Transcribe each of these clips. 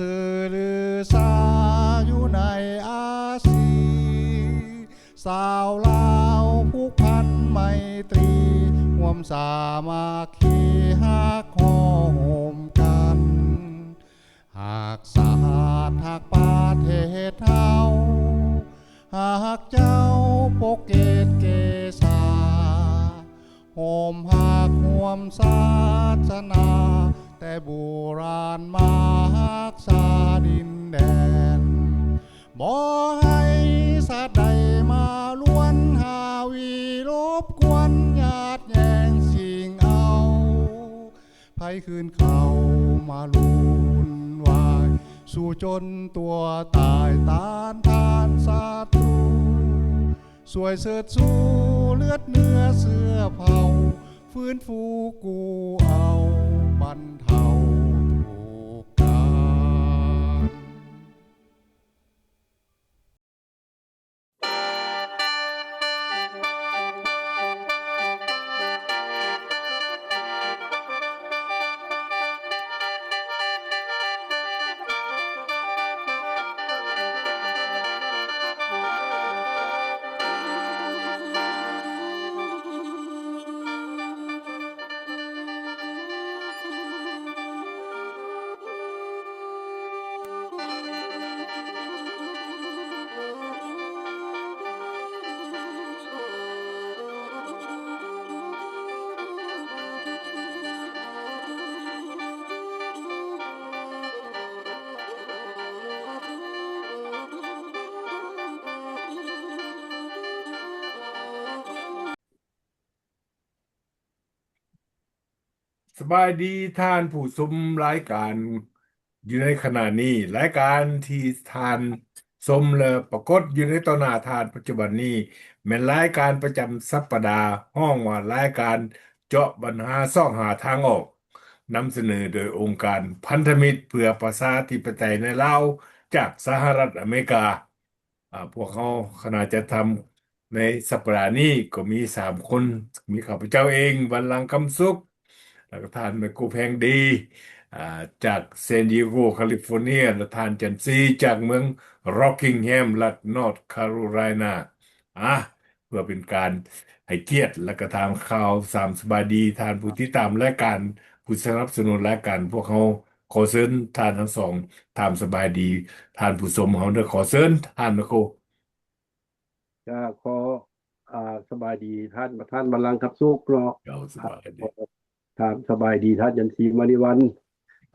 ຊື່ລືຊາຢູ່ໃນອາຊີ ຊາວລາວຜູກພັນໄມຕີ ຮ່ວມສາມັກຄີຮັກຫໍ່ໂຮມກັນ ຮັກຊາດຮັກປະເທດເຮົາ ຮັກເຈົ້າປົກເກດເກສາ ໂຮມຮັກຮ່ວມສາສະໜາ ແຕ່ບູຮານມາຮັກສາດິນແດນ ບໍ່ໃຫ້ຊາດໃດມາລວນຫາວີລົບກວນຍາດແຍ່ງຊິງເອົາ ໃຜຄືນເຂົ້າມາວຸ່ນວາຍ ສູ້ຈົນຕົວຕາຍຕ້ານທານສັດຕູ ຊ່ວຍເຊີດຊູເລືອດເນື້ອເຊື້ອເຜົ່າ ຟື້ນຟູກູ້ເອົາບັນເທົາທຸກການ. ສະບາຍດີທ່ານຜູ້ຊົມລາຍການຢູ່ໃນຂະນະນີ້. ລາຍການທີ່ທ່ານຊົມ ແລະ ປາກົດຢູ່ໃນຕໍ່ໜ້າທ່ານປັດຈຸບັນນີ້ ແມ່ນລາຍການປະຈຳສັບປະດາ ຮ້ອງວ່າລາຍການເຈາະບັນຫາຊອກຫາທາງອອກ, ນຳສະເໜີໂດຍອົງການພັນທະມິດເພື່ອປະຊາທິປະໄຕໃນລາວ ຈາກສະຫະລັດອາເມລິກາ. ອາ ພວກເຮົາຄະນະຈັດທຳໃນສັບປະດານີ້ກໍມີສາມຄົນ, ມີຂ້າພະເຈົ້າເອງ ວັນລັງ ຄຳສຸກ, ແລ້ວກໍທ່ານ ໄມໂກ ແພງດີ ອາ ຈາກ San Diego California ແລະ ທ່ານ ຈັນຊີ ຈາກເມືອງ Rockingham ລັດ North Carolina. ອາ ເພື່ອເປັນການໃຫ້ກຽດ ແລະ ກໍຖາມຂ່າວ ຖາມສະບາຍດີທ່ານຜູ້ຕິດຕາມລາຍການ, ຜູ້ສະໜັບສະໜູນລາຍການພວກເຮົາ. ຂໍເຊີນທ່ານທັງສອງຖາມສະບາຍດີທ່ານຜູ້ຊົມເຮົາເດີ້. ຂໍເຊີນທ່ານ ໄມໂຄ. ຈະຂໍ ອາ ສະບາຍດີທ່ານປະທານ ບັນລັງ ຄຳສຸກເນາະ. ເຈົ້າ ສະບາຍດີ. ອາ ຂໍຖາມສະບາຍດີທ່ານ ຈັນສີ ມະນີວັນ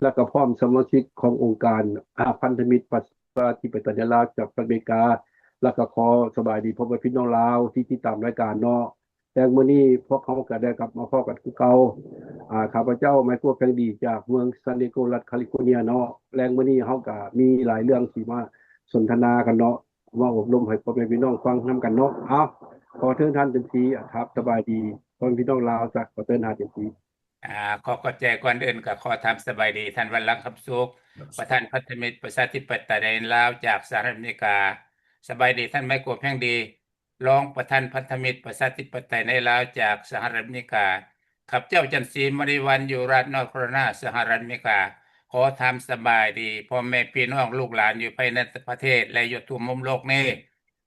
ແລະ ກໍພ້ອມສະມາຊິກຂອງອົງການ ອາ ພັນທະມິດປະຊາທິປະໄຕໃນລາວ ຈາກສະຫະລັດອາເມລິກາ ແລະ ກໍຂໍສະບາຍດີພໍ່ແມ່ພີ່ນ້ອງລາວທີ່ຕິດຕາມລາຍການເນາະ. ແລະ ມື້ນີ້ພວກເຮົາກໍໄດ້ກັບມາພໍ້ກັນຄືເກົ່າ. ອາ ຂ້າພະເຈົ້າ ໄມໂຄ ແພງດີ ຈາກເມືອງ San Diego ລັດ California ເນາະ. ແລະ ມື້ນີ້ເຮົາກໍມີຫຼາຍເລື່ອງທີ່ມາສົນທະນາກັນເນາະ, ມາອົບຮົມໃຫ້ພໍ່ແມ່ພີ່ນ້ອງຟັງນຳກັນເນາະ. ເອົາ ຂໍເຊີນທ່ານ ຈັນສີ ອາ ຖາມສະບາຍດີພໍ່ແມ່ພີ່ນ້ອງລາວຊະ. ຂໍເຊີນທ່ານ ຈັນສີ. ອາ ຂໍຂອບໃຈ. ກ່ອນອື່ນກໍຂໍຖາມສະບາຍດີທ່ານ ວັນລັງ ຄຳສຸກ ປະທານພັນທະມິດປະຊາທິປະໄຕໃນລາວ ຈາກສະຫະລັດອາເມລິກາ. ສະບາຍດີທ່ານ ໄມໂຄ ແພງດີ ລອງປະທານພັນທະມິດປະຊາທິປະໄຕໃນລາວ ຈາກສະຫະລັດອາເມລິກາ. ຂ້າພະເຈົ້າ ຈັນສີ ມະນີວັນ ຢູ່ລັດ North Carolina ສະຫະລັດອາເມລິກາ. ຂໍຖາມສະບາຍດີພໍ່ແມ່ພີ່ນ້ອງລູກຫຼານຢູ່ພາຍໃນປະເທດ ແລະ ຢູ່ທົ່ວມຸມໂລກນີ້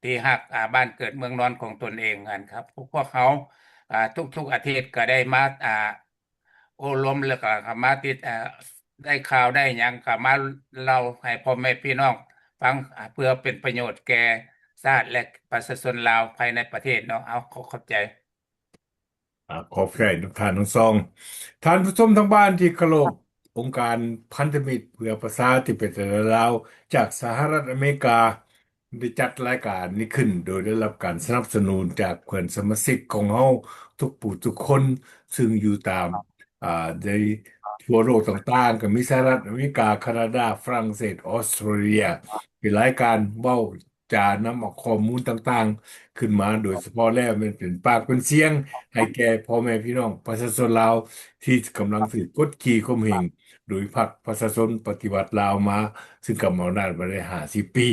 ທີ່ຮັກ ອາ ບ້ານເກີດເມືອງນອນຂອງຕົນເອງ. ອັນ ຄັບ ພວກເຮົາ ອາ ທຸກໆອາທິດກໍໄດ້ມາ ອາ ໂອ້ລົມ ແລ້ວກໍມາຕິດ ອາ ໄດ້ຂ່າວໄດ້ຫຍັງກໍມາເລົ່າໃຫ້ພໍ່ແມ່ພີ່ນ້ອງຟັງ ອາ ເພື່ອເປັນປະໂຫຍດແກ່ຊາດ ແລະ ປະຊາຊົນລາວພາຍໃນປະເທດເນາະ. ເອົາ ຂໍຂອບໃຈ. ອາ ຂອບໃຈນຳທ່ານທັງສອງ. ທ່ານຜູ້ຊົມທາງບ້ານທີ່ເຄົາລົບ, ອົງການພັນທະມິດເພື່ອປະຊາທິປະໄຕລາວ ຈາກສະຫະລັດອາເມລິກາ ໄດ້ຈັດລາຍການນີ້ຂຶ້ນ ໂດຍໄດ້ຮັບການສະໜັບສະໜູນຈາກເພື່ອນສະມາຊິກຂອງເຮົາທຸກຜູ້ທຸກຄົນ ຊຶ່ງຢູ່ຕາມ ອາ ໃນທົ່ວໂລກຕ່າງໆ ກໍມີສະຫະລັດອາເມລິກາ, ຄານາດາ, ຝຣັ່ງເສດ, ອອສເຕຣເລຍ. ເປັນລາຍການເວົ້າຈານຳເອົາຂໍ້ມູນຕ່າງໆຂຶ້ນມາ, ໂດຍສະເພາະແລ້ວແມ່ນເປັນປາກເປັນສຽງໃຫ້ແກ່ພໍ່ແມ່ພີ່ນ້ອງປະຊາຊົນລາວ ທີ່ກຳລັງຖືກກົດຂີ່ຂົ່ມເຫງໂດຍພັກປະຊາຊົນປະຕິວັດລາວມາ, ຊຶ່ງກຳອຳນາດມາໄດ້ຫ້າສິບປີ.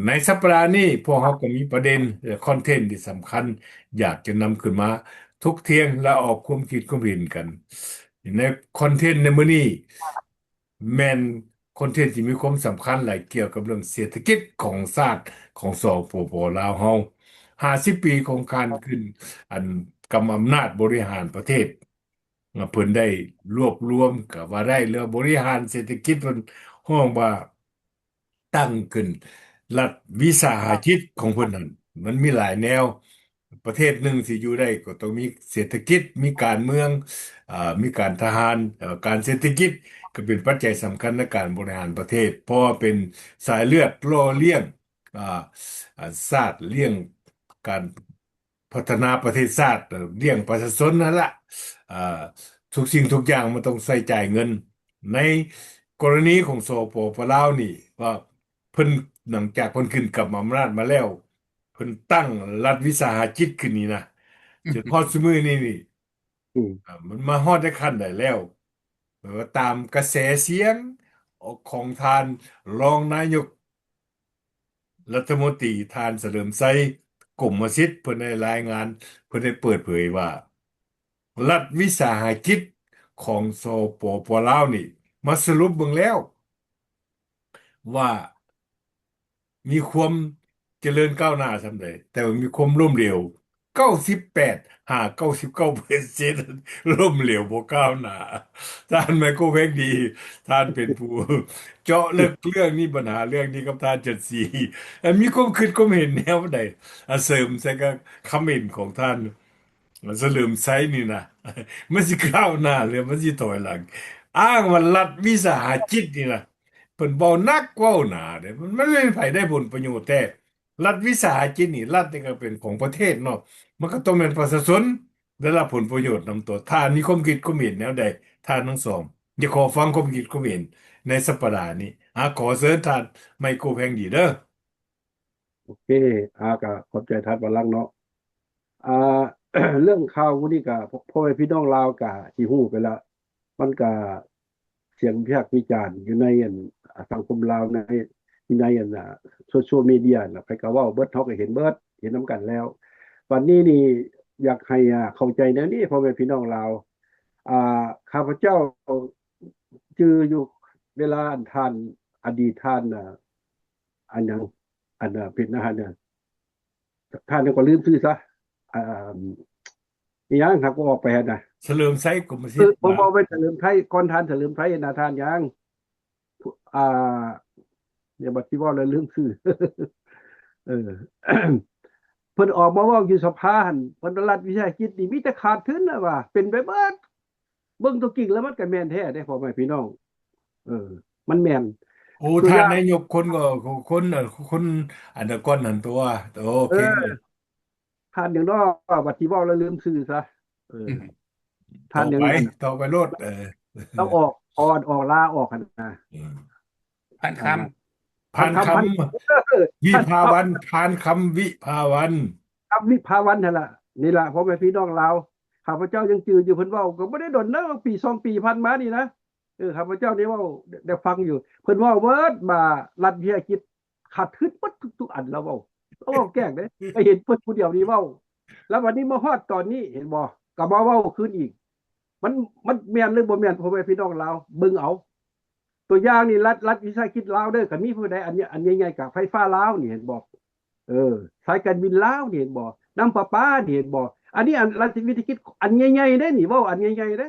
ໃນສັບປະດານີ້ ພວກເຮົາກໍມີປະເດັນ ແລະ ຄອນເທັນທີ່ສຳຄັນ ຢາກຈະນຳຂຶ້ນມາຖົກຖຽງ ແລະ ອອກຄວາມຄິດຄວາມເຫັນກັນ. ໃນຄອນເທັນໃນມື້ນີ້ ແມ່ນ ຄອນເທັນທີ່ມີຄວາມສຳຄັນຫຼາຍກ່ຽວກັບເລື່ອງເສດຖະກິດຂອງຊາດ ຂອງ ສປປ ລາວເຮົາ. ຫ້າສິບປີຂອງການຂຶ້ນ ອັນ ກຳອຳນາດບໍລິຫານປະເທດ ເພິ່ນໄດ້ລວບລວມ ກໍວ່າໄດ້ ເລື່ອງບໍລິຫານເສດຖະກິດ ເພິ່ນຮ້ອງວ່າ ຕັ້ງຂຶ້ນລັດວິສາຫະກິດຂອງເພິ່ນນັ້ນ ມັນມີຫຼາຍແນວ. ປະເທດໜຶ່ງຊິຢູ່ໄດ້ກໍຕ້ອງມີເສດຖະກິດ, ມີການເມືອງ, ເອີ ມີການທະຫານ, ເອີ ການເສດຖະກິດກໍເປັນປັດໄຈສຳຄັນໃນການບໍລິຫານປະເທດ ເພາະວ່າເປັນສາຍເລືອດຫຼໍ່ລ້ຽງ ອາ ອາ ຊາດ, ລ້ຽງການ ພັດທະນາປະເທດຊາດ, ລ້ຽງປະຊາຊົນຫັ້ນລະ. ອາ ທຸກສິ່ງທຸກຢ່າງມັນຕ້ອງໃຊ້ຈ່າຍເງິນ. ໃນກໍລະນີຂອງ ສປປ ລາວນີ້ ວ່າເພິ່ນ ຫຼັງຈາກເພິ່ນຂຶ້ນກຳອຳນາດມາແລ້ວ ເພິ່ນຕັ້ງລັດວິສາຫະກິດຂຶ້ນນີ້ນະ ອືມ ຈົນຮອດຊຸມື້ນີ້ນີ້ ອືມ ອາ ມັນມາຮອດໃນຂັ້ນໃດແລ້ວ? ແປວ່າຕາມກະແສສຽງຂອງທ່ານຮອງນາຍົກ ລັດຖະມົນຕີ ທ່ານ ສະເຫຼີມໄຊ ກົມມະສິດ ເພິ່ນໄດ້ລາຍງານ, ເພິ່ນໄດ້ເປີດເຜີຍວ່າ ລັດວິສາຫະກິດຂອງ ສປປ ລາວນີ້ ມາສະຫຼຸບເບິ່ງແລ້ວວ່າ ມີຄວາມຈະເລີນກ້າວໜ້າສ່ຳໃດ, ແຕ່ວ່າມີຄວາມລົ້ມເຫຼວ ເກົ້າສິບແປດຫາເກົ້າສິບເກົ້າເປີເຊັນ ລົ້ມເຫຼວບໍ່ກ້າວໜ້າ. ທ່ານໄມໂຄແພງດີ ທ່ານເປັນຜູ້ເຈາະເລິກເລື່ອງນີ້, ບັນຫາເລື່ອງນີ້ກັບທ່ານຈັນສີ ມີຄວາມຄິດຄວາມເຫັນແນວໃດ? ອາ ເສີມໃສ່ກັບຄຳເຫັນຂອງທ່ານສະເຫຼີມໄຊນີ້ນະ, ມັນຊິກ້າວໜ້າ ຫຼື ມັນຊິຖອຍຫຼັງ? ອ້າງວ່າລັດວິສາຫະກິດນີ້ນະ, ເພິ່ນເວົ້າໜັກເວົ້າໜາເດ້, ມັນ ມັນແມ່ນໃຜໄດ້ຜົນປະໂຫຍດແທ້? ລັດວິສາຫະກິດນີ້ ລັດນີ້ກໍເປັນຂອງປະເທດເນາະ, ມັນກໍຕ້ອງແມ່ນປະຊາຊົນໄດ້ຮັບຜົນປະໂຫຍດນຳຕົວ. ທ່ານມີຄວາມຄິດຄວາມເຫັນແນວໃດ? ທ່ານທັງສອງ ຢາກຂໍຟັງຄວາມຄິດຄວາມເຫັນໃນສັບປະດານີ້. ອາ ຂໍເຊີນທ່ານໄມໂຄແພງດີເດີ. ໂອເຄ ອາ ກໍຂອບໃຈທ່ານວາລັງເນາະ. ອາ ເລື່ອງຂ່າວມື້ນີ້ກໍ ພໍ່ ພໍ່ແມ່ພີ່ນ້ອງລາວກໍຊິຮູ້ໄປແລ້ວ, ມັນກໍສຽງວິພາກວິຈານຢູ່ໃນ ອັນ ອາ ສັງຄົມລາວ ໃນ ຢູ່ໃນ ອັນ ອາ ໂຊຊຽວມີເດຍນະ, ໃຜກໍເວົ້າເບິດ, ເຮົາກໍເຫັນເບິດ, ເຫັນນຳກັນແລ້ວ. ບັດນີ້ນີ້ ຢາກໃຫ້ ອາ ເຂົ້າໃຈແນວນີ້ ພໍ່ແມ່ພີ່ນ້ອງລາວ. ອາ ຂ້າພະເຈົ້າຈື່ຢູ່ເວລາ ອັນ ທ່ານ ອະດີດທ່ານ ອາ ອັນຫຍັງ ອັນ ເປັນ ອັນ ທ່ານຫຍັງກໍລືມຊື່ຊະ ອາ ອີຫຍັງຫາກອອກໄປຫັ້ນນະ ສະເຫຼີມໄຊ ກົມມະສິດ ເອີ ບໍ່ ບໍ່ແມ່ນສະເຫຼີມໄຊ ກ່ອນທ່ານສະເຫຼີມໄຊນະ ທ່ານຫຍັງ ອາ ດຽວບັດຊິເວົ້າແລ້ວລືມຊື່ ເອີ ເພິ່ນອອກມາເວົ້າຢູ່ສະພາຫັ້ນ ເພິ່ນວ່າລັດວິສາຫະກິດນີ້ມີແຕ່ຂາດທຶນນະວ່າ ເປັນໄປເບິດ. ເບິ່ງຕົວຈິງແລ້ວມັນກໍແມ່ນແທ້ເດ້ ພໍ່ແມ່ພີ່ນ້ອງ ເອີ ມັນແມ່ນ. ໂອ້ ທ່ານນາຍົກຄົນກໍ ຄົນ ຄົນ ອັນ ອັນກ່ອນຫັ້ນຕົວະ ໂອເຄ ເອີ ທ່ານຫຍັງເນາະ ບັດຊິເວົ້າແລ້ວລືມຊື່ຊະ ເອີ ທ່ານຫຍັງ ຕໍ່ໄປໂລດ ເອີ ລາອອກ ອອກ ອອກ ລາອອກຫັ້ນນະ ອືມ ພານຄຳ ພານຄຳ ພານຄຳ ເອີ ວິພາວັນ ພານຄຳ ວິພາວັນ ຄຳ ວິພາວັນຫັ້ນລະ ນີ້ລະ ພໍ່ແມ່ພີ່ນ້ອງລາວ ຂ້າພະເຈົ້າຍັງຈື່ຢູ່ ເພິ່ນເວົ້າກໍບໍ່ໄດ້ດົນເດີ ປີສອງປີຜ່ານມານີ້ນະ ເອີ ຂ້າພະເຈົ້າໄດ້ເວົ້າ ໄດ້ຟັງຢູ່ ເພິ່ນເວົ້າເບິດວ່າລັດວິສາຫະກິດຂາດທຶນເບິດທຸກໆອັນ ລາວເວົ້າ ລາວເວົ້າແກ້ງເດ້ ໄດ້ເຫັນເພິ່ນຜູ້ດຽວນີ້ເວົ້າ ແລ້ວບັດນີ້ມາຮອດຕອນນີ້ ເຫັນບໍ່ ກໍມາເວົ້າຄືນອີກ ມັນ ມັນແມ່ນຫຼືບໍ່ແມ່ນ ພໍ່ແມ່ພີ່ນ້ອງລາວ ເບິ່ງເອົາ ຕົວຢ່າງນີ້ ລັດ ລັດວິສາຫະກິດລາວເດີ ກໍມີຜູ້ໃດ ອັນ ອັນໃຫຍ່ໆ ກໍໄຟຟ້າລາວນີ້ ເຫັນບໍ່ ເອີ ສາຍການບິນລາວນີ້ ເຫັນບໍ່ ນ້ຳປະປານີ້ ເຫັນບໍ່ ອັນນີ້ ອັນລັດວິສາຫະກິດອັນໃຫຍ່ໆເດ້ນີ້ ເວົ້າອັນໃຫຍ່ໆເດ້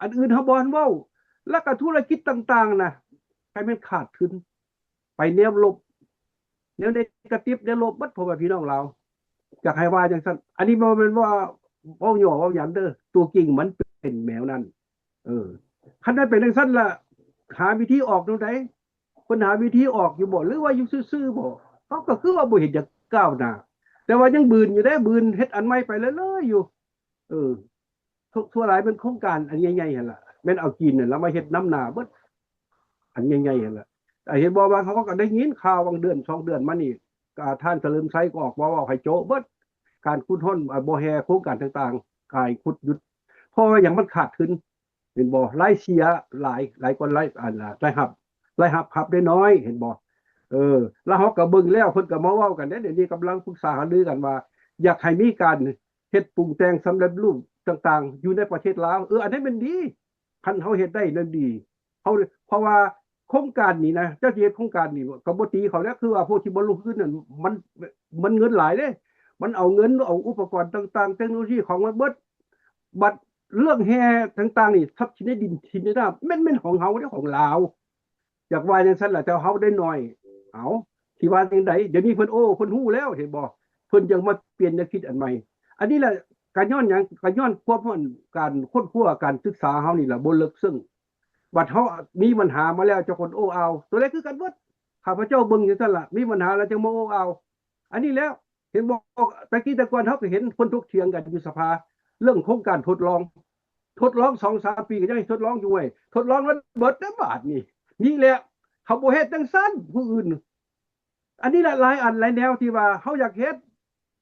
ອັນອື່ນເຮົາບໍ່ທັນເວົ້າ ແລ້ວກໍທຸລະກິດຕ່າງໆນະ ໃຜແມ່ນຂາດທຶນ ໄປແນວລົບ ແນວເນກາຕິບ ແນວລົບເບິດ ພໍ່ແມ່ພີ່ນ້ອງລາວ ຢາກໃຫ້ວ່າຈັ່ງຊັ້ນ ອັນນີ້ບໍ່ແມ່ນວ່າເວົ້າຫຍໍ້ເວົ້າຫຍັງເດີ ຕົວຈິງມັນເປັນແນວນັ້ນ ເອີ ຄັນແມ່ນເປັນຈັ່ງຊັ້ນລະ ຫາວິທີອອກແນວໃດ? ເພິ່ນຫາວິທີອອກຢູ່ບໍ່ ຫຼືວ່າຢູ່ຊື່ໆບໍ່? ເຮົາກໍຄືວ່າບໍ່ເຫັນຫຍັງກ້າວໜ້າ ແຕ່ວ່າຍັງບືນຢູ່ເດ້ ບືນເຮັດອັນໃໝ່ໄປເລື້ອຍໆຢູ່ ເອີ ສ່ວນຫຼາຍແມ່ນໂຄງການອັນໃຫຍ່ໆຫັ້ນລະ ແມ່ນເອົາຈີນນັ້ນລະມາເຮັດນຳໜ້າເບິດ ອັນໃຫຍ່ໆຫັ້ນລະ ເຫັນບໍ່ ວ່າເຮົາກໍໄດ້ຍິນຂ່າວຫວ່າງເດືອນສອງເດືອນມານີ້ ທ່ານສະເຫຼີມໄຊກໍອອກມາເວົ້າໃຫ້ໂຈະເບິດ ການຂຸດຄົ້ນ ອາ ບໍ່ແຮ່ ໂຄງການຕ່າງໆ ກາຍຂຸດຢຸດ ເພາະວ່າຫຍັງ ມັນຂາດທຶນ ເຫັນບໍ່ ລາຍເສຍຫຼາຍ ຫຼາຍກວ່າລາຍ ອັນ ລາຍຮັບ ລາຍຮັບ ຮັບໄດ້ໜ້ອຍ ເຫັນບໍ່ ເອີ ແລ້ວເຮົາກໍເບິ່ງແລ້ວ ເພິ່ນກໍມາເວົ້າກັນເດ້ ດຽວນີ້ກຳລັງປຶກສາຫາລືກັນວ່າ ຢາກໃຫ້ມີການເຮັດປຸງແຕ່ງສຳເລັດຮູບຕ່າງໆ ຢູ່ໃນປະເທດລາວ ເອີ ອັນນັ້ນແມ່ນດີ ຄັນເຮົາເຮັດໄດ້ນັ້ນດີ ເຮົາ ເພາະວ່າ ໂຄງການນີ້ນະ ເຈົ້າຊິເຮັດໂຄງການນີ້ກໍບໍ່ຕີເຂົາແຫຼະ ຄືວ່າພວກທີ່ບໍ່ລົງທຶນນັ້ນ ມັນ ມັນເງິນຫຼາຍເດ້ ມັນເອົາເງິນ ເອົາອຸປະກອນຕ່າງໆ ເຕັກໂນໂລຊີຂອງມັນເບິດ ບັດເລື່ອງແຮ່ຕ່າງໆນີ້ ຊັບສິນໃນດິນ ສິນໃນນ້ຳ ແມ່ນ ແມ່ນຂອງເຮົາເດ້ ຂອງລາວ ຢາກວ່າຈັ່ງຊັ້ນລະ ແຕ່ເຮົາໄດ້ໜ້ອຍ ເອົ້າ ຊິວ່າຈັ່ງໃດ ດຽວນີ້ເພິ່ນ ໂອ້ ເພິ່ນຮູ້ແລ້ວ ເຫັນບໍ່ ເພິ່ນຈັ່ງມາປ່ຽນແນວຄິດອັນໃໝ່ ອັນນີ້ລະ ກະຍ້ອນຫຍັງ ກະຍ້ອນຄວາມ ການຄົ້ນຄວ້າ ການສຶກສາເຮົານີ້ລະ ບໍ່ເລິກເຊິ່ງ ບັດເຮົາມີບັນຫາມາແລ້ວ ເຈົ້າຄົນໂອ້ອາວ ໂຕໃດຄືກັນເບິດ ຂ້າພະເຈົ້າເບິ່ງຢູ່ຊັ້ນລະ ມີບັນຫາແລ້ວຈຶ່ງມາໂອ້ອາວ ອັນນີ້ແຫຼະ ເຫັນບໍ່ ແຕ່ກີ້ແຕ່ກ່ອນເຮົາກໍເຫັນຄົນຖົກຖຽງກັນຢູ່ສະພາ ເລື່ອງໂຄງການທົດລອງ ທົດລອງສອງສາມປີກໍຍັງໃຫ້ທົດລອງຢູ່ເວີ້ຍ ທົດລອງແລ້ວເບິດແລ້ວບາດນີ້ ນີ້ແຫຼະ ເຂົາບໍ່ເຮັດຈັ່ງຊັ້ນ ຜູ້ອື່ນ ອັນນີ້ລະ ຫຼາຍອັນຫຼາຍແນວທີ່ວ່າເຮົາຢາກເຮັດ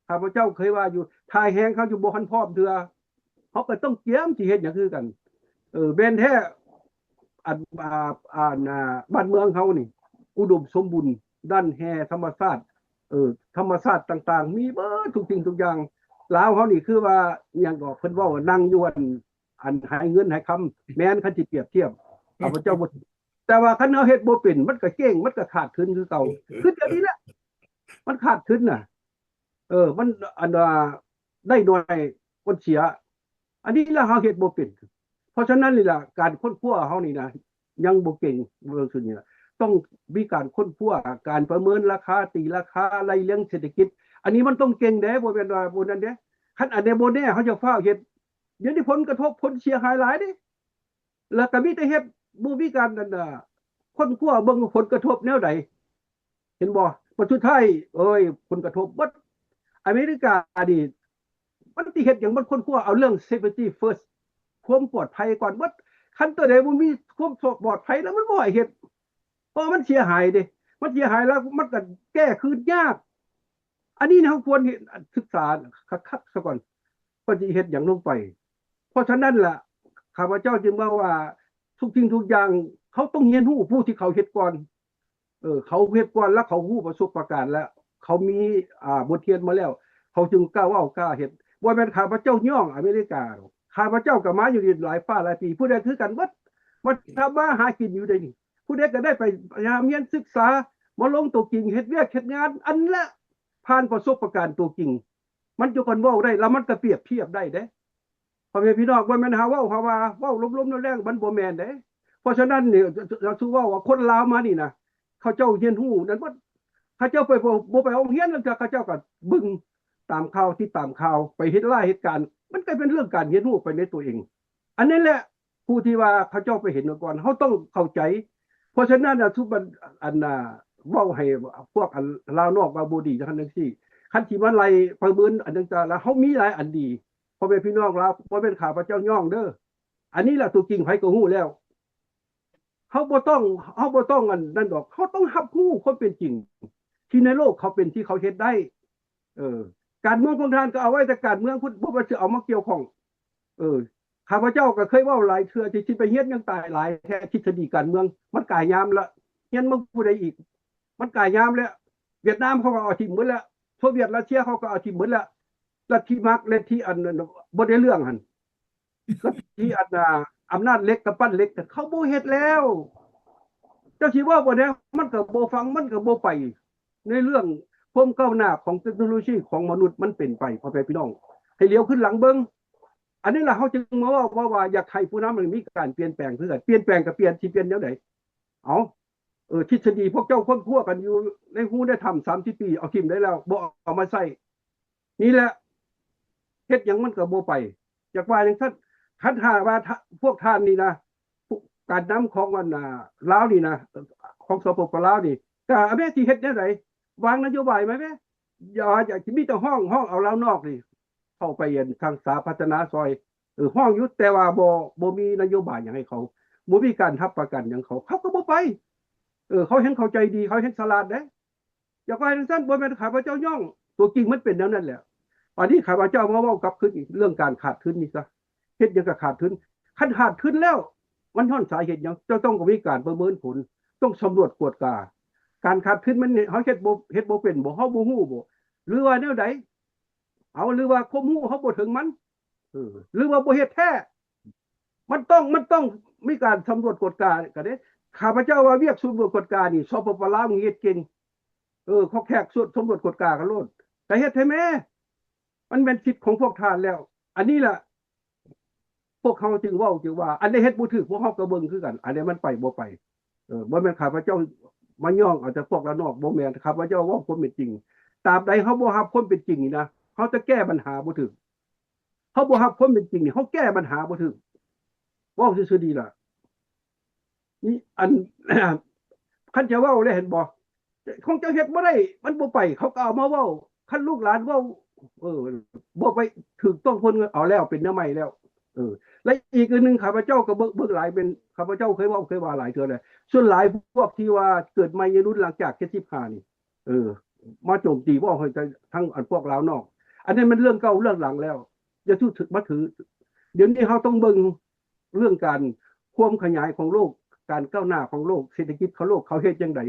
ຂ້າພະເຈົ້າເຄີຍວ່າຢູ່ ຖ້າແຮງເຮົາຢູ່ບໍ່ທັນພ້ອມເທື່ອ ເຮົາກໍຕ້ອງກຽມຊິເຮັດຫຍັງຄືກັນ ເອີ ແມ່ນແທ້ ອັນ ອ່າ ອັນ ອ່າ ບ້ານເມືອງເຮົານີ້ ອຸດົມສົມບູນ ດ້ານແຮ່ທຳມະຊາດ ເອີ ທຳມະຊາດຕ່າງໆ ມີເບິດທຸກສິ່ງທຸກຢ່າງ ລາວເຮົານີ້ຄືວ່າ ອີຫຍັງກໍເພິ່ນເວົ້າວ່ານັ່ງຢູ່ອັນ ອັນຫາຍເງິນຫາຍຄຳ ແມ່ນ ຄັນຊິປຽບທຽບ ຂ້າພະເຈົ້າບໍ່ ແຕ່ວ່າຄັນເຮົາເຮັດບໍ່ເປັນ ມັນກໍເຈັງ ມັນກໍຂາດທຶນຄືເກົ່າ ຄືດຽວນີ້ແຫຼະ ມັນຂາດທຶນນະ ເອີ ມັນ ອັນວ່າ ໄດ້ໜ້ອຍ ມັນເສຍ ອັນນີ້ລະເຮົາເຮັດບໍ່ເປັນ ເພາະສະນັ້ນນີ້ລະ ການຄົ້ນຄວ້າເຮົານີ້ນະ ຍັງບໍ່ເກັ່ງ ເບິ່ງຊຸດນີ້ລະ ຕ້ອງມີການຄົ້ນຄວ້າ ການປະເມີນລາຄາ ຕີລາຄາ ໄລ່ລຽງເສດຖະກິດ ອັນນີ້ມັນຕ້ອງເກັ່ງເດ້ ບໍ່ແມ່ນວ່າບໍ່ນັ້ນເດ້ ຄັນອັນໃດບໍ່ແນ່ ເຮົາຈະຟ້າວເຮັດ ດຽວນີ້ຜົນກະທົບ ຜົນເສຍຫາຍຫຼາຍເດ້ ແລ້ວກໍມີແຕ່ເຮັດ ບໍ່ມີການ ອັນນ່າ ຄົ້ນຄວ້າເບິ່ງວ່າຜົນກະທົບແນວໃດ ເຫັນບໍ່? ບັດສຸດທ້າຍ ໂອ້ຍ ຜົນກະທົບເບິດ. ອາເມລິການີ້ ມັນຊິເຮັດຫຍັງ? ມັນຄົ້ນຄວ້າເອົາເລື່ອງ safety first ຄວາມປອດໄພກ່ອນເບິດ. ຄັນຕົວໃດບໍ່ມີຄວາມປອດໄພແລ້ວ ມັນບໍ່ໃຫ້ເຮັດ ເພາະມັນເສຍຫາຍເດ້. ມັນເສຍຫາຍແລ້ວ ມັນກໍແກ້ຄືນຍາກ. ອັນນີ້ເຮົາຄວນເຮັດ ສຶກສາຄັກໆ ຊະກ່ອນ ວ່າຊິເຮັດຫຍັງລົງໄປ. ເພາະສະນັ້ນລະ ຂ້າພະເຈົ້າຈຶ່ງເວົ້າວ່າ ທຸກສິ່ງທຸກຢ່າງ ເຮົາຕ້ອງຮຽນຮູ້ຜູ້ທີ່ເຂົາເຮັດກ່ອນ. ເອີ ເຂົາເຮັດກ່ອນ ແລ້ວເຂົາຮູ້ປະສົບປະການ ແລ້ວເຂົາມີ ອ່າ ບົດຮຽນມາແລ້ວ ເຂົາຈຶ່ງກ້າເວົ້າກ້າເຮັດ. ບໍ່ແມ່ນຂ້າພະເຈົ້າຍ້ອງອາເມລິກາດອກ. ຂ້າພະເຈົ້າກໍມາຢູ່ນີ້ຫຼາຍຟ້າຫຼາຍປີ ຜູ້ໃດຄືກັນເບິດ. ມາທຳມາຫາກິນຢູ່ໃດນີ້ ຜູ້ໃດກໍໄດ້ໄປພະຍາຍາມຮຽນສຶກສາ ມາລົງຕົວຈິງ ເຮັດວຽກເຮັດງານ ອັນລະຜ່ານປະສົບປະການຕົວຈິງ. ມັນຈະກ່ອນເວົ້າໄດ້ ແລ້ວມັນກໍປຽບທຽບໄດ້ເດ້. ພໍ່ແມ່ພີ່ນ້ອງ ບໍ່ແມ່ນຫາເວົ້າຫາວ່າ ເວົ້າລົມໆແລງໆ ມັນບໍ່ແມ່ນເດ້. ເພາະສະນັ້ນນີ້ ເຮົາຊິເວົ້າວ່າຄົນລາວມານີ້ນະ ເຂົາເຈົ້າຮຽນຮູ້ນັ້ນເບິດ. ເຂົາເຈົ້າໄປ ບໍ່ ບໍ່ໄປໂຮງຮຽນ ລາງເທື່ອເຂົາເຈົ້າກໍເບິ່ງຕາມຂ່າວ ຕິດຕາມຂ່າວ ໄປເຮັດລາຍເຮັດການ ມັນກໍເປັນເລື່ອງການຮຽນຮູ້ໄປໃນຕົວເອງ. ອັນນີ້ແຫຼະ ຜູ້ທີ່ວ່າເຂົາເຈົ້າໄປເຫັນມາກ່ອນ ເຮົາຕ້ອງເຂົ້າໃຈ. ເພາະສະນັ້ນນະ ທຸກບັນ ອັນນ່າ ເວົ້າໃຫ້ພວກອັນລາວນອກວ່າບໍ່ດີ ຈັ່ງຊັ້ນຈັ່ງຊີ້ ຄັນຊິມາໄລ່ປະເມີນອັນຕ່າງໆ ແລ້ວເຮົາມີຫຼາຍອັນດີ. ພໍ່ແມ່ພີ່ນ້ອງລາວ ບໍ່ແມ່ນຂ້າພະເຈົ້າຍ້ອງເດີ. ອັນນີ້ລະຕົວຈິງໃຜກໍຮູ້ແລ້ວ. ເຮົາບໍ່ຕ້ອງ ເຮົາບໍ່ຕ້ອງອັນນັ້ນດອກ. ເຮົາຕ້ອງຮັບຮູ້ຄວາມເປັນຈິງ ທີ່ໃນໂລກເຂົາເປັນ ທີ່ເຂົາເຮັດໄດ້. ເອີ ການເມືອງຂອງທ່ານກໍເອົາໄວ້ແຕ່ການເມືອງພຸ້ນ ບໍ່ວ່າຊິເອົາມາກ່ຽວຂ້ອງ. ເອີ ຂ້າພະເຈົ້າກໍເຄີຍເວົ້າຫຼາຍເທື່ອ ທີ່ ທີ່ໄປຮຽນຍັງຕາຍຫຼາຍແທ້ ທິດສະດີການເມືອງ ມັນກາຍຍາມລະ. ຮຽນມາຜູ້ໃດອີກ? ມັນກາຍຍາມແລ້ວ. ຫວຽດນາມເຂົາກໍເອົາຖິ້ມເບິດແລ້ວ. ໂຊວຽດ ຣັດເຊຍເຂົາກໍເອົາຖິ້ມເບິດແລ້ວ. ລັດທິມາກ ລັດທິອັນ ອັນ ບໍ່ໄດ້ເລື່ອງຫັ້ນ ລັດທິອັນ ອາ ອຳນາດເຫຼັກ ກຳປັ້ນເຫຼັກ ເຂົາບໍ່ເຮັດແລ້ວ. ເຈົ້າຊິເວົ້າບໍ່ໄດ້ ມັນກໍບໍ່ຟັງ ມັນກໍບໍ່ໄປ. ໃນເລື່ອງຄວາມກ້າວໜ້າຂອງເຕັກໂນໂລຊີຂອງມະນຸດ ມັນເປັນໄປ ພໍ່ແມ່ພີ່ນ້ອງ ໃຫ້ຫຼຽວຄືນຫຼັງເບິ່ງ. ອັນນີ້ລະ ເຮົາຈຶ່ງມາເວົ້າ ເວົ້າວ່າຢາກໃຫ້ຜູ້ນຳມີການປ່ຽນແປງຄືກັນ. ປ່ຽນແປງກໍປ່ຽນ ຊິປ່ຽນແນວໃດ? ເອົາ ເອີ ທິດສະດີພວກເຈົ້າຄົ້ນຄວ້າກັນຢູ່ໃນຮູໃນຖ້ຳສາມສິບປີ ເອົາຖິ້ມໄດ້ແລ້ວ ບໍ່ເອົາມາໃຊ້. ນີ້ແຫຼະ ເຮັດຫຍັງມັນກໍບໍ່ໄປ. ຢາກວ່າຈັ່ງຊັ້ນ ຄັນຫາກວ່າ ພວກທ່ານນີ້ນະ ຜູ້ ການນຳຂອງອັນ ອ່າ ລາວນີ້ນະ ຂອງ ສປປ ລາວນີ້ ກະແມ່ນຊິເຮັດແນວໃດ? ວາງນະໂຍບາຍມາແມ້. ຢ່າວ່າ ຢ່າ ມີແຕ່ຮ້ອງ ຮ້ອງເອົາລາວນອກນີ້ ເຂົ້າໄປອັນທາງສາພັດທະນາຊ່ອຍ ເອີ ຮ້ອງຢູ່ ແຕ່ວ່າບໍ່ ບໍ່ມີນະໂຍບາຍຫຍັງໃຫ້ເຂົາ ບໍ່ມີການຮັບປະກັນຫຍັງເຂົາ ເຂົາກໍບໍ່ໄປ. ເອີ ເຂົາແຮ່ງເຂົ້າໃຈດີ ເຂົາແຮ່ງສະຫຼາດເດ້. ຢ່າວ່າຈັ່ງຊັ້ນ ບໍ່ແມ່ນຂ້າພະເຈົ້າຍ້ອງ ຕົວຈິງມັນເປັນແນວນັ້ນແຫຼະ. ບາດນີ້ຂ້າພະເຈົ້າມາເວົ້າກັບຄືນອີກ ເລື່ອງການຂາດທຶນນີ້ຊະ ເຮັດຫຍັງກໍຂາດທຶນ. ຄັນຂາດທຶນແລ້ວ ມັນຍ້ອນສາເຫດຫຍັງ? ເຈົ້າຕ້ອງກໍມີການປະເມີນຜົນ ຕ້ອງສຳຫຼວດກວດກາ. ການຂາດທຶນມັນ ເຮົາເຮັດບໍ່ ເຮັດບໍ່ເປັນບໍ່? ເຮົາບໍ່ຮູ້ບໍ່? ຫຼືວ່າແນວໃດ? ເອົາ ຫຼືວ່າຄວາມຮູ້ເຮົາບໍ່ເຖິງມັນ? ເອີ ຫຼືວ່າບໍ່ເຮັດແທ້? ມັນຕ້ອງ ມັນຕ້ອງມີການສຳຫຼວດກວດກາກັນເດ້. ຂ້າພະເຈົ້າວ່າວຽກສຳຫຼວດກວດການີ້ ສປປ ລາວເຮັດເກັ່ງ. ເອີ ຂອງແຂກສຳຫຼວດກວດກາກັນໂລດ ກະເຮັດໃຫ້ແມ້ ມັນແມ່ນສິດຂອງພວກທ່ານແລ້ວ. ອັນນີ້ລະ ພວກເຮົາຈຶ່ງເວົ້າ ຈຶ່ງວ່າ ອັນໃດເຮັດບໍ່ຖືກ ພວກເຮົາກໍເບິ່ງຄືກັນ ອັນໃດມັນໄປບໍ່ໄປ. ເອີ ບໍ່ແມ່ນຂ້າພະເຈົ້າມາຍ້ອງເອົາແຕ່ພວກລາວນອກ ບໍ່ແມ່ນ. ຂ້າພະເຈົ້າເວົ້າຄວາມເປັນຈິງ. ຕາບໃດເຮົາບໍ່ຮັບຄວາມເປັນຈິງນີ້ນະ ເຮົາຈະແກ້ບັນຫາບໍ່ຖືກ. ເຮົາບໍ່ຮັບຄວາມເປັນຈິງນີ້ ເຮົາແກ້ບັນຫາບໍ່ຖືກ. ເວົ້າຊື່ໆນີ້ລະ ນີ້ ອັນ ຄັນຈະເວົ້າແລ້ວ ເຫັນບໍ່ ຂອງເຈົ້າເຮັດບໍ່ໄດ້ ມັນບໍ່ໄປ ເຂົາກໍເອົາມາເວົ້າ. ຄັນລູກຫຼານເວົ້າ ເອີ ບໍ່ໄປຖືກຕ້ອງຄົນ ເອົາແລ້ວ ເປັນແນວໃໝ່ແລ້ວ. ເອີ ແລະ ອີກອັນໜຶ່ງ ຂ້າພະເຈົ້າກໍເບິ່ງ ເບິ່ງຫຼາຍ ເປັນ ຂ້າພະເຈົ້າເຄີຍເວົ້າ ເຄີຍວ່າຫຼາຍເທື່ອແລ້ວ. ສ່ວນຫຼາຍພວກທີ່ວ່າເກີດໃໝ່ໃນລຸນຫຼັງຈາກເຈັດສິບຫ້ານີ້ ເອີ ມາໂຈມຕີ ເວົ້າໃຫ້ແຕ່ທາງ ອັນ ພວກລາວນອກ. ອັນນັ້ນມັນເລື່ອງເກົ່າເລື່ອງຫຼັງແລ້ວ ຢ່າຖື ມາຖື. ດຽວນີ້ເຮົາຕ້ອງເບິ່ງເລື່ອງການ ຄວາມຂະຫຍາຍຂອງໂລກ ການກ້າວໜ້າຂອງໂລກ ເສດຖະກິດຂອງໂລກ ເຂົາເຮັດຈັ່ງໃດ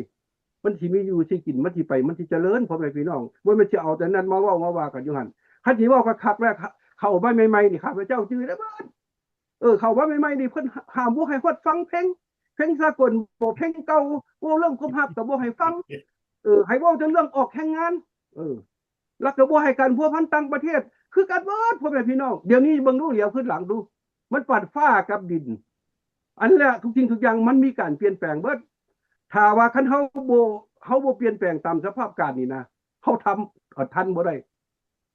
ມັນຊິມີຢູ່ຊິກິນ ມັນຊິໄປ ມັນຊິຈະເລີນ ພໍ່ແມ່ພີ່ນ້ອງ. ບໍ່ແມ່ນຊິເອົາແຕ່ນັ້ນມາເວົ້າມາວ່າກັນຢູ່ຫັ້ນ. ຄັນຊິເວົ້າຄັກໆແລ້ວ ເຂົ້າມາໃໝ່ໆນີ້ ຂ້າພະເຈົ້າຈື່ໄດ້ເບິດ. ເອີ ເຂົ້າມາໃໝ່ໆນີ້ ເພິ່ນຫ້າມບໍ່ໃຫ້ຮອດຟັງເພງ ເພງສາກົນ ບໍ່ເພງເກົ່າ ເວົ້າເລື່ອງຄວາມຮັກກໍບໍ່ໃຫ້ຟັງ. ເອີ ໃຫ້ເວົ້າແຕ່ເລື່ອງອອກແຮງງານ. ເອີ ແລ້ວກໍບໍ່ໃຫ້ການພົວພັນຕ່າງປະເທດ ຄືກັນເບິດ ພໍ່ແມ່ພີ່ນ້ອງ. ດຽວນີ້ເບິ່ງດູ ຫຼຽວຄືນຫຼັງດູ ມັນປານຟ້າກັບດິນ. ອັນແຫຼະ ທຸກສິ່ງທຸກຢ່າງມັນມີການປ່ຽນແປງເບິດ. ຖ້າວ່າຄັນເຮົາບໍ່ ເຮົາບໍ່ປ່ຽນແປງຕາມສະພາບການນີ້ນະ ເຮົາທຳ ເອີ ທັນບໍ່ໄດ້.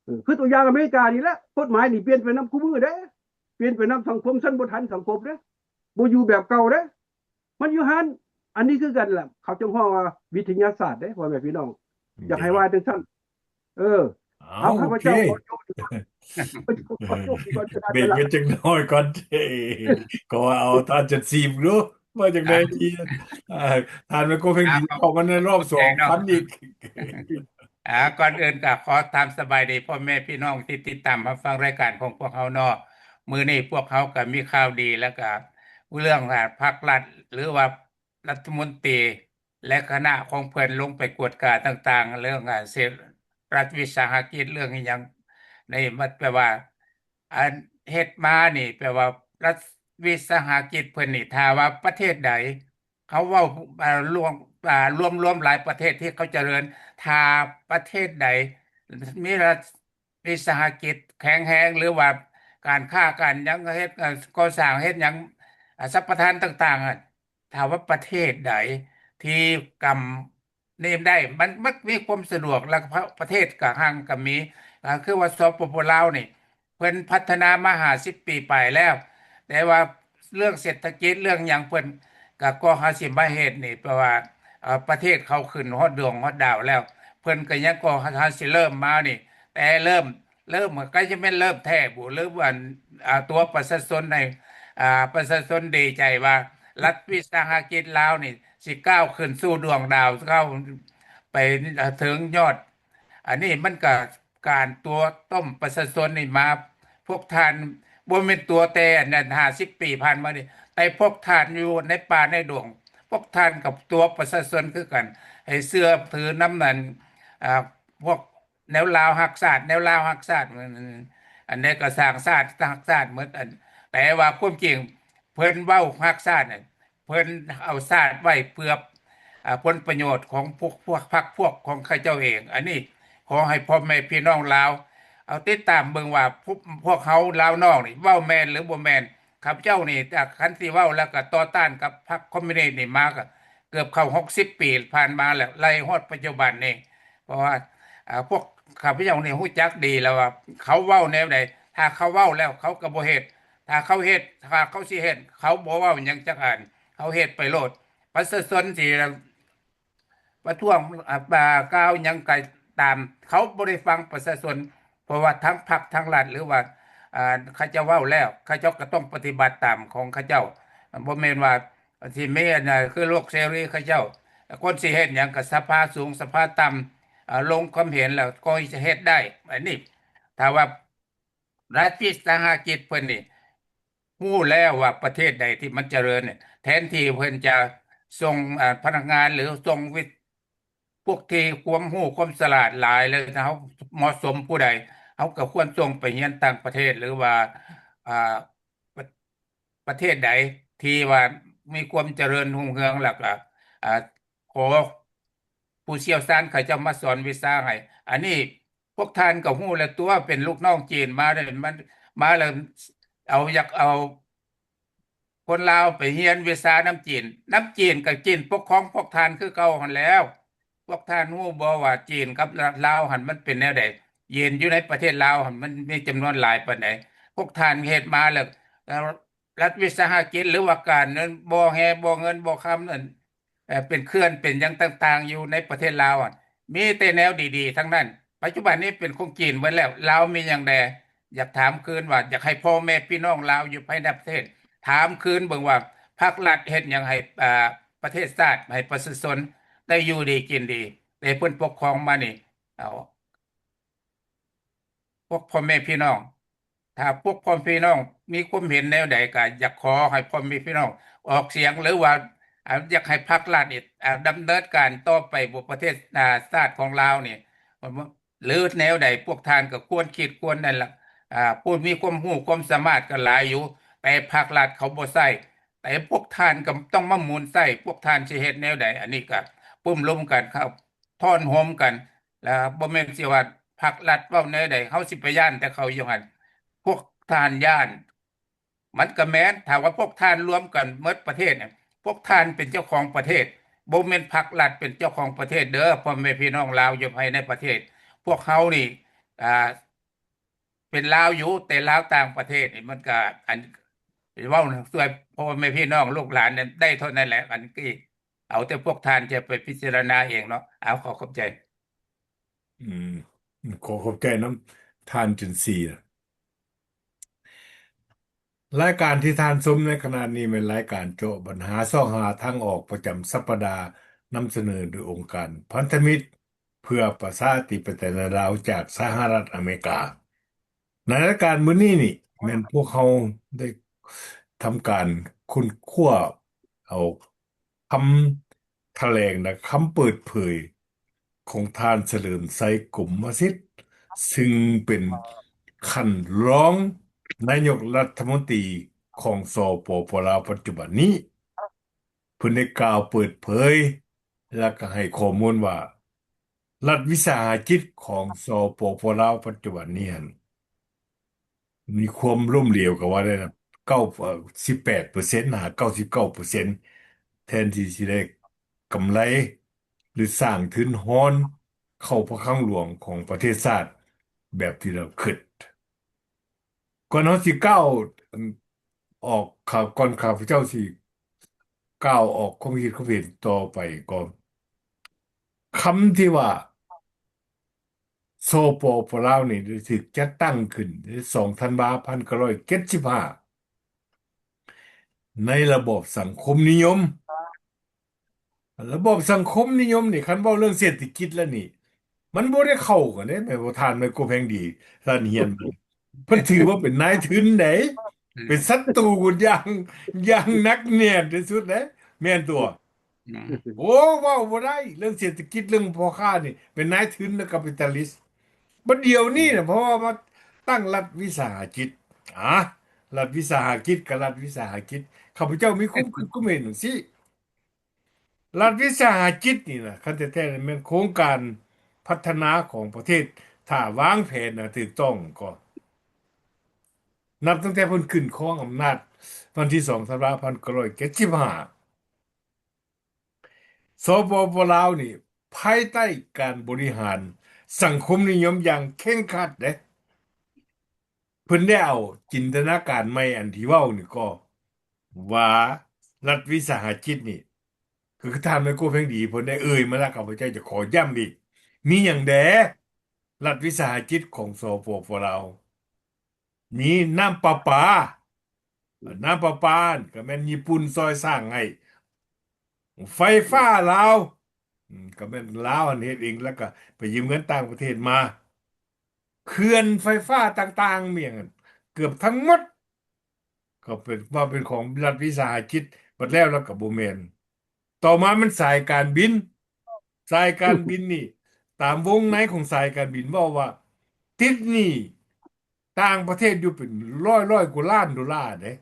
ເອີ ຄືຕົວຢ່າງອາເມລິການີ້ແຫຼະ ກົດໝາຍນີ້ປ່ຽນໄປນຳຄູ່ມື້ເດ້ ປ່ຽນໄປນຳສັງຄົມ ສັນບໍ່ທັນສັງຄົມເດ້ ບໍ່ຢູ່ແບບເກົ່າເດ້ ມັນຢູ່ຫັ້ນ. ອັນນີ້ຄືກັນລະ ເຂົາຈຶ່ງຮ້ອງວ່າວິທະຍາສາດເດ້ ພໍ່ແມ່ພີ່ນ້ອງ ຢາກໃຫ້ວ່າຈັ່ງຊັ້ນ. ເອີ ເອົາ ເອົາ ຂ້າພະເຈົ້າ ໂອເຄ ຂໍຈົບ ຂໍຈົບກ່ອນ ເບຣກໄວ້ຈັກໜ້ອຍກ່ອນເດ້ ກໍວ່າເອົາທ່ານຈັນຊີບເນາະ ວ່າຈັ່ງໃດດີ ອ່າ ທ່ານແມ່ນກໍເພງດີເຂົ້າມາໃນລອບສອງພັນອີກ. ອ່າ ກ່ອນອື່ນກໍຂໍຖາມສະບາຍດີພໍ່ແມ່ພີ່ນ້ອງທີ່ຕິດຕາມຮັບຟັງລາຍການຂອງພວກເຮົາເນາະ. ມື້ນີ້ພວກເຮົາກໍມີຂ່າວດີ ແລ້ວກໍເລື່ອງ ອ່າ ພັກລັດ ຫຼືວ່າລັດຖະມົນຕີ ແລະ ຄະນະຂອງເພິ່ນລົງໄປກວດກາຕ່າງໆ ເລື່ອງ ອ່າ ເສດ ລັດວິສາຫະກິດ ເລື່ອງອີ່ຫຍັງນີ້ ມັນແປວ່າ ອັນເຮັດມານີ້ ແປວ່າລັດວິສາຫະກິດເພິ່ນນີ້ ຖ້າວ່າປະເທດໃດ ເຂົາເວົ້າ ອ່າ ລວມ ອ່າ ລວມໆຫຼາຍປະເທດທີ່ເຂົາຈະເລີນ ຖ້າປະເທດໃດມີລັດວິສາຫະກິດແຂງແຮງ ຫຼືວ່າການຄ້າການຫຍັງ ເຮັດ ເອີ ກໍ່ສ້າງເຮັດຫຍັງ ອາ ສຳປະທານຕ່າງໆ ອະ ຖ້າວ່າປະເທດໃດທີ່ກຳ ນີ້ໄດ້ ມັນມັກມີຄວາມສະດວກ ແລ້ວກໍປະເທດກະຮັ່ງກະມີ ກໍຄືວ່າ ສປປ ລາວນີ້ ເພິ່ນພັດທະນາມາຫ້າສິບປີປາຍແລ້ວ ແຕ່ວ່າເລື່ອງເສດຖະກິດ ເລື່ອງຫຍັງເພິ່ນກະ ກໍຫາຊິມາເຮັດນີ້ ເພາະວ່າ ເອີ ປະເທດເຂົາຂຶ້ນຮອດດວງຮອດດາວແລ້ວ ເພິ່ນກະຍັງ ກໍຫາຊິເລີ່ມມານີ້ ແຕ່ເລີ່ມ ເລີ່ມ ກໍຈະແມ່ນເລີ່ມແທ້ບໍ່ ຫຼືວ່າ ອ່າ ຕົວປະຊາຊົນໃນ ອ່າ ປະຊາຊົນດີໃຈວ່າລັດວິສາຫະກິດລາວນີ້ຊິກ້າວຂຶ້ນສູ່ດວງດາວ ກ້າວໄປເຖິງຍອດ ອັນນີ້ມັນກໍການຕົວະຕົ້ມປະຊາຊົນນີ້ມາ ພວກທ່ານບໍ່ແມ່ນຕົວະແຕ່ອັນນັ້ນຫ້າສິບປີຜ່ານມານີ້ ແຕ່ພວກທ່ານຢູ່ໃນປ່າໃນດົງ ພວກທ່ານກໍຕົວະປະຊາຊົນຄືກັນ ໃຫ້ເຊື່ອຖືນຳນັ້ນ ອ່າ ພວກ ແນວລາວຮັກຊາດ ແນວລາວຮັກຊາດ ອັນໃດກໍສ້າງຊາດ ຮັກຊາດໝົດ ອັນ ແຕ່ວ່າຄວາມຈິງເພິ່ນເວົ້າຮັກຊາດ ເພິ່ນເອົາຊາດໄວ້ເພື່ອ ອ່າ ຜົນປະໂຫຍດຂອງພວກ ພວກພັກພວກຂອງເຂົາເຈົ້າເອງ. ອັນນີ້ຂໍໃຫ້ພໍ່ແມ່ພີ່ນ້ອງລາວ ເອົາຕິດຕາມເບິ່ງວ່າ ພວກ ພວກເຮົາລາວນອກນີ້ເວົ້າແມ່ນຫຼືບໍ່ແມ່ນ. ຂ້າພະເຈົ້ານີ້ ຈາກຄັນຊິເວົ້າແລ້ວກໍຕໍ່ຕ້ານກັບພັກຄອມມິວນິດນີ້ມາກໍເກືອບເຂົ້າຫົກສິບປີຜ່ານມາແລ້ວ ໄລ່ຮອດປັດຈຸບັນນີ້. ເພາະວ່າ ອ່າ ພວກຂ້າພະເຈົ້ານີ້ຮູ້ຈັກດີແລ້ວວ່າເຂົາເວົ້າແນວໃດ ຖ້າເຂົາເວົ້າແລ້ວເຂົາກໍບໍ່ເຮັດ ຖ້າເຂົາເຮັດ ຖ້າເຂົາຊິເຮັດ ເຂົາບໍ່ເວົ້າຫຍັງຈັກອັນ ເຂົາເຮັດໄປໂລດ. ປະຊາຊົນຊິປະທ້ວງ ອ່າ ກ່າວຫຍັງກໍຕາມ ເຂົາບໍ່ໄດ້ຟັງປະຊາຊົນ ເພາະວ່າທັງພັກທັງລັດ ຫຼືວ່າ ອ່າ ເຂົາເຈົ້າເວົ້າແລ້ວ ເຂົາເຈົ້າກໍຕ້ອງປະຕິບັດຕາມຂອງເຂົາເຈົ້າ ບໍ່ແມ່ນວ່າ ທີ່ມີອັນນັ້ນຄືໂລກເສລີເຂົາເຈົ້າ ຄົນຊິເຮັດຫຍັງກໍສະພາສູງສະພາຕ່ຳ ເອົາລົງຄວາມເຫັນແລ້ວກໍຈະເຮັດໄດ້. ອັນນີ້ຖ້າວ່າລັດວິສາຫະກິດເພິ່ນນີ້ຮູ້ແລ້ວວ່າປະເທດໃດທີ່ມັນຈະເລີນນີ້ ແທນທີ່ເພິ່ນຈະສົ່ງ ເອີ ພະນັກງານ ຫຼືສົ່ງວິ ພວກທີ່ຄວາມຮູ້ຄວາມສະຫຼາດຫຼາຍ ແລ້ວເຮົາເໝາະສົມຜູ້ໃດ ເຮົາກໍຄວນສົ່ງໄປຮຽນຕ່າງປະເທດ ຫຼືວ່າ ອ່າ ປະ ປະເທດໃດທີ່ວ່າ ມີຄວາມຈະເລີນຮຸ່ງເຮືອງ ແລ້ວກໍ ອາ ຂໍຜູ້ຊ່ຽວຊານເຂົາເຈົ້າມາສອນວິຊາໃຫ້. ອັນນີ້ພວກທ່ານກໍຮູ້ແລ້ວຕົວະ ເປັນລູກນ້ອງຈີນມາເດ້ ມັນມາແລ້ວ ເອົາ ຢາກເອົາຄົນລາວໄປຮຽນວິຊານຳຈີນ ນຳຈີນ ກໍຈີນປົກຄອງພວກທ່ານຄືເກົ່າຫັ້ນແລ້ວ. ພວກທ່ານຮູ້ບໍ່ວ່າຈີນກັບລາວຫັ້ນມັນເປັນແນວໃດ? ຈີນຢູ່ໃນປະເທດລາວຫັ້ນມັນມີຈຳນວນຫຼາຍປານໃດ? ພວກທ່ານເຮັດມາແລ້ວ ແລ້ວລັດວິສາຫະກິດ ຫຼືວ່າການເງິນ ບໍ່ແຮ່ ບໍ່ເງິນ ບໍ່ຄຳນັ້ນ ເອີ ເປັນເຂື່ອນເປັນຫຍັງຕ່າງໆ ຢູ່ໃນປະເທດລາວ ມີແຕ່ແນວດີໆ ທັງນັ້ນ. ປັດຈຸບັນນີ້ເປັນຂອງຈີນເບິດແລ້ວ ລາວມີຫຍັງແດ່? ຢາກຖາມຄືນວ່າ ຢາກໃຫ້ພໍ່ແມ່ພີ່ນ້ອງລາວຢູ່ພາຍໃນປະເທດ ຖາມຄືນເບິ່ງວ່າ ພັກລັດເຮັດຫຍັງໃຫ້ ອາ ປະເທດຊາດ ໃຫ້ປະຊາຊົນໄດ້ຢູ່ດີກິນດີ ແຕ່ເພິ່ນປົກຄອງມານີ້ ເອົາ ພວກພໍ່ແມ່ພີ່ນ້ອງ ຖ້າພວກພໍ່ແມ່ພີ່ນ້ອງມີຄວາມເຫັນແນວໃດ ກໍຢາກຂໍໃຫ້ພໍ່ແມ່ພີ່ນ້ອງອອກສຽງ ຫຼືວ່າ ອາ ຢາກໃຫ້ພັກລັດນີ້ ອາ ດຳເນີນການຕໍ່ໄປ ບໍ່ປະເທດ ອາ ຊາດຂອງລາວນີ້ ຫຼືແນວໃດ ພວກທ່ານກໍຄວນຄິດຄວນນັ້ນລະ ອາ ຜູ້ມີຄວາມຮູ້ຄວາມສາມາດກໍຫຼາຍຢູ່ ແຕ່ພັກລັດເຂົາບໍ່ໃຊ້ ແຕ່ພວກທ່ານກໍຕ້ອງມາໝູນໃຊ້ ພວກທ່ານຊິເຮັດແນວໃດ? ອັນນີ້ກໍປຶ້ມລົມກັນ ເຂົ້າທ້ອນໂຮມກັນ ແລ້ວບໍ່ແມ່ນຊິວ່າພັກລັດເວົ້າແນວໃດ ເຮົາຊິໄປຢ້ານແຕ່ເຂົາຢູ່ຫັ້ນ ພວກທ່ານຢ້ານ ມັນກໍແມ່ນ ຖ້າວ່າພວກທ່ານລວມກັນໝົດປະເທດ ພວກທ່ານເປັນເຈົ້າຂອງປະເທດ ບໍ່ແມ່ນພັກລັດເປັນເຈົ້າຂອງປະເທດເດີ ພໍ່ແມ່ພີ່ນ້ອງລາວຢູ່ພາຍໃນປະເທດ ພວກເຮົານີ້ ອ່າ ເປັນລາວຢູ່ ແຕ່ລາວຕ່າງປະເທດນີ້ ມັນກໍ ອັນ ເວົ້າຊ່ວຍພໍ່ແມ່ພີ່ນ້ອງລູກຫຼານນັ້ນໄດ້ເທົ່ານັ້ນແຫຼະ ອັນນີ້ ເອົາແຕ່ພວກທ່ານຈະໄປພິຈາລະນາເອງເນາະ. ເອົາ ຂໍຂອບໃຈ. ອືມ ຂໍຂອບໃຈນຳທ່ານຈຸນຊີ. ລາຍການທີ່ທ່ານຊົມໃນຂະນະນີ້ແມ່ນລາຍການເຈາະບັນຫາຊອກຫາທາງອອກປະຈຳສັບປະດາ ນຳສະເໜີໂດຍອົງການພັນທະມິດເພື່ອປະຊາທິປະໄຕໃນລາວຈາກສະຫະລັດອາເມລິກາ. ໃນລາຍການມື້ນີ້ນີ້ ແມ່ນພວກເຮົາໄດ້ທຳການຄົ້ນຄວ້າເອົາຄຳຖະແຫຼງ ແລະ ຄຳເປີດເຜີຍຂອງທ່ານ ສະເຫຼີມໄຊ ກົມມະສິດ ຊຶ່ງເປັນຂັ້ນຮອງນາຍົກລັດຖະມົນຕີຂອງ ສປປ ລາວ ປັດຈຸບັນນີ້. ເພິ່ນໄດ້ກ່າວເປີດເຜີຍ ແລະ ກໍໃຫ້ຂໍ້ມູນວ່າ ລັດວິສາຫະກິດຂອງ ສປປ ລາວ ປັດຈຸບັນນີ້ຫັ້ນ ມີຄວາມລົ້ມເຫຼວກໍວ່າໄດ້ນະ ເກົ້າ ເອີ ສິບແປດເປີເຊັນ ຫາ ເກົ້າສິບເກົ້າເປີເຊັນ ແທນທີ່ຊິໄດ້ກຳໄລ ຫຼື ສ້າງທຶນຮອນເຂົ້າພະຄັງຫຼວງຂອງປະເທດຊາດ ແບບທີ່ລາວຄິດ. ກ່ອນເຮົາຊິກ້າວ ອັນ ອອກຂ່າວ ກ່ອນຂ້າພະເຈົ້າຊິກ່າວອອກຄວາມຄິດຄວາມເຫັນຕໍ່ໄປກໍ ຄຳທີ່ວ່າ ສປປ ລາວນີ້ໄດ້ຖືກຈັດຕັ້ງຂຶ້ນໃນສອງທັນວາ ພັນເກົ້າຮ້ອຍເຈັດສິບຫ້າ ໃນລະບອບສັງຄົມນິຍົມ. ລະບອບສັງຄົມນິຍົມນີ້ ຄັນເວົ້າເລື່ອງເສດຖະກິດແລ້ວນີ້ ມັນບໍ່ໄດ້ເຂົ້າກັນເດ້ ແມ່ນບໍ່ທ່ານໄມໂກແພງດີ ທ່ານຮຽນ ເພິ່ນຖືວ່າເປັນນາຍທຶນໃດ ເປັນສັດຕູກັນຢ່າງ ຢ່າງໜັກແໜ້ນທີ່ສຸດເດ້ ແມ່ນຕົວະ. ອືມ ໂອ້ ເວົ້າບໍ່ໄດ້ ເລື່ອງເສດຖະກິດ ເລື່ອງພໍ່ຄ້ານີ້ ເປັນນາຍທຶນ ແລະ ກາປິຕາລິດ. ບັດດຽວນີ້ນະ ເພາະວ່າມາຕັ້ງລັດວິສາຫະກິດ ອາ ລັດວິສາຫະກິດກັບລັດວິສາຫະກິດ ຂ້າພະເຈົ້າມີຄວາມຄິດຄວາມເຫັນຈັ່ງຊີ້. ລັດວິສາຫະກິດນີ້ນະ ຄັນແທ້ໆແມ່ນໂຄງການພັດທະນາຂອງປະເທດ ຖ້າວາງແຜນນະຖືກຕ້ອງກໍ ນັບຕັ້ງແຕ່ເພິ່ນຂຶ້ນຄອງອຳນາດວັນທີສອງ ທັນວາ ພັນເກົ້າຮ້ອຍເຈັດສິບຫ້າ ສປປ ລາວນີ້ ພາຍໃຕ້ການບໍລິຫານສັງຄົມນິຍົມຢ່າງເຄັ່ງຄັດເດ້. ເພິ່ນໄດ້ເອົາຈິນຕະນາການໃໝ່ອັນທີ່ເວົ້ານີ້ກໍວ່າ ລັດວິສາຫະກິດນີ້ ຄືທ່ານໄມໂກແພງດີເພິ່ນໄດ້ເອີ່ຍມາແລ້ວ ຂ້າພະເຈົ້າຈະຂໍຢ້ຳອີກ ມີຫຍັງແດ່ ລັດວິສາຫະກິດຂອງ ສປປ ລາວ ມີນ້ຳປະປາ ນ້ຳປະປາກໍແມ່ນຍີ່ປຸ່ນຊ່ອຍສ້າງໃຫ້ ໄຟຟ້າລາວ ອືມ ກໍແມ່ນລາວຫັ້ນເຮັດເອງ ແລ້ວກໍໄປຢືມເງິນຕ່າງປະເທດມາ ເຂື່ອນໄຟຟ້າຕ່າງໆ ມີຫຍັງ ເກືອບທັງໝົດ ກໍເປັນ ວ່າເປັນຂອງລັດວິສາຫະກິດ ບັດແລ້ວ ແລ້ວກໍບໍ່ແມ່ນ. ຕໍ່ມາແມ່ນສາຍການບິນ ສາຍການບິນນີ້ ຕາມວົງໃນຂອງສາຍການບິນເວົ້າວ່າ ຕິດໜີ້ຕ່າງປະເທດຢູ່ເປັນຮ້ອຍໆກວ່າລ້ານໂດລາເດ້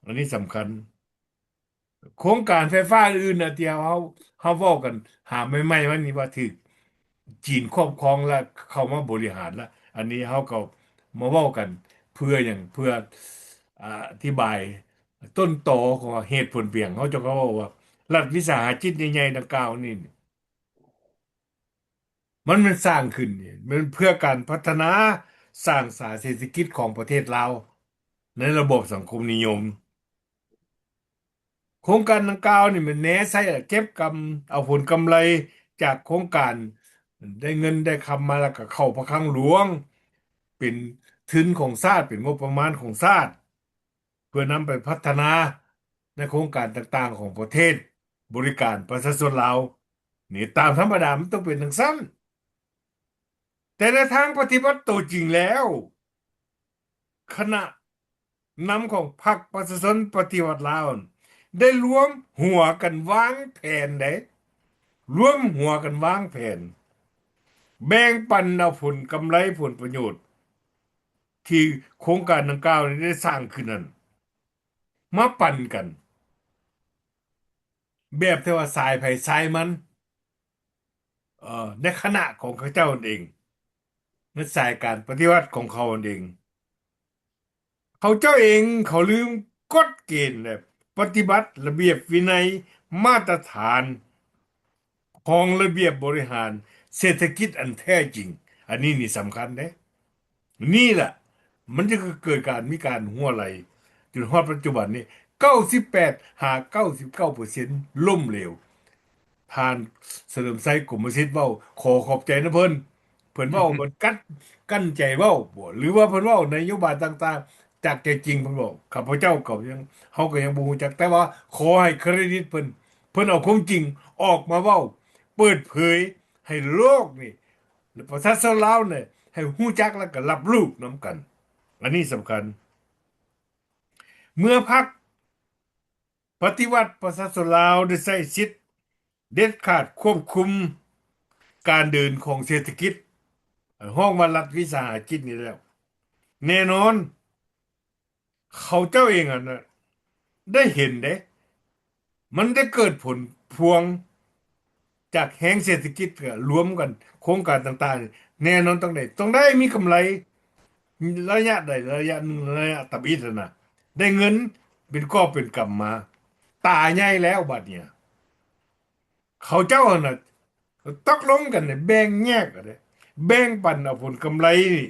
ອັນນີ້ສຳຄັນ. ໂຄງການໄຟຟ້າອື່ນໆນະ ທີ່ເຮົາ ເຮົາ ເຮົາເວົ້າກັນຫາໃໝ່ໆມານີ້ ວ່າຖືກຈີນຄອບຄອງ ແລະ ເຂົ້າມາບໍລິຫານລະ. ອັນນີ້ເຮົາກໍມາເວົ້າກັນເພື່ອຫຍັງ? ເພື່ອ ອາ ອະທິບາຍຕົ້ນຕໍຂອງເຫດຜົນປຽງ. ເຮົາຈະເວົ້າວ່າ ລັດວິສາຫະກິດໃຫຍ່ໆດັ່ງກ່າວນີ້ ມັນແມ່ນສ້າງຂຶ້ນນີ້ ແມ່ນເພື່ອການພັດທະນາສ້າງສາເສດຖະກິດຂອງປະເທດລາວ ໃນລະບອບສັງຄົມນິຍົມ. ໂຄງການດັ່ງກ່າວນີ້ແມ່ນແນໃສ່ເກັບກຳເອົາຜົນກຳໄລຈາກໂຄງການ ໄດ້ເງິນໄດ້ຄຳມາ ແລ້ວກໍເຂົ້າພະຄັງຫຼວງ ເປັນທຶນຂອງຊາດ ເປັນງົບປະມານຂອງຊາດ ເພື່ອນຳໄປພັດທະນາໃນໂຄງການຕ່າງໆຂອງປະເທດ ບໍລິການປະຊາຊົນລາວ. ນີ້ຕາມທຳມະດາມັນຕ້ອງເປັນຈັ່ງຊັ້ນ. ແຕ່ໃນທາງປະຕິບັດໂຕຈິງແລ້ວ ຄະນະນຳຂອງພັກປະຊາຊົນປະຕິວັດລາວ ໄດ້ລວມຫົວກັນວາງແຜນເດ້ ລວມຫົວກັນວາງແຜນ ແບ່ງປັນເອົາຜົນກຳໄລຜົນປະໂຫຍດ ທີ່ໂຄງການດັ່ງກ່າວນີ້ໄດ້ສ້າງຂຶ້ນນັ້ນ ມາປັນກັນ ແບບທີ່ວ່າສາຍໃຜສາຍມັນ ເອີ ໃນຄະນະຂອງເຂົາເຈົ້ານັ້ນເອງ ໃນສາຍການປະຕິວັດຂອງເຂົານັ້ນເອງ. ເຂົາເຈົ້າເອງເຂົາລືມກົດເກນ ແລະ ປະຕິບັດລະບຽບວິໄນ ມາດຕະຖານ ຂອງລະບຽບບໍລິຫານເສດຖະກິດອັນແທ້ຈິງ. ອັນນີ້ນີ້ສຳຄັນເດ້. ນີ້ລະ ມັນຈຶ່ງເກີດການ ມີການຮົ່ວໄຫຼ ຈົນຮອດປັດຈຸບັນນີ້ ເກົ້າສິບແປດຫາເກົ້າສິບເກົ້າເປີເຊັນລົ້ມເຫຼວ. ທ່ານສະເຫຼີມໄຊ ກົມມະສິດ ເວົ້າ ຂໍຂອບໃຈນຳເພິ່ນ. ເພິ່ນເວົ້າ ເພິ່ນກັ້ນ ກັ້ນໃຈເວົ້າບໍ ຫຼືວ່າເພິ່ນເວົ້ານະໂຍບາຍຕ່າງໆ ຈາກໃຈຈິງເພິ່ນເວົ້າ. ຂ້າພະເຈົ້າກໍຍັງ ເຮົາກໍຍັງບໍ່ຮູ້ຈັກ ແຕ່ວ່າຂໍໃຫ້ເຄຣດິດເພິ່ນ ເພິ່ນເອົາຄວາມຈິງອອກມາເວົ້າ ເປີດເຜີຍໃຫ້ໂລກນີ້ ແລະ ປະຊາຊົນລາວນີ້ ໃຫ້ຮູ້ຈັກ ແລະ ກໍຮັບຮູ້ນຳກັນ. ອັນນີ້ສຳຄັນ. ເມື່ອພັກ ປະຕິວັດປະຊາຊົນລາວໄດ້ໃຊ້ສິດເດັດຂາດຄວບຄຸມການເດີນຂອງເສດຖະກິດ ຮ້ອງວ່າລັດວິສາຫະກິດນີ້ແລ້ວ ແນ່ນອນ ເຂົາເຈົ້າເອງຫັ້ນນະ ໄດ້ເຫັນເດ້ ມັນໄດ້ເກີດຜົນພວງ ຈາກແຮງເສດຖະກິດລວມກັນ ໂຄງການຕ່າງໆ ແນ່ນອນຕ້ອງໄດ້ ຕ້ອງໄດ້ມີກຳໄລ ໄລຍະໃດໄລຍະໜຶ່ງ ໄລຍະທຳອິດຫັ້ນນະ ໄດ້ເງິນເປັນກອບເປັນກຳມາ ຕາໃຫຍ່ແລ້ວບາດນີ້ ເຂົາເຈົ້າຫັ້ນນະ ຕົກລົງກັນ ແບ່ງແຍກກັນເດ້ ແບ່ງປັນເອົາຜົນກຳໄລນີ້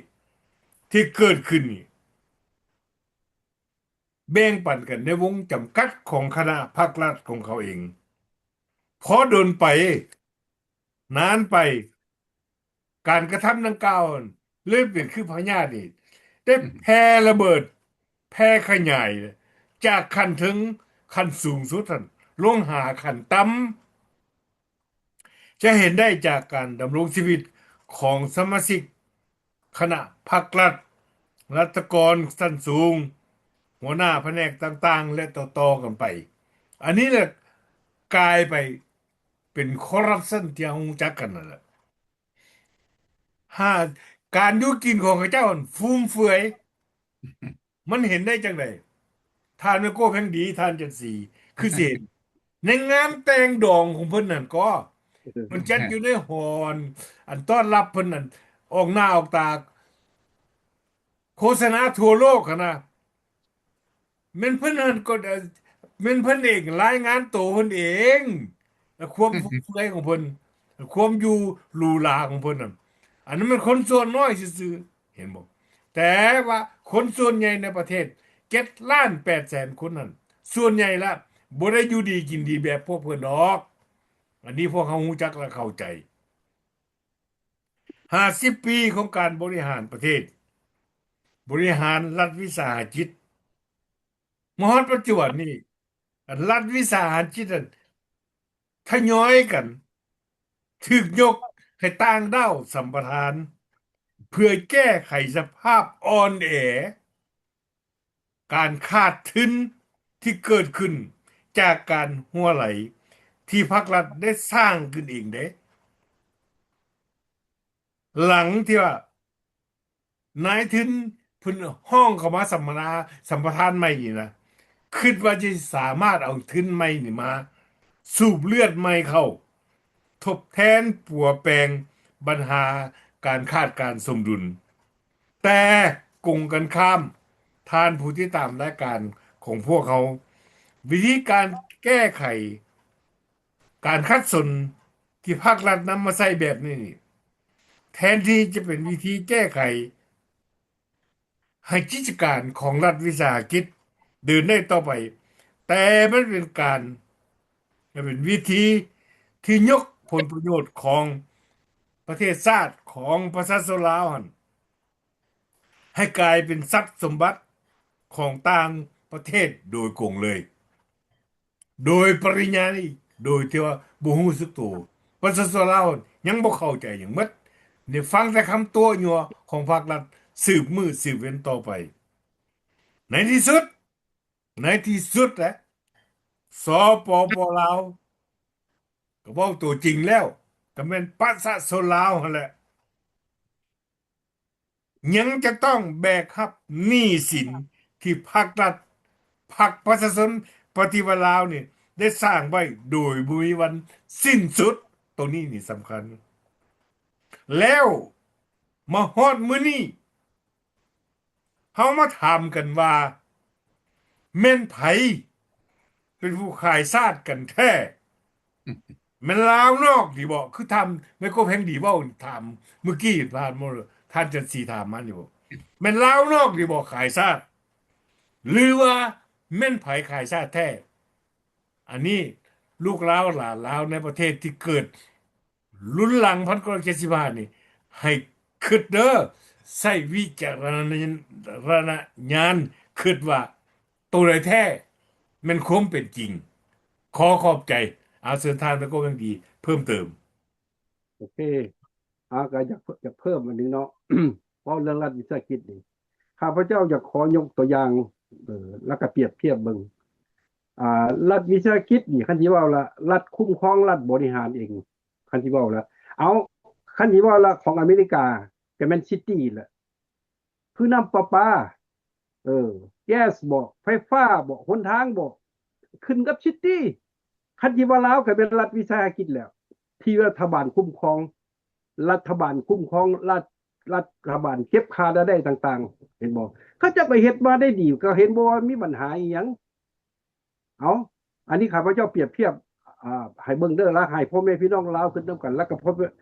ທີ່ເກີດຂຶ້ນນີ້ ແບ່ງປັນກັນໃນວົງຈຳກັດຂອງຄະນະພັກລັດຂອງເຂົາເອງ. ພໍດົນໄປ ນານໄປ ການກະທຳດັ່ງກ່າວເລີຍເປັນຄືພະຍາດນີ້ ໄດ້ແຜ່ລະເບີດ ແຜ່ຂະຫຍາຍ ຈາກຂັ້ນເທິງ ຂັ້ນສູງສຸດຫັ້ນ ລົງຫາຂັ້ນຕ່ຳ. ຈະເຫັນໄດ້ຈາກການດຳລົງຊີວິດຂອງສະມາຊິກຄະນະພັກລັດ, ລັດຖະກອນຊັ້ນສູງ, ຫົວໜ້າພະແນກຕ່າງໆ ແລະ ຕໍ່ໆກັນໄປ. ອັນນີ້ແຫຼະກາຍໄປເປັນຄໍຣັບຊັນທີ່ເຮົາຮູ້ຈັກກັນນັ້ນແຫຼະ. ຫາການຢູ່ກິນຂອງເຂົາເຈົ້າຫັ້ນຟຸມເຟືອຍ. ມັນເຫັນໄດ້ຈັ່ງໃດ? ທ່ານແມ່ໂກ້ແພງດີ ທ່ານຈັນສີ ຄືຊິເຫັນ ໃນງານແຕ່ງດອງຂອງເພິ່ນນັ້ນກໍ ເພິ່ນຈັດຢູ່ໃນຫໍ ອັນຕ້ອນຮັບເພິ່ນນັ້ນ ອອກໜ້າອອກຕາ ໂຄສະນາທົ່ວໂລກຫັ້ນນະ ແມ່ນເພິ່ນຫັ້ນກໍ ແມ່ນເພິ່ນເອງລາຍງານໂຕເພິ່ນເອງ ແລະ ຄວາມຟຸມເຟືອຍຂອງເພິ່ນ ແລະ ຄວາມຢູ່ຫຼູຫຼາຂອງເພິ່ນນັ້ນ ອັນນັ້ນແມ່ນຄົນສ່ວນນ້ອຍຊື່ໆ ເຫັນບໍ່? ແຕ່ວ່າຄົນສ່ວນໃຫຍ່ໃນປະເທດ ເຈັດລ້ານແປດແສນຄົນນັ້ນ ສ່ວນໃຫຍ່ລະບໍ່ໄດ້ຢູ່ດີກິນດີແບບພວກເພິ່ນດອກ. ອັນນີ້ພວກເຮົາຮູ້ຈັກ ແລະ ເຂົ້າໃຈ. ຫ້າສິບປີຂອງການບໍລິຫານປະເທດ, ບໍລິຫານລັດວິສາຫະກິດ, ມາຮອດປັດຈຸບັນນີ້ ລັດວິສາຫະກິດນັ້ນທະຍອຍກັນຖືກຍົກໃຫ້ຕ່າງດ້າວສຳປະທານ ເພື່ອແກ້ໄຂສະພາບອ່ອນແອ ການຂາດທຶນທີ່ເກີດຂຶ້ນຈາກການຮົ່ວໄຫຼທີ່ພັກລັດໄດ້ສ້າງຂຶ້ນເອງເດ້. ຫຼັງທີ່ວ່ານາຍທຶນເພິ່ນຮ້ອງເຂົ້າມາສຳມະນາ ສຳປະທານໃໝ່ນີ້ນະ, ເ ຄິດວ່າຈະສາມາດເອົາທຶນໃໝ່ນີ້ມາສູບເລືອດໃໝ່ເຂົ້າ ທົດແທນປົວແປງບັນຫາການຂາດການສົມດຸນ. ແຕ່ກົງກັນຂ້າມ, ທ່ານຜູ້ຕິດຕາມລາຍການຂອງພວກເຮົາ, ວິທີການແກ້ໄຂການຂັດສົນທີ່ພາກລັດນຳມາໃຊ້ແບບນີ້ນີ້ ແທນທີ່ຈະເປັນວິທີແກ້ໄຂ ໃຫ້ກິດຈະການຂອງລັດວິສາຫະກິດເດີນໄດ້ຕໍ່ໄປ, ແຕ່ມັນເປັນການ ແລະ ເປັນວິທີທີ່ຍົກຜົນປະໂຫຍດຂອງປະເທດຊາດຂອງປະຊາຊົນລາວຫັ້ນ ໃຫ້ກາຍເປັນຊັບສົມບັດຂອງຕ່າງປະເທດໂດຍກົງເລີຍ ໂດຍປະລິຍາຍ ໂດຍທີ່ວ່າບໍ່ຮູ້ສຶກໂຕ. ປະຊາຊົນລາວຍັງບໍ່ເຂົ້າໃຈຫຍັງໝົດ, ໄດ້ຟັງແຕ່ຄຳຕົວະຍົວະຂອງພາກລັດສືບມື້ສືບເວັນຕໍ່ໄປ. ໃນທີ່ສຸດ, ໃນທີ່ສຸດແຫຼະ, ສປປ ລາວ ກໍເວົ້າຕົວຈິງແລ້ວ, ກໍແມ່ນປະຊາຊົນລາວຫັ້ນແຫຼະ ຍັງຈະຕ້ອງແບກຮັບໜີ້ສິນທີ່ພັກລັດ, ພັກປະຊາຊົນປະຕິວັດລາວນີ້ ໄດ້ສ້າງໄວ້ໂດຍບໍ່ມີວັນສິ້ນສຸດ. ໂຕນີ້ນີ້ສຳຄັນ. ແລ້ວມາຮອດມື້ນີ້ ເຮົາມາຖາມກັນວ່າ ແມ່ນໃຜເປັນຜູ້ຂາຍຊາດກັນແທ້? ແມ່ນລາວນອກນີ້ບໍ? ຄືທ່ານໄມໂກແພງດີເວົ້າ ຖາມມື້ກີ້ຜ່ານມາ, ທ່ານຈັນສີຖາມມານີ້ບໍ? ແມ່ນລາວນອກນີ້ບໍຂາຍຊາດ? ຫຼືວ່າແມ່ນໃຜຂາຍຊາດແທ້? ອັນນີ້ລູກລາວຫຼານລາວໃນປະເທດທີ່ເກີດລຸນຫຼັງພັນເກົ້າຮ້ອຍເຈັດສິບຫ້ານີ້ ໃຫ້ຄິດເດີ, ໃຊ້ວິຈາລະນະຍານ ຄິດວ່າໂຕໃດແທ້ແມ່ນຄວາມເປັນຈິງ. ຂໍຂອບໃຈ. ອາ ເຊີນທ່ານໄມໂກແພງດີເພີ່ມເຕີມ. ໂອເຄ ອາ ກໍຢາກ ຢາກເພີ່ມອັນໜຶ່ງເນາະ ເວົ້າເລື່ອງລັດວິສາຫະກິດນີ້ ຂ້າພະເຈົ້າຢາກຂໍຍົກຕົວຢ່າງ ເອີ ແລ້ວກໍປຽບທຽບເບິ່ງ ອາ ລັດວິສາຫະກິດນີ້ ຄັນຊິເວົ້າລະ ລັດຄຸ້ມຄອງ ລັດບໍລິຫານເອງ ຄັນຊິເວົ້າລະ ເອົາ ຄັນຊິເວົ້າລະ ຂອງອາເມລິກາກໍແມ່ນຊິຕີລະ ຄືນ້ຳປະປາ ເອີ ແກັສບໍ ໄຟຟ້າບໍ ຫົນທາງບໍ ຂຶ້ນກັບຊິຕີ. ຄັນຊິວ່າລາວກໍແມ່ນລັດວິສາຫະກິດແລ້ວ ທີ່ລັດຖະບານຄຸ້ມຄອງ ລັດຖະບານຄຸ້ມຄອງ ລັດ ລັດຖະບານເກັບຄ່າລາຍໄດ້ຕ່າງໆ ເຫັນບໍ່? ເຂົາເຈົ້າກໍເຮັດມາໄດ້ດີ ກໍເຫັນບໍ່ວ່າມີບັນຫາອີ່ຫຍັງ. ເອົາ ອັນນີ້ຂ້າພະເຈົ້າປຽບທຽບ ອາ ໃຫ້ເບິ່ງເດີ ແລະ ໃຫ້ພໍ່ແມ່ພີ່ນ້ອງລາວຄິດນຳກັນ ແລ້ວກໍພໍ່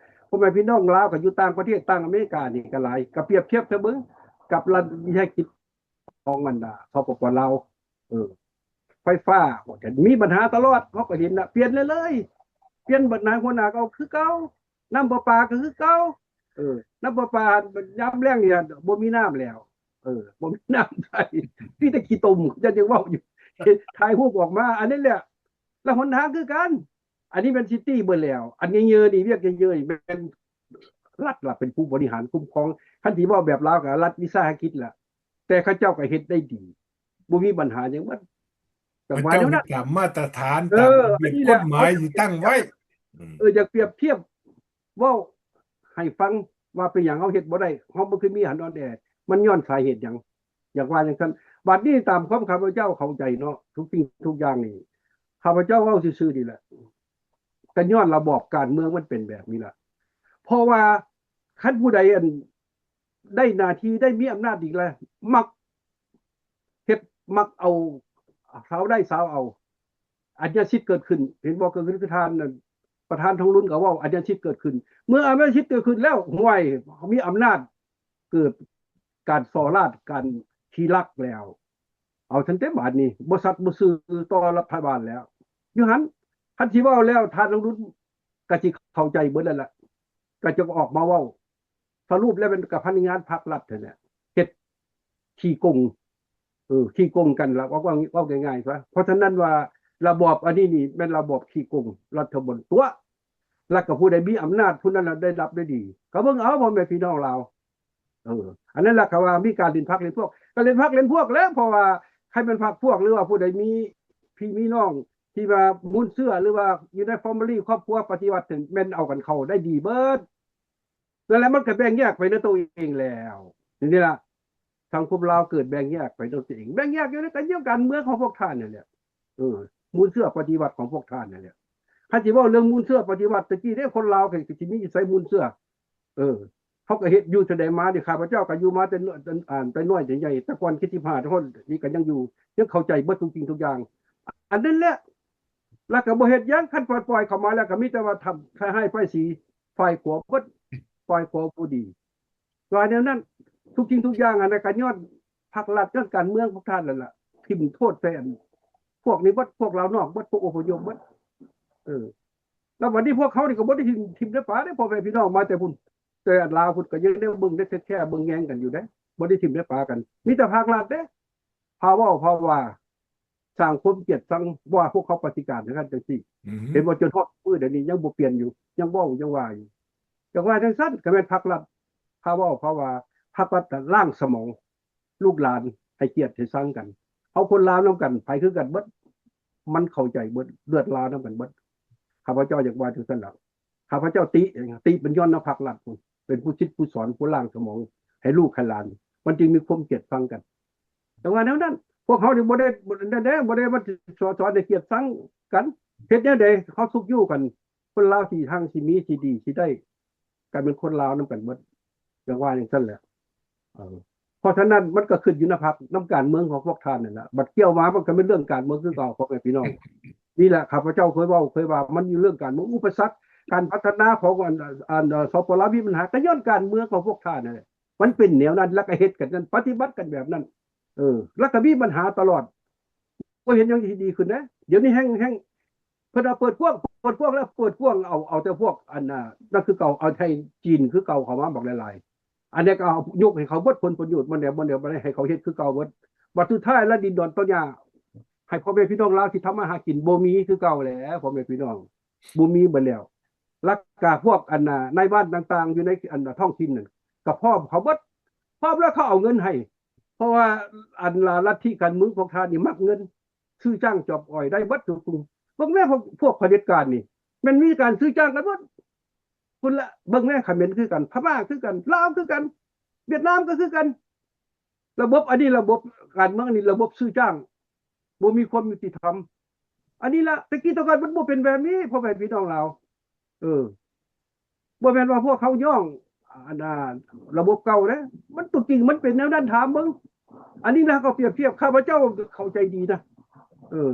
ພໍ່ແມ່ພີ່ນ້ອງລາວກໍຢູ່ຕ່າງປະເທດ ຕ່າງອາເມລິການີ້ກໍຫຼາຍ ກໍປຽບທຽບໃຫ້ເບິ່ງກັບລັດວິສາຫະກິດຂອງອັນ ສປປ ລາວ ເອີ ໄຟຟ້າກໍມີບັນຫາຕະຫຼອດ ເຮົາກໍເຫັນນະ ປ່ຽນເລື້ອຍໆ ປ່ຽນບັດນາ ຫົວໜ້າກໍຄືເກົ່າ ນ້ຳປະປາກໍຄືເກົ່າ ເອີ ນ້ຳປະປາຍາມແລ້ງນີ້ບໍ່ມີນ້ຳແລ້ວ ເອີ ບໍ່ມີນ້ຳໃຊ້ ມີແຕ່ຂີ້ຕົມ ຍັງ ຍັງເວົ້າຢູ່ ຖ່າຍຮູບອອກມາ ອັນນີ້ແຫຼະ ແລ້ວຫົນທາງຄືກັນ ອັນນີ້ແມ່ນຊິຕີເບິດແລ້ວ ອັນເຍີໆນີ້ ວຽກເຍີໆນີ້ແມ່ນລັດລະເປັນຜູ້ບໍລິຫານຄຸ້ມຄອງ ຄັນຊິເວົ້າແບບລາວກໍລັດວິສາຫະກິດລະ ແຕ່ເຂົາເຈົ້າກໍເຮັດໄດ້ດີ ບໍ່ມີບັນຫາຫຍັງໝົດ ກໍວ່າແນວນັ້ນ ເຂົາເຈົ້າເຮັດຕາມມາດຕະຖານ ເອີ ຕາມລະບຽບກົດໝາຍທີ່ຕັ້ງໄວ້ ເອີ ຢາກປຽບທຽບ ເວົ້າໃຫ້ຟັງວ່າເປັນຫຍັງເຮົາເຮັດບໍ່ໄດ້ ເຮົາບໍ່ເຄີຍມີຫັ້ນອອນແອ ມັນຍ້ອນສາເຫດຫຍັງ ຢາກວ່າຈັ່ງຊັ້ນ. ບັດນີ້ຕາມຄວາມຂ້າພະເຈົ້າເຂົ້າໃຈເນາະ ທຸກສິ່ງທຸກຢ່າງນີ້ ຂ້າພະເຈົ້າເວົ້າຊື່ໆນີ້ແຫຼະ ກໍຍ້ອນລະບອບການເມືອງມັນເປັນແບບນີ້ລະ ເພາະວ່າຄັນຜູ້ໃດ ອັນ ໄດ້ໜ້າທີ່ ໄດ້ມີອຳນາດອີກແລ້ວ ມັກເຮັດ ມັກເອົາສາວໄດ້ສາວເອົາ ອັນຍາສິດເກີດຂຶ້ນ ເຫັນບໍ່? ກໍຄື ຄືທ່ານ ປະທານທອງລຸນກໍເວົ້າ ອັນຍາສິດເກີດຂຶ້ນ ເມື່ອອັນຍາສິດເກີດຂຶ້ນແລ້ວ ຫ້ວຍ ມີອຳນາດ ເກີດການສໍ້ລາດ ການຂີ້ລັກແລ້ວ ເອົາຊັ້ນເຕັມບາດນີ້ ບໍ່ສັດບໍ່ຊື່ຕໍ່ລັດຖະບານແລ້ວ ຢູ່ຫັ້ນ ຄັນຊິເວົ້າແລ້ວ ທ່ານທອງລຸນກໍຊິເຂົ້າໃຈເບິດແລ້ວລະ ກໍຈະອອກມາເວົ້າ ສະຫຼຸບແລ້ວແມ່ນກັບພະນັກງານພັກລັດຫັ້ນແຫຼະ ເຮັດຂີ້ກົງ ເອີ ຂີ້ກົງກັນລະ ເວົ້າ ເວົ້າງ່າຍໆຊະ. ເພາະສະນັ້ນວ່າລະບອບອັນນີ້ນີ້ແມ່ນລະບອບຂີ້ກົງລັດຖະບານຕົວະ ແລ້ວກໍຜູ້ໃດມີອຳນາດຜູ້ນັ້ນລະໄດ້ຮັບໄດ້ດີ ກໍເບິ່ງເອົາພໍ່ແມ່ພີ່ນ້ອງລາວ ເອີ ອັນນັ້ນລະກໍວ່າມີການຫຼິ້ນພັກຫຼິ້ນພວກ ກໍຫຼິ້ນພັກຫຼິ້ນພວກແຫຼະ ເພາະວ່າໃຜແມ່ນພັກພວກ ຫຼືວ່າຜູ້ໃດມີພີ່ມີນ້ອງທີ່ວ່າມູນເຊື້ອ ຫຼືວ່າຢູ່ໃນແຟມິລີຄອບຄົວປະຕິວັດນັ້ນ ແມ່ນເອົາກັນເຂົ້າໄດ້ດີເບິດ. ນັ້ນແຫຼະ ມັນກໍແບ່ງແຍກໄປໃນໂຕເອງແລ້ວ ນີ້ລະ ສັງຄົມລາວເກີດແບ່ງແຍກໄປໂດຍຕົວເອງ ແບ່ງແຍກຢູ່ໃນການເມືອງຂອງພວກທ່ານນັ້ນແຫຼະ ເອີ ມູນເຊື້ອປະຕິວັດຂອງພວກທ່ານນັ້ນແຫຼະ. ຄັນຊິເວົ້າເລື່ອງມູນເຊື້ອປະຕິວັດ ແຕ່ກີ້ເດ້ ຄົນລາວກໍຊິມີໃສມູນເຊື້ອ ເອີ ເຮົາກໍເຮັດຢູ່ແຕ່ໃດມານີ້ ຂ້າພະເຈົ້າກໍຢູ່ມາແຕ່ນ້ອຍ ອ່າ ແຕ່ນ້ອຍແຕ່ໃຫຍ່ ແຕ່ກ່ອນເຈັດສິບຫ້າ ຮອດນີ້ກໍຍັງຢູ່ ຍັງເຂົ້າໃຈເບິດທຸກສິ່ງທຸກຢ່າງ ອັນນັ້ນແຫຼະ. ແລ້ວກໍບໍ່ເຮັດຫຍັງ ຄັນປ່ອຍໆເຂົ້າມາແລ້ວກໍມີແຕ່ວ່າທຳ ໃຫ້ຮ້າຍປ້າຍສີ ຝ່າຍຂວາເບິດ ຝ່າຍຂວາບໍ່ດີ ວ່າແນວນັ້ນ. ທຸກສິ່ງທຸກຢ່າງຫັ້ນນະ ກໍຍ້ອນພັກລັດ ຍ້ອນການເມືອງພວກທ່ານນັ້ນລະ ຖິ້ມໂທດໃສ່ອັນພວກນີ້ເບິດ ພວກລາວນອກເບິດ ພວກອົບພະຍົບເບິດ ເອີ ແລ້ວບັດນີ້ພວກເຮົານີ້ກໍບໍ່ໄດ້ຖິ້ມ ຖິ້ມໄດ້ປາເດ້ ພໍ່ແມ່ພີ່ນ້ອງ ມາແຕ່ພຸ້ນ ແຕ່ອັນລາວພຸ້ນ ກໍຍັງໄດ້ເບິ່ງ ໄດ້ເທກແຄ ເບິ່ງແຍງກັນຢູ່ເດ້ ບໍ່ໄດ້ຖິ້ມໄດ້ປາກັນ ມີແຕ່ພັກລັດເດ້ ພາເວົ້າພາວ່າ ສ້າງຄວາມກຽດຊັງວ່າພວກເຂົາປະຕິການຈັ່ງຊັ້ນຈັ່ງຊີ້ ເຫັນບໍ່ ຈົນຮອດມື້ດຽວນີ້ຍັງບໍ່ປ່ຽນຢູ່ ຍັງເວົ້າຍັງວ່າຢູ່ ຈັ່ງວ່າຈັ່ງຊັ້ນ ກໍແມ່ນພັກລັດ ພາເວົ້າພາວ່າ ພັກລັດລ້າງສະໝອງ ລູກຫຼານໃຫ້ກຽດໃຫ້ຊັງກັນ ເຮົາຄົນລາວນຳກັນ ໃຜຄືກັນເບິດ ມັນເຂົ້າໃຈເບິດ ເລືອດລາວນຳກັນເບິດ. ຂ້າພະເຈົ້າຢາກວ່າຈັ່ງຊັ້ນລະ ຂ້າພະເຈົ້າຕິ ຕິເປັນຍ້ອນນຳພັກລັດພຸ້ນ ເປັນຜູ້ສິດຜູ້ສອນ ຜູ້ລ້າງສະໝອງໃຫ້ລູກໃຫ້ຫຼານ ມັນຈຶ່ງມີຄວາມກຽດຊັງກັນ. ແຕ່ວ່າແນວນັ້ນ ພວກເຮົານີ້ບໍ່ໄດ້ ບໍ່ໄດ້ ບໍ່ໄດ້ມາສອນໃຫ້ກຽດຊັງກັນ ເຮັດແນວໃດເຮົາທຸກຢູ່ກັນ ຄົນລາວຊິຮັ່ງ ຊິມີ ຊິດີ ຊິໄດ້ ກາຍເປັນຄົນລາວນຳກັນເບິດ ຢ່າງວ່າຈັ່ງຊັ້ນແຫຼະ. ເອີ ເພາະສະນັ້ນມັນກໍຂຶ້ນຢູ່ນຳພັກ ນຳການເມືອງຂອງພວກທ່ານນັ້ນລະ ບັດກ່ຽວມາມັນກໍແມ່ນເລື່ອງການເມືອງຄືເກົ່າ ພໍ່ແມ່ພີ່ນ້ອງ. ນີ້ແຫຼະ ຂ້າພະເຈົ້າເຄີຍເວົ້າເຄີຍວ່າ ມັນຢູ່ເລື່ອງການເມືອງ ອຸປະສັກການພັດທະນາຂອງອັນ ອັນ ສປປ ລາວມີບັນຫາ ກໍຍ້ອນການເມືອງຂອງພວກທ່ານນັ້ນແຫຼະ ມັນເປັນແນວນັ້ນ ແລ້ວກໍເຮັດກັນນັ້ນ ປະຕິບັດກັນແບບນັ້ນ ເອີ ແລ້ວກໍມີບັນຫາຕະຫຼອດ ບໍ່ເຫັນຫຍັງທີ່ດີຂຶ້ນເດ້. ດຽວນີ້ແຮ່ງ ແຮ່ງ ເພິ່ນວ່າເປີດກວ້າງ ເປີດກວ້າງແລ້ວ ເປີດກວ້າງ ເອົາ ເອົາແຕ່ພວກອັນນ່າ ນັ້ນຄືເກົ່າ ເອົາໄທຈີນຄືເກົ່າເຂົ້າມາບັກຫຼາຍໆ ອັນນີ້ກໍເອົາຍົກໃຫ້ເຂົາເບິດ ຜົນປະໂຫຍດມັນແດ່ ມັນແດ່ ບໍ່ໄດ້ໃຫ້ເຂົາເຮັດຄືເກົ່າເບິດ. ບັດສຸດທ້າຍລະດິນດອນຕອນຫຍ້າ ໃຫ້ພໍ່ແມ່ພີ່ນ້ອງລາວທີ່ທຳມາຫາກິນບໍ່ມີຄືເກົ່າແຫຼະ ພໍ່ແມ່ພີ່ນ້ອງ ບໍ່ມີເບິດແລ້ວ. ແລ້ວກະພວກອັນນ່າ ນາຍບ້ານຕ່າງໆ ຢູ່ໃນອັນນ່າ ທ້ອງຖິ່ນນັ້ນ ກໍພ້ອມເຂົາເບິດ ພ້ອມແລ້ວເຂົາເອົາເງິນໃຫ້ ເພາະວ່າອັນນ່າ ລັດທິການເມືອງພວກທ່ານນີ້ມັກເງິນ ຊື້ຈ້າງຈອບອອຍໄດ້ເບິດທຸກຄົນ. ເບິ່ງແມ້ພວກ ພວກຜະເດັດການນີ້ ແມ່ນມີການຊື້ຈ້າງກັນເບິດ ພຸ້ນລະ ເບິ່ງແມ້ຂະເໝນຄືກັນ ພະມ້າຄືກັນ ລາວຄືກັນ ຫວຽດນາມກໍຄືກັນ. ລະບົບອັນນີ້ ລະບົບການເມືອງນີ້ ລະບົບຊື້ຈ້າງ ບໍ່ມີຄວາມຍຸຕິທຳ. ອັນນີ້ລະ ແຕ່ກີ້ແຕ່ກ່ອນມັນບໍ່ເປັນແບບນີ້ ພໍ່ແມ່ພີ່ນ້ອງລາວ ເອີ ບໍ່ແມ່ນວ່າພວກເຮົາຍ້ອງອັນນ່າ ລະບົບເກົ່າເດ້ ມັນຕົວຈິງມັນເປັນແນວນັ້ນ ຖາມເບິ່ງ. ອັນນີ້ນະ ເຂົາປຽບທຽບ ຂ້າພະເຈົ້າເຂົ້າໃຈດີນະ ເອີ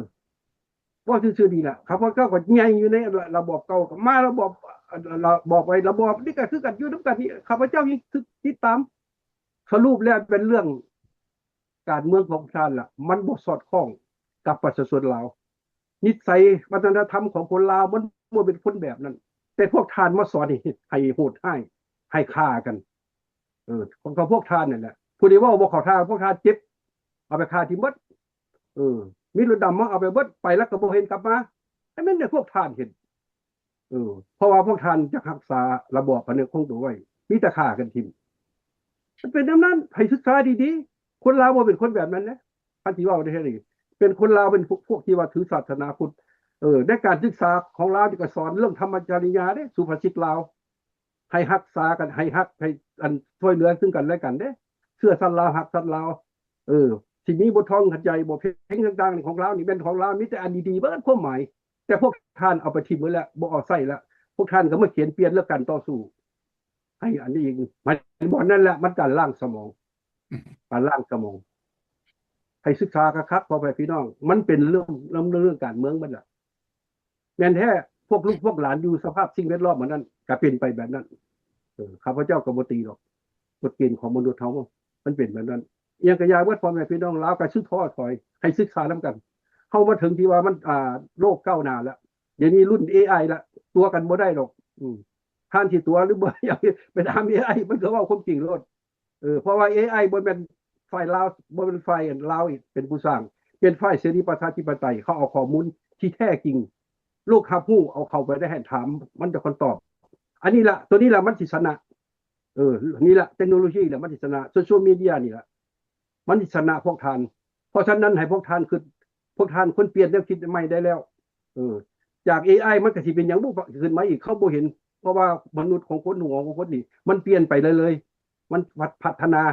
ເວົ້າຊື່ໆນີ້ລະ ຂ້າພະເຈົ້າກໍໃຫຍ່ຢູ່ໃນລະ ລະບອບເກົ່າ ກໍມາລະບອບ ລະບອບໄອ້ ລະບອບນີ້ກໍຄືກັນ ຢູ່ນຳກັນນີ້ ຂ້າພະເຈົ້າຍັງຖືກຕິດຕາມ. ສະຫຼຸບແລ້ວເປັນເລື່ອງການເມືອງຂອງທ່ານລະ ມັນບໍ່ສອດຄ່ອງກັບປະຊາຊົນລາວ. ນິໄສວັດທະນະທຳຂອງຄົນລາວມັນບໍ່ເປັນຄົນແບບນັ້ນ ແຕ່ພວກທ່ານມາສອນໃຫ້ ໃຫ້ໂຫດຮ້າຍ ໃຫ້ຂ້າກັນ ເອີ ຂອງ ຂອງພວກທ່ານນັ້ນແຫຼະ. ຜູ້ໃດເວົ້າບໍ່ເຂົ້າທ່າ ພວກທ່ານເຈັບ ເອົາໄປຂ້າຖິ້ມເບິດ ເອີ ມີລົດດຳມາເອົາໄປເບິດ ໄປແລ້ວກໍບໍ່ເຫັນກັບມາ ໃຫ້ແມ່ນແຕ່ພວກທ່ານເຫັນ ເອີ ເພາະວ່າພວກທ່ານຢາກຮັກສາລະບອບພະເນີກຂອງໂຕໄວ້ ມີແຕ່ຂ້າກັນຖິ້ມ. ມັນເປັນແນວນັ້ນ ໃຫ້ສຶກສາດີໆ ຄົນລາວບໍ່ເປັນຄົນແບບນັ້ນເດ້. ຄັນຊິເວົ້າໃນເທື່ອນີ້ ເປັນຄົນລາວ ເປັນພວກ ພວກທີ່ວ່າຖືສາສະໜາພຸດ ເອີ ໃນການສຶກສາຂອງລາວນີ້ກໍສອນເລື່ອງທຳມະຈະລິຍາເດ້ ສຸພາສິດລາວ ໃຫ້ຮັກສາກັນ ໃຫ້ຮັກ ໃຫ້ອັນ ຊ່ວຍເຫຼືອຊຶ່ງກັນແລະກັນເດ້ ເຊື້ອສັດລາວ ຮັກສັດລາວ ເອີ ຊິມີບົດທອງຂັນໃຈ ບົດເພງຕ່າງໆຂອງລາວນີ້ແມ່ນຂອງລາວ ມີແຕ່ອັນດີໆເບິດຄວາມໝາຍ ແຕ່ພວກທ່ານເອົາໄປຖິ້ມໝົດແລ້ວ ບໍ່ເອົາໃຊ້ແລ້ວ ພວກທ່ານກໍມາຂຽນປ່ຽນເລື່ອງການຕໍ່ສູ້ ໃຫ້ອັນນີ້ອີກ ມັນ ບ່ອນນັ້ນແຫຼະ ມັນການລ້າງສະໝອງ ການລ້າງສະໝອງ ໃຫ້ສຶກສາຄັກໆ ພໍ່ແມ່ພີ່ນ້ອງ ມັນເປັນເລື່ອງ ເລື່ອງ ເລື່ອງການເມືອງເບິດລະ. ແມ່ນແທ້ ພວກລູກພວກຫຼານຢູ່ສະພາບສິ່ງແວດລ້ອມອັນນັ້ນ ກະເປັນໄປແບບນັ້ນ ເອີ ຂ້າພະເຈົ້າກໍບໍ່ຕີດອກ ກົດເກນຂອງມະນຸດເຮົາ ມັນເປັນແບບນັ້ນ. ອີ່ຫຍັງກະຢ່າເບິດ ພໍ່ແມ່ພີ່ນ້ອງລາວກະສຸດທໍ້ຖອຍ ໃຫ້ສຶກສານຳກັນ. ເຮົາມາເຖິງທີ່ວ່າມັນ ອ່າ ໂລກກ້າວໜ້າລະ ດຽວນີ້ລຸ້ນເອໄອລະ ຕົວະກັນບໍ່ໄດ້ດອກ ອືມ ທ່ານຊິຕົວະຫຼືບໍ່ ໄປຖາມເອໄອ ມັນກໍເວົ້າຄວາມຈິງໂລດ. ເອີ ເພາະວ່າເອໄອບໍ່ແມ່ນຝ່າຍລາວ ບໍ່ແມ່ນຝ່າຍລາວເປັນຜູ້ສ້າງ ເປັນຝ່າຍເສລີປະຊາທິປະໄຕ ເຂົາເອົາຂໍ້ມູນທີ່ແທ້ຈິງ ໂລກຮັບຮູ້ ເອົາເຂົ້າໄປໃນແຮ່ຖາມ ມັນຈະຄອນຕອບ. ອັນນີ້ລະ ຕົວນີ້ລະມັນຊິຊະນະ ເອີ ນີ້ລະເຕັກໂນໂລຊີລະມັນຊິຊະນະ ໂຊຊຽວມີເດຍນີ້ລະ ມັນຊິຊະນະພວກທ່ານ. ເພາະສະນັ້ນໃຫ້ພວກທ່ານຄິດ ພວກທ່ານຄວນປ່ຽນແນວຄິດໃໝ່ໄດ້ແລ້ວ ເອີ ຈາກເອໄອມັນກະຊິເປັນຫຍັງບຸ ຂຶ້ນມາອີກ ເຂົາບໍ່ເຫັນ ເພາະວ່າມະນຸດຂອງຄົນ ຫົວຂອງຄົນນີ້ ມັນປ່ຽນໄປເລື້ອຍໆ ມັນພັດ ພັດທະນາ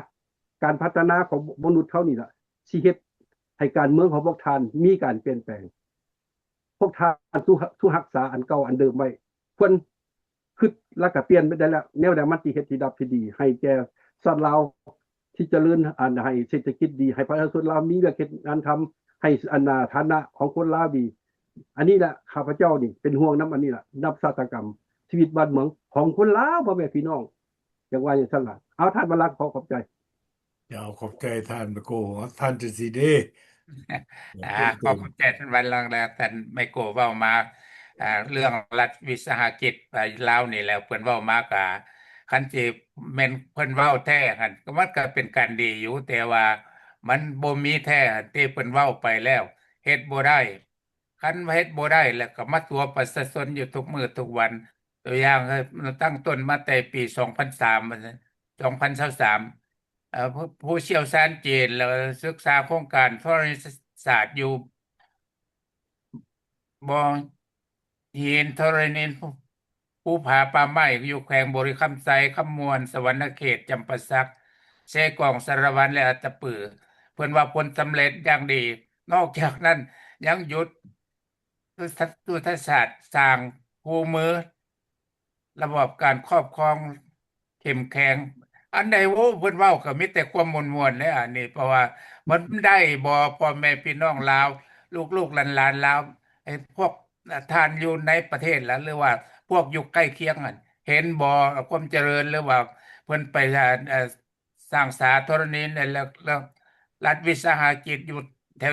ການພັດທະນາຂອງມະນຸດເຮົານີ້ລະ ຊິເຮັດໃຫ້ການເມືອງຂອງພວກທ່ານມີການປ່ຽນແປງ. ພວກທ່ານ ຜູ້ ຜູ້ຮັກສາອັນເກົ່າອັນເດີມໄວ້ ຄວນຄິດແລ້ວກໍປ່ຽນໄປໄດ້ແລ້ວ. ແນວໃດມັນຊິເຮັດທີ່ດັບທີ່ດີໃຫ້ແກ່ຊາດລາວ ທີ່ຈະເລີນ ອັນ ໃຫ້ເສດຖະກິດດີ ໃຫ້ປະຊາຊົນລາວມີວຽກເຮັດງານທຳ ໃຫ້ ອັນ ຖານະຂອງຄົນລາວດີ. ອັນນີ້ລະ ຂ້າພະເຈົ້ານີ້ເປັນຫ່ວງນຳອັນນີ້ລະ ນຳຊາຕາກຳຊີວິດບ້ານເມືອງຂອງຄົນລາວ ພໍ່ແມ່ພີ່ນ້ອງ ຢາກວ່າຈັ່ງຊັ້ນລະ. ເອົາ ທ່ານວະລັດ ຂໍຂອບໃຈ. ເຈົ້າ ຂອບໃຈທ່ານໄມໂກ. ທ່ານຈັນສີເດ. ອ່າ ຂໍຂອບໃຈທ່ານວັນລັງ ແລະ ທ່ານໄມໂກ ເວົ້າມາ ອ່າ ເລື່ອງລັດວິສາຫະກິດ ອ່າ ລາວນີ້ແຫຼະ ເພິ່ນເວົ້າມາກະ ຄັນຊິແມ່ນເພິ່ນເວົ້າແທ້ຫັ້ນ ມັນກະເປັນການດີຢູ່ ແຕ່ວ່າມັນບໍ່ມີແທ້ຫັ້ນຕິ ເພິ່ນເວົ້າໄປແລ້ວເຮັດບໍ່ໄດ້. ຄັນວ່າເຮັດບໍ່ໄດ້ແລ້ວກໍມາຕົວະປະຊາຊົນຢູ່ທຸກມື້ທຸກວັນ. ຕົວຢ່າງ ເອີ ຕັ້ງຕົ້ນມາແຕ່ປີສອງພັນສາມ ວ່າຊັ້ນ ສອງພັນຊາວສາມ ເອີ ຜູ້ ຜູ້ຊ່ຽວຊານຈີນ ແລ້ວສຶກສາໂຄງການທໍລະນີສາດຢູ່ບໍ່ຫີນທໍລະນີ ພູຜາປ່າໄມ້ ຢູ່ແຂວງບໍລິຄຳໄຊ, ຄຳມ່ວນ, ສະຫວັນນະເຂດ, ຈຳປາສັກ, ເຊກອງ, ສາລະວັນ ແລະ ອັດຕະປື. ເພິ່ນວ່າຜົນສຳເລັດຢ່າງດີ. ນອກຈາກນັ້ນຍັງຢຸດ ຍຸດທະສາດສ້າງຄູ່ມື ລະບອບການຄອບຄອງເຂັ້ມແຂງ. ອັນໃດ ໂອ້ ເພິ່ນເວົ້າກໍມີແຕ່ຄວາມມ່ວນໆເດ້ ອັນນີ້ ເພາະວ່າມັນໄດ້ບໍ່ ພໍ່ແມ່ພີ່ນ້ອງລາວ ລູກໆຫຼານໆລາວ ໃຫ້ພວກທ່ານຢູ່ໃນປະເທດລະ ຫຼືວ່າພວກຢູ່ໃກ້ຄຽງຫັ້ນ ເຫັນບໍ່ ຄວາມຈະເລີນ ຫຼືວ່າເພິ່ນໄປ ເອີ ສ້າງສາທໍລະນີ ແລ້ວ ແລ້ວລັດວິສາຫະກິດຢູ່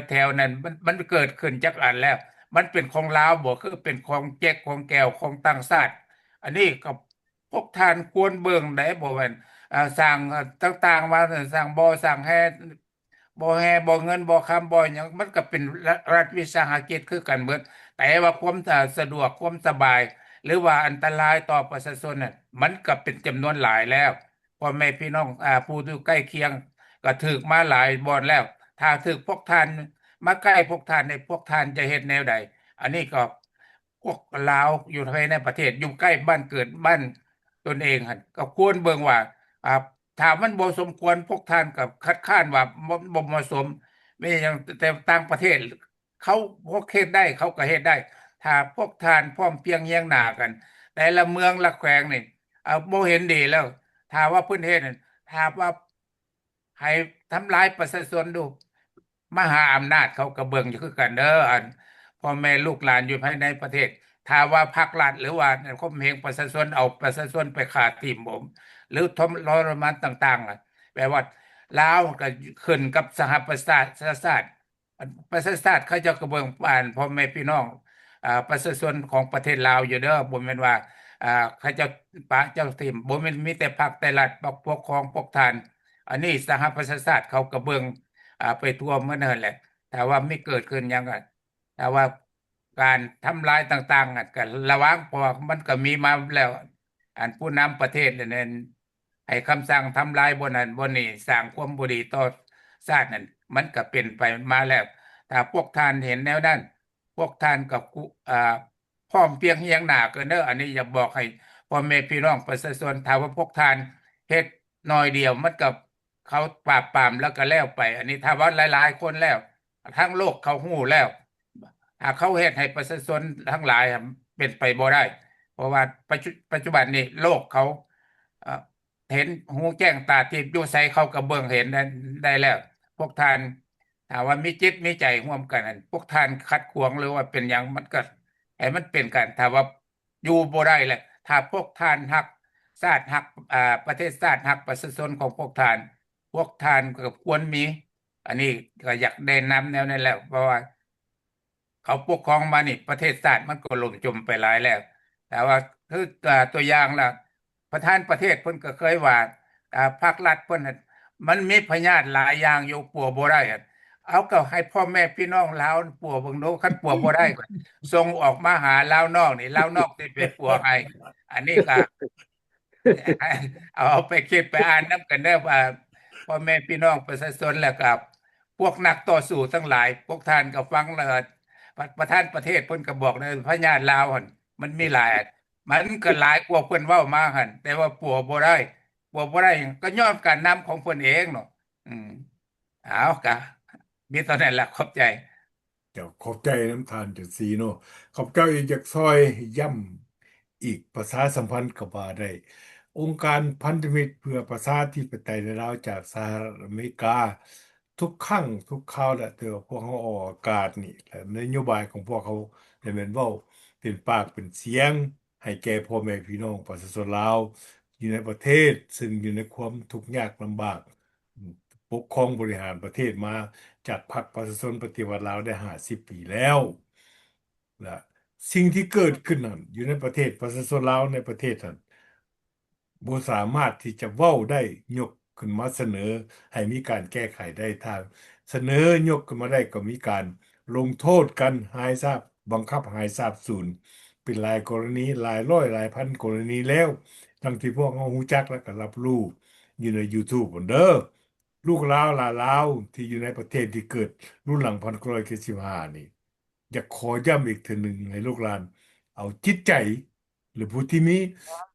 ແຖວໆນັ້ນ ມັນ ມັນເກີດຂຶ້ນຈັກອັນແລ້ວ? ມັນເປັນຂອງລາວບໍ່ ຄືເປັນຂອງເຈັກຂອງແກວຂອງຕ່າງຊາດ? ອັນນີ້ກໍພວກທ່ານຄວນເບິ່ງໄດ໋ ບໍ່ແມ່ນ ເອີ ສ້າງ ເອີ ຕ່າງໆມາ ສ້າງບໍ່ ສ້າງແຮ່ ບໍ່ແຮ່ ບໍ່ເງິນ ບໍ່ຄຳ ບໍ່ຫຍັງ ມັນກໍເປັນລັດ ລັດວິສາຫະກິດຄືກັນເບິດ. ແຕ່ວ່າຄວາມ ເອີ ສະດວກ ຄວາມສະບາຍ ຫຼືວ່າອັນຕະລາຍຕໍ່ປະຊາຊົນນັ້ນ ມັນກໍເປັນຈຳນວນຫຼາຍແລ້ວ. ພໍ່ແມ່ພີ່ນ້ອງ ອາ ຜູ້ຢູ່ໃກ້ຄຽງກໍຖືກມາຫຼາຍບ່ອນແລ້ວ. ຖ້າຖືກພວກທ່ານມາໃກ້ພວກທ່ານນີ້ ພວກທ່ານຈະເຮັດແນວໃດ? ອັນນີ້ກໍພວກລາວຢູ່ພາຍໃນປະເທດ ຢູ່ໃກ້ບ້ານເກີດບ້ານຕົນເອງຫັ້ນ ກໍຄວນເບິ່ງວ່າ ອາ ຖ້າມັນບໍ່ສົມຄວນ ພວກທ່ານກໍຄັດຄ້ານວ່າບໍ່ ບໍ່ເໝາະສົມ. ແມ່ນຫຍັງ ແຕ່ຕ່າງປະເທດ ເຂົາ ພວກເຮັດໄດ້ ເຂົາກໍເຮັດໄດ້. ຖ້າພວກທ່ານພ້ອມພຽງຮຽງໜ້າກັນ ແຕ່ລະເມືອງລະແຂວງນີ້ ເອົາ ບໍ່ເຫັນດີແລ້ວ. ຖ້າວ່າເພິ່ນເຮັດນັ້ນ ຖ້າວ່າໃຫ້ທຳລາຍປະຊາຊົນດູ ມະຫາອຳນາດເຂົາກໍເບິ່ງຢູ່ຄືກັນເດີ ອັນ ພໍ່ແມ່ລູກຫຼານຢູ່ພາຍໃນປະເທດ. ຖ້າວ່າພັກລັດ ຫຼືວ່າຂົ່ມເຫງປະຊາຊົນ ເອົາປະຊາຊົນໄປຂ້າຖິ້ມ ຫຼືທໍລະມານຕ່າງໆ ແປວ່າລາວກໍຂຶ້ນກັບສະຫະປະຊາຊາດ ປະຊາຊາດເຂົາເຈົ້າກໍເບິ່ງ ອັນ ພໍ່ແມ່ພີ່ນ້ອງ ອາ ປະຊາຊົນຂອງປະເທດລາວຢູ່ເດີ. ບໍ່ແມ່ນວ່າ ອາ ເຂົາເຈົ້າປະເຈົ້າຖິ້ມ ບໍ່ແມ່ນມີແຕ່ພັກແຕ່ລັດ ພັກປົກຄອງພວກທ່ານ. ອັນນີ້ສະຫະປະຊາຊາດເຂົາກໍເບິ່ງ ອາ ໄປທົ່ວໝົດນັ້ນແຫຼະ. ຖ້າວ່າມີເກີດຂຶ້ນຫຍັງ ຖ້າວ່າການທຳລາຍຕ່າງໆ ກໍລະວັງ ເພາະວ່າມັນກໍມີມາແລ້ວ ອັນຜູ້ນຳປະເທດນັ້ນ ໃຫ້ຄຳສັ່ງທຳລາຍບ່ອນນັ້ນບ່ອນນີ້ ສ້າງຄວາມບໍ່ດີຕໍ່ຊາດນັ້ນ ມັນກໍເປັນໄປມາແລ້ວ. ຖ້າພວກທ່ານເຫັນແນວນັ້ນ ພວກທ່ານກໍ ອາ ພ້ອມພຽງຮຽງໜ້າກັນເດີ. ອັນນີ້ຢາກບອກໃຫ້ພໍ່ແມ່ພີ່ນ້ອງປະຊາຊົນ ຖ້າວ່າພວກທ່ານເຮັດໜ້ອຍດຽວ ມັນກໍ ເຂົາປາບປາມແລ້ວກໍແລ້ວໄປ. ອັນນີ້ຖ້າວ່າຫຼາຍໆຄົນແລ້ວ ທັງໂລກເຂົາຮູ້ແລ້ວ ຖ້າເຂົາເຮັດໃຫ້ປະຊາຊົນທັງຫຼາຍເປັນໄປບໍ່ໄດ້ ເພາະວ່າປັດຈຸ ປັດຈຸບັນນີ້ໂລກເຂົາ ເອີ ເຫັນ ຫູແຈ້ງຕາທິບ ຢູ່ໃສເຂົາກໍເບິ່ງເຫັນໄດ້ ໄດ້ແລ້ວ. ພວກທ່ານ ຖ້າວ່າມີຈິດມີໃຈຮ່ວມກັນ ພວກທ່ານຂັດຂວາງ ຫຼືວ່າເປັນຫຍັງ ມັນກໍໃຫ້ມັນເປັນກັນ. ຖ້າວ່າຢູ່ບໍ່ໄດ້ແຫຼະ ຖ້າພວກທ່ານຮັກຊາດ ຮັກ ອາ ປະເທດຊາດ ຮັກປະຊາຊົນຂອງພວກທ່ານ ພວກທ່ານກໍຄວນມີ ອັນນີ້ກໍຢາກແນະນຳແນວນັ້ນແຫຼະ ເພາະວ່າເຂົາປົກຄອງມານີ້ ປະເທດຊາດມັນກໍລົ້ມຈົມໄປຫຼາຍແລ້ວ. ແຕ່ວ່າຄື ອາ ຕົວຢ່າງລະ ປະທານປະເທດເພິ່ນກໍເຄີຍວ່າ ອາ ພາກລັດເພິ່ນ ມັນມີພະຍາດຫຼາຍຢ່າງຢູ່ ປົວບໍ່ໄດ້. ເອົາ ກໍໃຫ້ພໍ່ແມ່ພີ່ນ້ອງລາວປົວເບິ່ງດູ ຄັນປົວບໍ່ໄດ້ກໍສົ່ງອອກມາຫາລາວນອກນີ້ ລາວນອກຊິໄປປົວໃຫ້. ອັນນີ້ກໍ ເອົາໄປຄິດໄປອ່ານນຳກັນເດີ ວ່າພໍ່ແມ່ພີ່ນ້ອງປະຊາຊົນ ແລ້ວກໍພວກນັກຕໍ່ສູ້ທັງຫຼາຍ ພວກທ່ານກໍຟັງແລ້ວ ປະ ປະທານປະເທດເພິ່ນກໍບອກແລ້ວ ພະຍາດລາວຫັ້ນມັນມີຫຼາຍ ມັນກໍຫຼາຍກວ່າເພິ່ນເວົ້າມາຫັ້ນ ແຕ່ວ່າປົວບໍ່ໄດ້ ປົວບໍ່ໄດ້ກໍຍ້ອນການນຳຂອງເພິ່ນເອງເນາະ. ອືມ ເອົາ ກະມີເທົ່ານັ້ນລະ ຂອບໃຈ. ເຈົ້າ ຂອບໃຈນຳທ່ານຈັນສີເນາະ. ຂ້າພະເຈົ້າອີກຢາກຊ່ອຍຢ້ຳອີກ ປະຊາສຳພັນກໍວ່າໄດ້ ອົງການພັນທະມິດເພື່ອປະຊາທິປະໄຕໃນລາວ ຈາກສະຫະລັດອາເມລິກາ ທຸກຄັ້ງທຸກຄາວແຫຼະ ທີ່ວ່າພວກເຮົາອອກອາກາດນີ້ ແລະ ນະໂຍບາຍຂອງພວກເຮົາ ແລະ ແມ່ນເວົ້າເປັນປາກເປັນສຽງໃຫ້ແກ່ພໍ່ແມ່ພີ່ນ້ອງປະຊາຊົນລາວ ຢູ່ໃນປະເທດ ຊຶ່ງຢູ່ໃນຄວາມທຸກຍາກລຳບາກ ປົກຄອງບໍລິຫານປະເທດມາຈາກພັກປະຊາຊົນປະຕິວັດລາວໄດ້ຫ້າສິບປີແລ້ວ ແລະ ສິ່ງທີ່ເກີດຂຶ້ນນັ້ນ ຢູ່ໃນປະເທດ ປະຊາຊົນລາວໃນປະເທດນັ້ນ ບໍ່ສາມາດທີ່ຈະເວົ້າໄດ້ ຍົກຂຶ້ນມາສະເໜີໃຫ້ມີການແກ້ໄຂໄດ້. ຖ້າສະເໜີຍົກຂຶ້ນມາໄດ້ ກໍມີການລົງໂທດກັນ ຫາຍສາບ ບັງຄັບໃຫ້ສາບສູນ ເປັນຫຼາຍກໍລະນີ ຫຼາຍຮ້ອຍຫຼາຍພັນກໍລະນີແລ້ວ ດັ່ງທີ່ພວກເຮົາຮູ້ຈັກ ແລະ ກໍຮັບຮູ້ຢູ່ໃນຢູທູບພຸ້ນເດີ. ລູກລາວຫຼານລາວທີ່ຢູ່ໃນປະເທດທີ່ເກີດລຸນຫຼັງພັນເກົ້າຮ້ອຍເຈັດສິບຫ້ານີ້ ຢາກຂໍຢ້ຳອີກເທື່ອໜຶ່ງໃຫ້ລູກຫຼານເອົາຈິດໃຈ ຫຼື ຜູ້ທີ່ມີ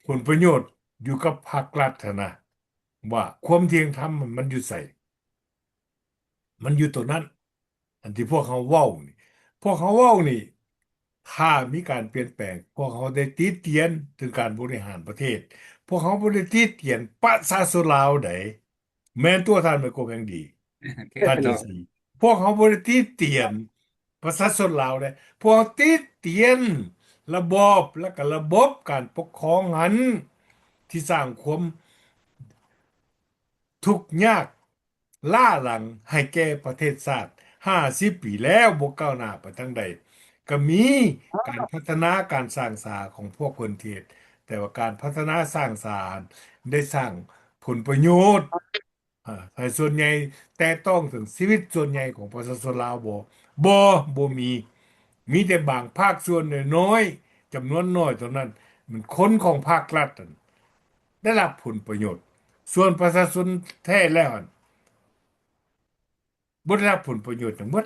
ຜົນປະໂຫຍດຢູ່ກັບພາກລັດຫັ້ນນະ ວ່າຄວາມທ່ຽງທຳມັນຢູ່ໃສ? ມັນຢູ່ໂຕນັ້ນ. ອັນທີ່ພວກເຮົາເວົ້ານີ້ ພວກເຮົາເວົ້ານີ້ ຖ້າມີການປ່ຽນແປງ ພວກເຮົາໄດ້ຕິຕຽນເຖິງການບໍລິຫານປະເທດ ພວກເຮົາບໍ່ໄດ້ຕິຕຽນປະຊາຊົນລາວໃດ. ແມ່ນຕົວທ່ານໄມໂກແພງດີ ທ່ານຈັນສີ ພວກເຮົາບໍ່ໄດ້ຕິຕຽນປະຊາຊົນລາວເດ້ ພວກເຮົາຕິຕຽນລະບອບ ແລະ ກະລະບົບການປົກຄອງຫັ້ນ ທີ່ສ້າງຄວາມທຸກຍາກລ້າຫຼັງໃຫ້ແກ່ປະເທດຊາດຫ້າສິບປີແລ້ວ ບໍ່ກ້າວໜ້າໄປທາງໃດ. ກະມີການພັດທະນາການສ້າງສາຂອງພວກເພິ່ນທີ່ເຮັດ ແຕ່ວ່າການພັດທະນາສ້າງສາໄດ້ສ້າງຜົນປະໂຫຍດ ອາ ໃຫ້ສ່ວນໃຫຍ່ແຕະຕ້ອງເຖິງຊີວິດສ່ວນໃຫຍ່ຂອງປະຊາຊົນລາວບໍ່? ບໍ່ ບໍ່ມີ. ມີແຕ່ບາງພາກສ່ວນນ້ອຍໆ ຈຳນວນນ້ອຍເທົ່ານັ້ນ ແມ່ນຄົນຂອງພາກລັດຫັ້ນໄດ້ຮັບຜົນປະໂຫຍດ. ສ່ວນປະຊາຊົນແທ້ແລ້ວຫັ້ນ ບໍ່ໄດ້ຮັບຜົນປະໂຫຍດຫຍັງໝົດ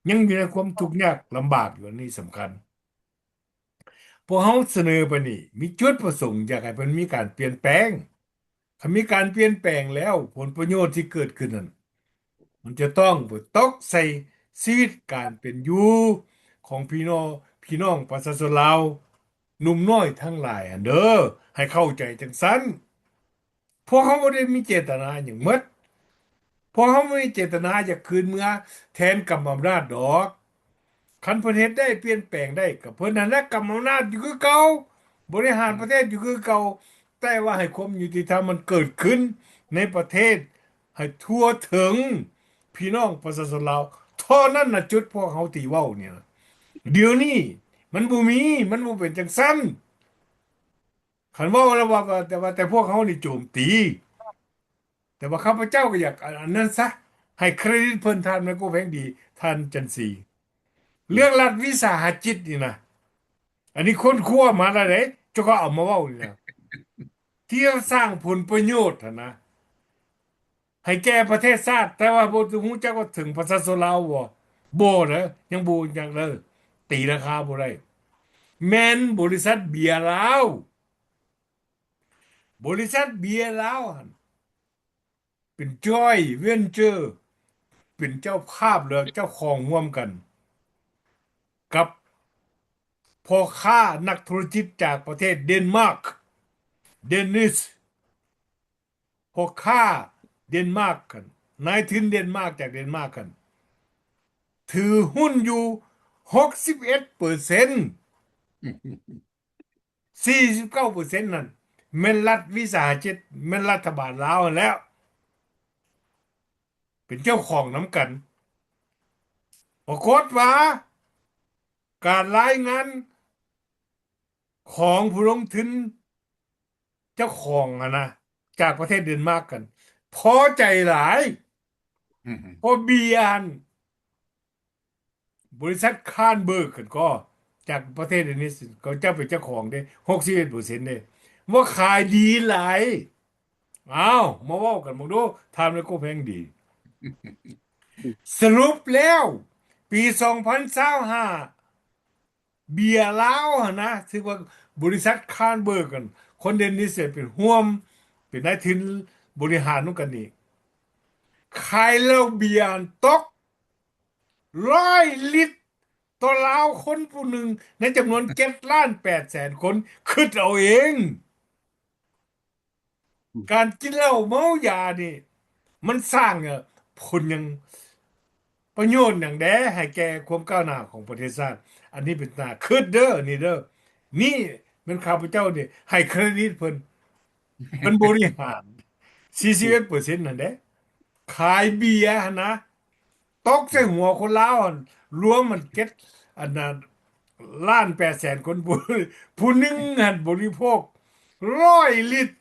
ຍັງຢູ່ໃນຄວາມທຸກຍາກລຳບາກຢູ່. ອັນນີ້ສຳຄັນ. ພວກເຮົາສະເໜີໄປນີ້ ມີຈຸດປະສົງຢາກໃຫ້ເພິ່ນມີການປ່ຽນແປງ. ຄັນມີການປ່ຽນແປງແລ້ວ ຜົນປະໂຫຍດທີ່ເກີດຂຶ້ນນັ້ນ ມັນຈະຕ້ອງໄປຕົກໃສ່ຊີວິດການເປັນຢູ່ຂອງພີ່ນ້ອງ ພີ່ນ້ອງປະຊາຊົນລາວ ໜຸ່ມນ້ອຍທັງຫຼາຍຫັ້ນເດີ ໃຫ້ເຂົ້າໃຈຈັ່ງຊັ້ນ. ພວກເຮົາບໍ່ໄດ້ມີເຈດຕະນາຫຍັງໝົດ. ພວກເຮົາບໍ່ມີເຈດຕະນາຢາກຄືນເມືອແທນກຳອຳນາດດອກ. ຄັນເພິ່ນເຮັດໄດ້ ປ່ຽນແປງໄດ້ ກໍເພິ່ນຫັ້ນແຫຼະກຳອຳນາດຢູ່ຄືເກົ່າ, ບໍລິຫານປະເທດຢູ່ຄືເກົ່າ, ແຕ່ວ່າໃຫ້ຄວາມຍຸຕິທຳມັນເກີດຂຶ້ນໃນປະເທດ ໃຫ້ທົ່ວເຖິງພີ່ນ້ອງປະຊາຊົນລາວ ເທົ່ານັ້ນນະ. ຈຸດພວກເຮົາທີ່ເວົ້ານີ້ນະ ດຽວນີ້ມັນບໍ່ມີ, ມັນບໍ່ເປັນຈັ່ງຊັ້ນ. ຄັນເວົ້າແລ້ວວ່າ ແຕ່ວ່າ ແຕ່ພວກເຮົານີ້ໂຈມຕີ, ແຕ່ວ່າຂ້າພະເຈົ້າກໍຢາກ ອັນ ອັນນັ້ນຊະ ໃຫ້ເຄຣດິດເພິ່ນ ທ່ານໄມໂກແພງດີ ທ່ານຈັນສີ ເລື່ອງລັດວິສາຫະກິດນີ້ນະ ອັນນີ້ຄົ້ນຄວ້າມາແລ້ວເດ້ ເຈົ້າກໍເອົາມາເວົ້ານີ້ນະ ທີ່ສ້າງຜົນປະໂຫຍດຫັ້ນນະ ໃຫ້ແກ່ປະເທດຊາດ ແຕ່ວ່າບໍ່ຮູ້ຈັກວ່າເຖິງປະຊາຊົນລາວບໍ່? ບໍ່ເດີ ຍັງບໍ່ຮູ້ຈັກເດີ ຕີລາຄາບໍ່ໄດ້. ແມ່ນບໍລິສັດເບຍລາວ ບໍລິສັດເບຍລາວຫັ້ນ ເປັນ joint venture ເປັນເຈົ້າພາບ ແລະ ເຈົ້າຂອງຮ່ວມກັນກັບພໍ່ຄ້ານັກທຸລະກິດຈາກປະເທດເດນມາກ Danish ພໍ່ຄ້າເດນມາກຫັ້ນ ນາຍທຶນເດນມາກ ຈາກເດນມາກຫັ້ນ ຖືຫຸ້ນຢູ່ຫົກສິບເອັດເປີເຊັນ ສີ່ສິບເກົ້າເປີເຊັນນັ້ນ ແມ່ນລັດວິສາຫະກິດ ແມ່ນລັດຖະບານລາວຫັ້ນແຫຼະ ເປັນເຈົ້າຂອງນຳກັນ. ປາກົດວ່າ ການລາຍງານຂອງຜູ້ລົງທຶນ ເຈົ້າຂອງຫັ້ນນະ ຈາກປະເທດເດນມາກຫັ້ນ ພໍໃຈຫຼາຍ ອືມ ເພາະເບຍຫັ້ນ ບໍລິສັດຄານເບີກຫັ້ນກໍ ຈາກປະເທດເດນິສ ເຂົາເຈົ້າເປັນເຈົ້າຂອງເດ້ ຫົກສິບເອັດເປີເຊັນເດ້ ວ່າຂາຍດີຫຼາຍ. ອ້າວ ມາເວົ້າກັນເບິ່ງດູ ທ່ານໄມໂກແພງດີ ສະຫຼຸບແລ້ວ ປີສອງພັນຊາວຫ້າ ເບຍລາວຫັ້ນນະ ຖືວ່າບໍລິສັດຄານເບີກຫັ້ນ ຄົນເດນນິສເປັນຮ່ວມ ເປັນນາຍທຶນບໍລິຫານນຳກັນນີ້ ຂາຍເຫຼົ້າເບຍຕົກຮ້ອຍລິດຕໍ່ລາວຄົນຜູ້ໜຶ່ງ ໃນຈຳນວນເຈັດລ້ານແປດແສນຄົນ. ຄິດເອົາເອງ ການກິນເຫຼົ້າເມົາຢານີ້ ມັນສ້າງ ເອີ ຜົນຫຍັງ ປະໂຫຍດຫຍັງແດ່ໃຫ້ແກ່ຄວາມກ້າວໜ້າຂອງປະເທດຊາດ? ອັນນີ້ເປັນໜ້າຄິດເດີ ນີ້ເດີ. ນີ້ແມ່ນຂ້າພະເຈົ້ານີ້ໃຫ້ເຄຣດິດເພິ່ນ. ເພິ່ນບໍລິຫານສີ່ສິບເອັດເປີເຊັນຫັ້ນເດ້ ຂາຍເບຍຫັ້ນນະ ຕົກໃສ່ຫົວຄົນລາວຫັ້ນ ລວມມັນເຈັດ ອັນນັ້ນ ລ້ານແປດແສນຄົນ ຜູ້ ຜູ້ໜຶ່ງຫັ້ນບໍລິໂພກຮ້ອຍລິດ.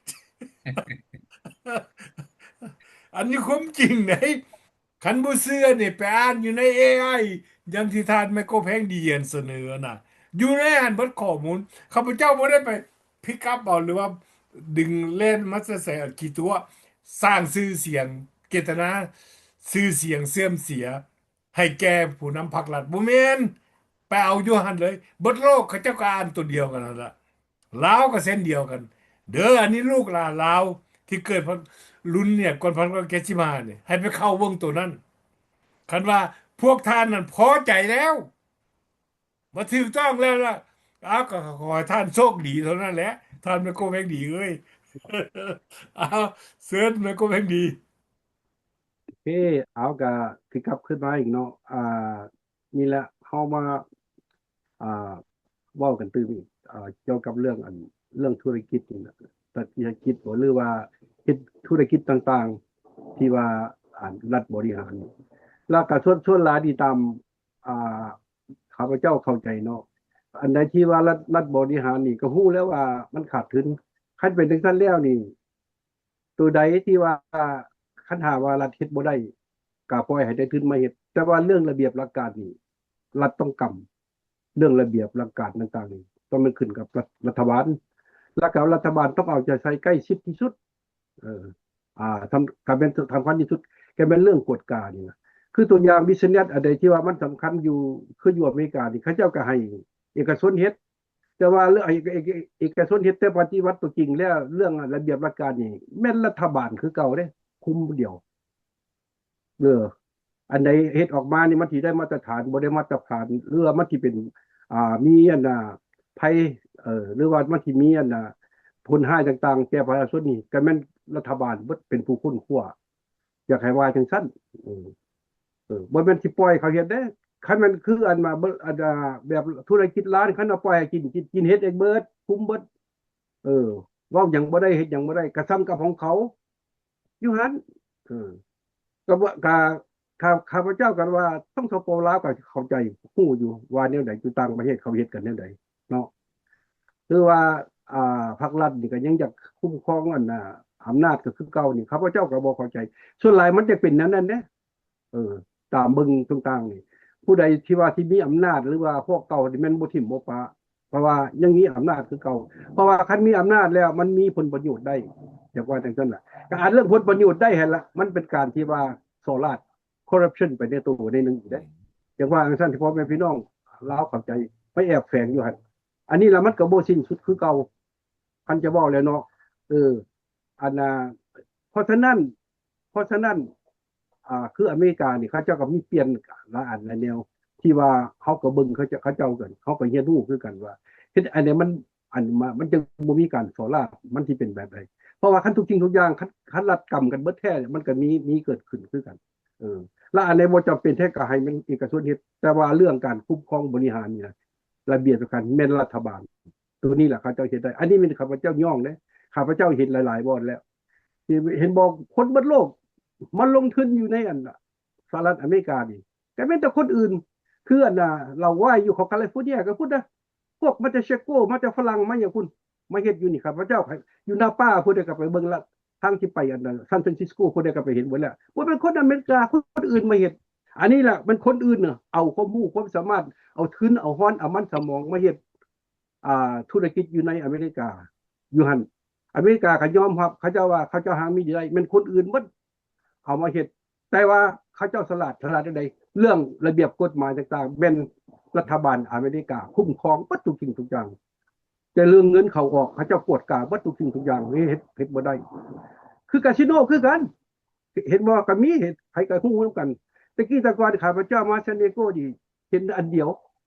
ອັນນີ້ຄວາມຈິງເດ້. ຄັນບໍ່ເຊື່ອນີ້ ໄປອ່ານຢູ່ໃນເອໄອ ຢ່າງທີ່ທ່ານໄມໂກແພງດີຫັ້ນສະເໜີນະ ຢູ່ໃນຫັ້ນເບິດຂໍ້ມູນ. ຂ້າພະເຈົ້າບໍ່ໄດ້ໄປພິກອັບເອົາ ຫຼືວ່າດຶງແລ່ນມາແຕ່ໃສ ອັນຂີ້ຕົວະ ສ້າງຊື່ສຽງ ເຈດຕະນາຊື່ສຽງເສື່ອມເສຍໃຫ້ແກ່ຜູ້ນຳພັກລັດ ບໍ່ແມ່ນ. ໄປເອົາຢູ່ຫັ້ນເລີຍ ເບິດໂລກເຂົາເຈົ້າກໍອ່ານຕົວດຽວກັນຫັ້ນລະ. ລາວກໍເຊັ່ນດຽວກັນເດີ. ອັນນີ້ລູກຫຼານລາວທີ່ເກີດ ລຸ້ນນີ້ກ່ອນພັນເກົ້າຮ້ອຍເຈັດສິບຫ້ານີ້ ໃຫ້ໄປເຂົ້າເບິ່ງໂຕນັ້ນ. ຄັນວ່າພວກທ່ານນັ້ນພໍໃຈແລ້ວ ມາຖືກຕ້ອງແລ້ວລະ ອ້າວ ກໍຂໍໃຫ້ທ່ານໂຊກດີເທົ່ານັ້ນແຫຼະ ທ່ານແມ່ໂກແພງດີເອີຍ. ອ້າວ ເຊີນແມ່ໂກແພງດີ. ໂອເຄ ເອົາ ກະຄືກັບຄືນມາອີກເນາະ ອ່າ ນີ້ແຫຼະ ເຮົາມາ ອ່າ ເວົ້າກັນຕື່ມອີກ ອ່າ ກ່ຽວກັບເລື່ອງ ອັນ ເລື່ອງທຸລະກິດນີ້ນະ ທຸລະກິດບໍ່ ຫຼືວ່າເຮັດທຸລະກິດຕ່າງໆ ທີ່ວ່າ ອັນ ລັດບໍລິຫານ ແລ້ວກະສ່ວນ ສ່ວນຫຼາຍນີ້ຕາມ ອ່າ ຂ້າພະເຈົ້າເຂົ້າໃຈເນາະ ອັນໃດທີ່ວ່າລັດ ລັດບໍລິຫານນີ້ກໍຮູ້ແລ້ວວ່າມັນຂາດທຶນ. ຄັນເປັນຈັ່ງຊັ້ນແລ້ວນີ້ ໂຕໃດທີ່ວ່າ ຄັນຫາກວ່າລັດເຮັດບໍ່ໄດ້ ກໍປ່ອຍໃຫ້ນາຍທຶນມາເຮັດ ແຕ່ວ່າເລື່ອງລະບຽບຫຼັກການນີ້ ລັດຕ້ອງກຳ ເລື່ອງລະບຽບຫຼັກການຕ່າງໆນີ້ ຕ້ອງແມ່ນຂຶ້ນກັບລັດ ລັດຖະບານ ແລ້ວກໍລັດຖະບານຕ້ອງເອົາໃຈໃສ່ໃກ້ຊິດທີ່ສຸດ. ເອີ ອ່າ ສຳ ກໍແມ່ນສຳຄັນທີ່ສຸດ ກໍແມ່ນເລື່ອງກວດການີ້ນະ ຄືຕົວຢ່າງບິສເນັສອັນໃດທີ່ວ່າມັນສຳຄັນຢູ່ ຄືຢູ່ອາເມລິການີ້ ເຂົາເຈົ້າກໍໃຫ້ເອກະຊົນເຮັດ ແຕ່ວ່າເລື່ອງເອກະ ເອກະ ເອກະຊົນເຮັດ ແຕ່ປະຕິບັດຕົວຈິງແລ້ວ ເລື່ອງລະບຽບຫຼັກການນີ້ ແມ່ນລັດຖະບານຄືເກົ່າເດ້ ຄຸມດຽວ. ເອີ ອັນໃດເຮັດອອກມານີ້ ມັນຊິໄດ້ມາດຕະຖານ ບໍ່ໄດ້ມາດຕະຖານ ຫຼືວ່າມັນຊິເປັນ ອ່າ ມີອັນນ່າ ໄພ ເອີ ຫຼືວ່າມັນຊິມີອັນນ່າ ຜົນຮ້າຍຕ່າງໆ ແກ່ປະຊາຊົນນີ້ ກໍແມ່ນລັດຖະບານເບິດເປັນຜູ້ຄົ້ນຄວ້າ ຢາກໃຫ້ວ່າຈັ່ງຊັ້ນ. ເອີ ເອີ ບໍ່ແມ່ນຊິປ່ອຍເຂົາເຮັດເດ້ ຄັນແມ່ນຄືອັນມາ ອັນ ອ່າ ແບບທຸລະກິດລ້ານ ຄັນວ່າປ່ອຍໃຫ້ຈີນ ຈີນ ຈີນເຮັດເອງເບິດ ຄຸມເບິດ. ເອີ ເວົ້າຫຍັງບໍ່ໄດ້ ເຮັດຫຍັງບໍ່ໄດ້ ກະສ່ຳກັບຂອງເຂົາຢູ່ຫັ້ນ. ເອີ ກໍບໍ່ ກະ ຂ້າ ຂ້າພະເຈົ້າກໍວ່າ ທັງ ສປປ ລາວ ກໍເຂົ້າໃຈ ຮູ້ຢູ່ວ່າແນວໃດ ຢູ່ຕ່າງປະເທດເຂົາເຮັດກັນແນວໃດເນາະ ຄືວ່າ ອ່າ ພັກລັດນີ້ກໍຍັງຢາກຄຸ້ມຄອງອັນນ່າ ອຳນາດກໍຄືເກົ່ານີ້ ຂ້າພະເຈົ້າກໍບໍ່ເຂົ້າໃຈ. ສ່ວນຫຼາຍມັນຈະເປັນແນວນັ້ນເດ້. ເອີ ຕາມເບິ່ງຕ່າງໆນີ້ ຜູ້ໃດທີ່ວ່າທີ່ມີອຳນາດ ຫຼືວ່າພວກເກົ່ານີ້ແມ່ນບໍ່ຖິ້ມບໍ່ປະ ເພາະວ່າຍັງມີອຳນາດຄືເກົ່າ ເພາະວ່າຄັນມີອຳນາດແລ້ວມັນມີຜົນປະໂຫຍດໄດ້ ຢາກວ່າຈັ່ງຊັ້ນລະ. ກະອັນເລື່ອງຜົນປະໂຫຍດໄດ້ຫັ້ນລະ ມັນເປັນການທີ່ວ່າສໍ້ລາດ ຄໍຣັບຊັນ ໄປໃນໂຕໃນໜຶ່ງອີກເດ້. ຢາກວ່າຈັ່ງຊັ້ນ ທີ່ພໍ່ແມ່ພີ່ນ້ອງລາວເຂົ້າໃຈ ໄປແອບແຝງຢູ່ຫັ້ນ ອັນນີ້ລະມັນກໍບໍ່ສິ້ນສຸດຄືເກົ່າ ຄັນຈະເວົ້າແລ້ວເນາະ. ເອີ ອັນນ່າ ເພາະສະນັ້ນ ເພາະສະນັ້ນ ອ່າ ຄືອາເມລິການີ້ ເຂົາເຈົ້າກໍມີປ່ຽນຫຼາຍອັນຫຼາຍແນວ ທີ່ວ່າເຮົາກໍເບິ່ງເຂົາເຈົ້າ ເຂົາເຈົ້າກັນ ເຮົາກໍຮຽນຮູ້ຄືກັນວ່າ ເຮັດອັນໃດມັນ ອັນມາ ມັນຈຶ່ງບໍ່ມີການສໍ້ລາດ ມັນຊິເປັນແບບໃດ. ເພາະວ່າຄັນທຸກສິ່ງທຸກຢ່າງ ຄັນ ຄັນລັດກຳກັນເບິດແທ້ ມັນກໍມີ ມີເກີດຂຶ້ນຄືກັນ. ເອີ ແລະ ອັນໃດບໍ່ຈຳເປັນແທ້ກໍໃຫ້ມັນເອກະຊົນເຮັດ ແຕ່ວ່າເລື່ອງການຄຸ້ມຄອງບໍລິຫານນີ້ນະ ລະບຽບສຳຄັນແມ່ນລັດຖະບານ ໂຕນີ້ລະເຂົາເຈົ້າເຮັດໄດ້. ອັນນີ້ແມ່ນຂ້າພະເຈົ້າຍ້ອງເດ້ ຂ້າພະເຈົ້າເຫັນຫຼາຍໆບ່ອນແລ້ວ ເຫັນບໍ່ ຄົນເບິດໂລກມາລົງທຶນຢູ່ໃນອັນສະຫະລັດອາເມລິການີ້ ກໍແມ່ນແຕ່ຄົນອື່ນ ຄືອັນນ່າ ເຫຼົ່າວາຍຢູ່ຂອງຄາລິຟໍເນຍກໍພຸ້ນນະ ພວກມາແຕ່ເຊັກໂກ ມາແຕ່ຝຣັ່ງ ມາຫຍັງພຸ້ນ ມາເຮັດຢູ່ນີ້. ຂ້າພະເຈົ້າຢູ່ນາປາ ຜູ້ໃດກໍໄປເບິ່ງລະ ທາງທີ່ໄປອັນນັ້ນ ຊານຟຣານຊິສໂກ ຜູ້ໃດກໍໄປເຫັນໝົດແລ້ວ ບໍ່ແມ່ນຄົນອາເມລິກາ ຄົນອື່ນມາເຮັດ. ອັນນີ້ລະແມ່ນຄົນອື່ນນະ ເອົາຄວາມຮູ້ຄວາມສາມາດ ເອົາທຶນ ເອົາຮອນ ເອົາມັນສະໝອງມາເຮັດ ອ່າ ທຸລະກິດຢູ່ໃນອາເມລິກາ ຢູ່ຫັ້ນ ອາເມລິກາກໍຍອມຮັບ ເຂົາເຈົ້າວ່າເຂົາເຈົ້າຫາມີໄດ້ ແມ່ນຄົນອື່ນໝົດເອົາມາເຮັດ ແຕ່ວ່າເຂົາເຈົ້າສະຫຼາດ ສະຫຼາດແນວໃດ? ເລື່ອງລະບຽບກົດໝາຍຕ່າງໆ ແມ່ນລັດຖະບານອາເມລິກາຄຸ້ມຄອງເບິດທຸກສິ່ງທຸກຢ່າງ ແຕ່ເລື່ອງເງິນເຂົ້າອອກ ເຂົາເຈົ້າກວດກາເບິດທຸກສິ່ງທຸກຢ່າງ ເຮັດ ເຮັດບໍ່ໄດ້. ຄືກາສິໂນຄືກັນ ເຫັນບໍ່? ກໍມີ ເຫັນ ໃຜກໍຮູ້ນຳກັນ. ແຕ່ກີ້ແຕ່ກ່ອນຂ້າພະເຈົ້າມາຊານດີເອໂກນີ້ເຫັນອັນດຽວ,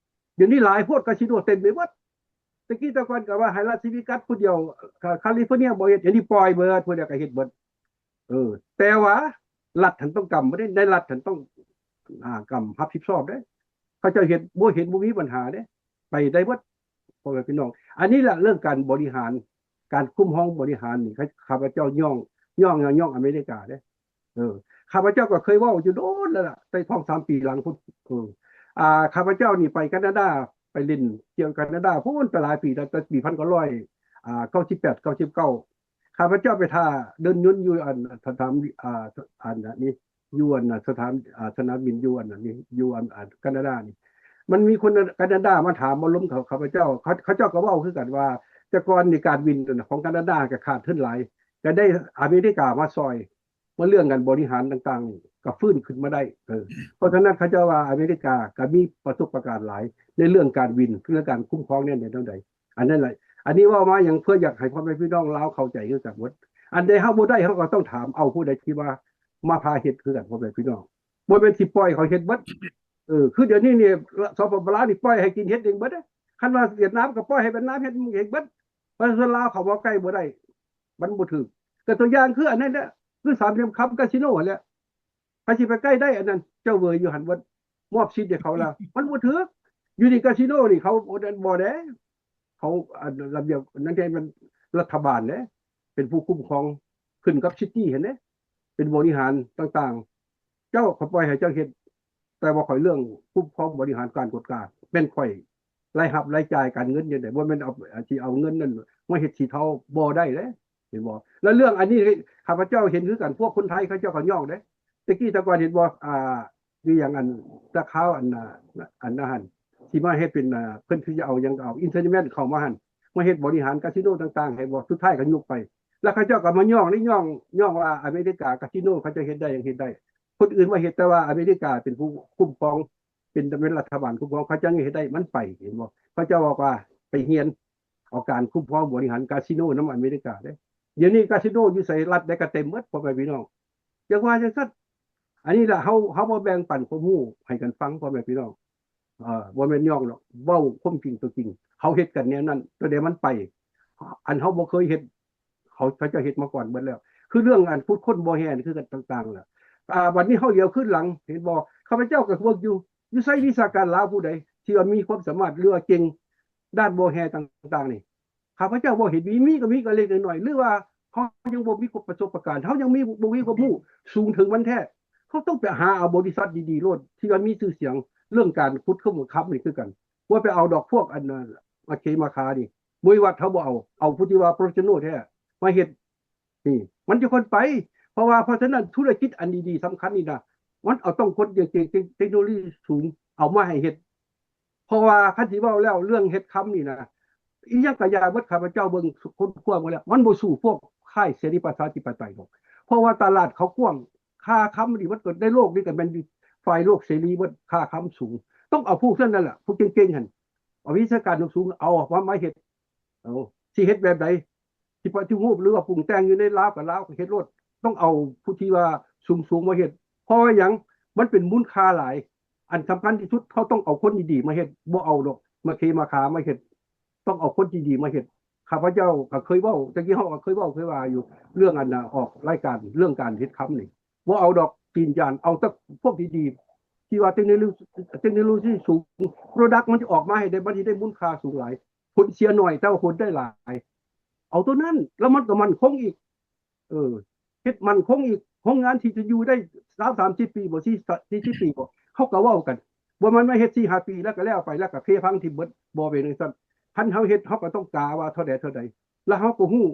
ດຽວນີ້ຫຼາຍໂພດ ກາສິໂນເຕັມໄປໝົດ. ແຕ່ກີ້ແຕ່ກ່ອນກໍວ່າໃຫ້ລັດສະເວກັດຜູ້ດຽວ, ຄາ ຄາລິຟໍເນຍບໍ່ເຮັດ, ດຽວນີ້ປ່ອຍເບິດ, ຜູ້ດຽວກໍເຮັດເບິດ. ເອີ ແຕ່ວ່າລັດຫັ້ນຕ້ອງກຳເດ້, ໃນລັດຫັ້ນຕ້ອງ ອາ ກຳຮັບຜິດຊອບເດ້. ເຂົາເຈົ້າເຮັດບໍ່ເຫັນບໍ່ມີບັນຫາເດ້, ໄປໄດ້ເບິດ ພໍ່ແມ່ພີ່ນ້ອງ. ອັນນີ້ລະເລື່ອງການບໍລິຫານ, ການຄຸ້ມຄອງບໍລິຫານນີ້ ຂ້າ ຂ້າພະເຈົ້າຍ້ອງ ຍ້ອງ ຍ້ອງອາເມລິກາເດ້. ເອີ ຂ້າພະເຈົ້າກໍເຄີຍເວົ້າຢູ່ໂດນແລ້ວລະ, ແຕ່ສອງສາມປີຫຼັງພຸ້ນ. ເອີ ອາ ຂ້າພະເຈົ້ານີ້ໄປການາດາ, ໄປຫຼິ້ນທ່ຽວການາດາພຸ້ນ ແຕ່ຫຼາຍປີແລ້ວ, ແຕ່ປີພັນເກົ້າຮ້ອຍ ອາ ເກົ້າສິບແປດ ເກົ້າສິບເກົ້າ. ຂ້າພະເຈົ້າໄປຖ້າເດີ່ນຍົນຢູ່ອັນສະຖານ ອາ ອັນນີ້ ຢູ່ອັນສະຖານ ອາ ສະໜາມບິນຢູ່ອັນນີ້ ຢູ່ອັນ ອັນການາດານີ້. ມັນມີຄົນການາດາມາຖາມມາລົມເຂົາ ຂ້າພະເຈົ້າ, ເຂົາ ເຂົາເຈົ້າກໍເວົ້າຄືກັນວ່າ ແຕ່ກ່ອນນີ້ການບິນຂອງການາດາກໍຂາດທຶນຫຼາຍ, ກໍໄດ້ອາເມລິກາມາຊ່ອຍ ວ່າເລື່ອງການບໍລິຫານຕ່າງໆນີ້ກໍຟື້ນຂຶ້ນມາໄດ້. ເອີ ເພາະສະນັ້ນເຂົາເຈົ້າວ່າອາເມລິກາກໍມີປະສົບປະການຫຼາຍໃນເລື່ອງການບິນ, ເລື່ອງການຄຸ້ມຄອງແນວໃດແນວໃດ. ອັນນັ້ນແຫຼະ, ອັນນີ້ເວົ້າມາຫຍັງ? ເພື່ອຢາກໃຫ້ພໍ່ແມ່ພີ່ນ້ອງລາວເຂົ້າໃຈຄືກັນໝົດ. ອັນໃດເຮົາບໍ່ໄດ້ ເຮົາກໍຕ້ອງຖາມເອົາຜູ້ໃດທີ່ວ່າມາພາເຮັດຄືກັນ ພໍ່ແມ່ພີ່ນ້ອງ. ບໍ່ແມ່ນຊິປ່ອຍເຂົາເຮັດເບິດ. ເອີ ຄືດຽວນີ້ນີ້ ສປປ ລາວນີ້ປ່ອຍໃຫ້ຈີນເຮັດເອງເບິດເດ້. ຄັນວ່າຫວຽດນາມກໍປ່ອຍໃຫ້ຫວຽດນາມເຮັດເອງເບິດ. ປະຊາຊົນລາວເຂົ້າມາໃກ້ບໍ່ໄດ້. ມັນບໍ່ຖືກ. ກໍຕົວຢ່າງຄືອັນນັ້ນແຫຼະ, ຄືສາມຫຼ່ຽມຄຳກາສິໂນຫັ້ນແຫຼະ. ໃຜຊິໄປໃກ້ໄດ້ອັນນັ້ນ? ເຈົ້າເຫວີຍຢູ່ຫັ້ນເບິດ, ມອບສິດໃຫ້ເຂົາລະ. ມັນບໍ່ຖືກ. ຢູ່ໃນກາສິໂນນີ້ເຂົາບໍ່ໄດ້, ເຂົາ ອັນ ລະບຽບນັ້ນແທ້ ມັນລັດຖະບານເດ້ ເປັນຜູ້ຄຸ້ມຄອງ, ຂຶ້ນກັບຊິຕີຫັ້ນເດ້ ເປັນບໍລິຫານຕ່າງໆ. ເຈົ້າ ຂ້ອຍປ່ອຍໃຫ້ເຈົ້າເຮັດ, ແຕ່ວ່າຂ້ອຍເລື່ອງຄຸ້ມຄອງບໍລິຫານການກວດກາ ແມ່ນຂ້ອຍ ລາຍຮັບລາຍຈ່າຍການເງິນຈັ່ງໃດ, ບໍ່ແມ່ນເອົາ ຊິເອົາເງິນນັ້ນມາເຮັດສີເທົາ ບໍ່ໄດ້ເດ້ ເຫັນບໍ່? ແລ້ວເລື່ອງອັນນີ້ ຂ້າພະເຈົ້າເຫັນຄືກັນ, ພວກຄົນໄທເຂົາເຈົ້າກໍຍ້ອງເດ້. ແຕ່ກີ້ແຕ່ກ່ອນເຫັນບໍ່? ອ່າ ຢູ່ຫຍັງ ອັນ ຕາຂາວ ອັນ ອັນນັ້ນຫັ້ນ ຊິມາເຮັດເປັນ ເພິ່ນຄືຈະເອົາຫຍັງກໍເອົາ entertainment ເຂົ້າມາຫັ້ນ ມາເຮັດບໍລິຫານກາສິໂນຕ່າງໆ ເຫັນບໍ່? ສຸດທ້າຍກໍຍຸບໄປ. ແລ້ວເຂົາເຈົ້າກໍມາຍ້ອງເດ້ ຍ້ອງ ຍ້ອງວ່າອາເມລິກາກາສິໂນເຂົາເຈົ້າເຮັດໄດ້ ຫຍັງເຮັດໄດ້. ຄົນອື່ນມາເຮັດ, ແຕ່ວ່າອາເມລິກາເປັນຜູ້ຄຸ້ມຄອງ ເປັນ ເປັນລັດຖະບານຄຸ້ມຄອງ, ເຂົາເຈົ້າຍັງເຮັດໄດ້ ມັນໄປ ເຫັນບໍ່? ເຂົາເຈົ້າບອກວ່າໄປຮຽນເອົາການຄຸ້ມຄອງບໍລິຫານກາສິໂນນຳອາເມລິກາເດ້. ດຽວນີ້ກາສິໂນຢູ່ໃສ ລັດໃດກໍເຕັມໝົດ ພໍ່ແມ່ພີ່ນ້ອງ. ຢ່າວ່າຈັ່ງຊັ້ນ. ອັນນີ້ລະ ເຮົາ ເຮົາມາແບ່ງປັນຄວາມຮູ້ໃຫ້ກັນຟັງ ພໍ່ແມ່ພີ່ນ້ອງ. ເອີ ບໍ່ແມ່ນຍ້ອງດອກ, ເວົ້າຄວາມຈິງຕົວຈິງ. ເຂົາເຮັດກັນແນວນັ້ນ, ຕົວໃດມັນໄປ ອັນເຮົາບໍ່ເຄີຍເຮັດ ເຂົາ ເຂົາເຈົ້າເຮັດມາກ່ອນເບິດແລ້ວ. ຄືເລື່ອງອັນຂຸດຄົ້ນບໍ່ແຮ່ນີ້ຄືກັນຕ່າງໆລະ. ອ່າ ບັດນີ້ເຮົາຫຼຽວຄືນຫຼັງ ເຫັນບໍ່? ຂ້າພະເຈົ້າກໍເບິ່ງຢູ່, ຢູ່ໃສວິຊາການລາວຜູ້ໃດທີ່ວ່າມີຄວາມສາມາດ ຫຼືວ່າເກັ່ງດ້ານບໍ່ແຮ່ຕ່າງໆນີ້? ຂ້າພະເຈົ້າບໍ່ເຫັນມີ, ມີກໍມີກໍເລັກນ້ອຍ ຫຼືວ່າເຮົາຍັງບໍ່ມີປະສົບປະການ, ເຮົາຍັງມີ ບໍ່ມີຄວາມຮູ້ສູງເຖິງມັນແທ້. ເຮົາຕ້ອງໄປຫາເອົາບໍລິສັດດີໆໂລດ ທີ່ວ່າມີຊື່ສຽງເລື່ອງການຂຸດຄົ້ນຄຳນີ້ຄືກັນ. ບໍ່ໄປເອົາດອກພວກອັນ ມາເຄມາຄານີ້, ບໍລິສັດເຮົາບໍ່ເອົາ, ເອົາຜູ້ທີ່ວ່າໂປຣເຟສຊັນນໍແທ້ມາເຮັດ. ນີ້ມັນຈະຄົນໄປ, ເພາະວ່າ ເພາະສະນັ້ນທຸລະກິດອັນດີໆສຳຄັນນີ້ນະ ມັນເອົາຕ້ອງຄົນເກັ່ງໆ ເຕັກ ເຕັກໂນໂລຊີສູງເອົາມາໃຫ້ເຮັດ. ເພາະວ່າຄັນຊິເວົ້າແລ້ວເລື່ອງເຮັດຄຳນີ້ນະ ອີ່ຫຍັງກະຢ່າເບິດ, ຂ້າພະເຈົ້າເບິ່ງຄົ້ນຄວ້າມາແລ້ວ ມັນບໍ່ສູ້ພວກຄ້າຍເສລີປະຊາທິປະໄຕດອກ, ເພາະວ່າຕະຫຼາດເຂົາກວ້າງ, ຄ່າຄຳນີ້ມັນກໍໃນໂລກນີ້ກໍແມ່ນຝ່າຍໂລກເສລີເບິດ, ຄ່າຄຳສູງ. ຕ້ອງເອົາພວກນັ້ນນັ້ນລະ ພວກເກັ່ງໆຫັ້ນ, ເອົາວິຊາການສູງໆ ເອົາມາ ມາເຮັດ. ເອົາ ຊິເຮັດແບບໃດ? ຊິປະຕິຮູບ ຫຼືວ່າປຸງແຕ່ງຢູ່ໃນລາວກໍລາວກໍເຮັດໂລດ, ຕ້ອງເອົາຜູ້ທີ່ວ່າສູງໆມາເຮັດ. ເພາະວ່າຫຍັງ? ມັນເປັນມູນຄ່າຫຼາຍ. ອັນສຳຄັນທີ່ສຸດ ເຮົາຕ້ອງເອົາຄົນດີໆມາເຮັດ, ບໍ່ເອົາດອກມາເຄມາຄາມາເຮັດ, ຕ້ອງເອົາຄົນດີໆມາເຮັດ. ຂ້າພະເຈົ້າກໍເຄີຍເວົ້າ, ແຕ່ກີ້ເຮົາກໍເຄີຍເວົ້າເຄີຍວ່າຢູ່ ເລື່ອງອັນ ອອກລາຍການເລື່ອງການເຮັດຄຳນີ້, ບໍ່ເອົາດອກຕີນຈານ, ເອົາແຕ່ພວກດີໆ ທີ່ວ່າເຕັກໂນໂລ ເຕັກໂນໂລຊີສູງ, ໂປຣດັກມັນຈະອອກມາໃຫ້ໄດ້, ມັນຊິໄດ້ມູນຄ່າສູງຫຼາຍ. ຜົນເສຍໜ້ອຍ ແຕ່ວ່າຜົນໄດ້ຫຼາຍ, ເອົາຕົວນັ້ນ ແລ້ວມັນກໍໝັ້ນຄົງອີກ. ເອີ ເຮັດໝັ້ນຄົງອີກ, ໂຮງງານທີ່ຈະຢູ່ໄດ້ຊາວສາມສິບປີບໍ ສີ່ສິບປີບໍ ເຮົາກໍເວົ້າກັນ. ບໍ່ແມ່ນມາເຮັດສີ່ຫ້າປີແລ້ວກໍແລ້ວໄປ ແລ້ວກໍເພພັງຖິ້ມເບິດ, ບໍ່ແມ່ນຈັ່ງຊັ້ນ. ຄັນເຮົາເຮັດ ເຮົາກໍຕ້ອງກາວ່າເທົ່າໃດເທົ່າໃດ, ແລ້ວເຮົາກໍຮູ້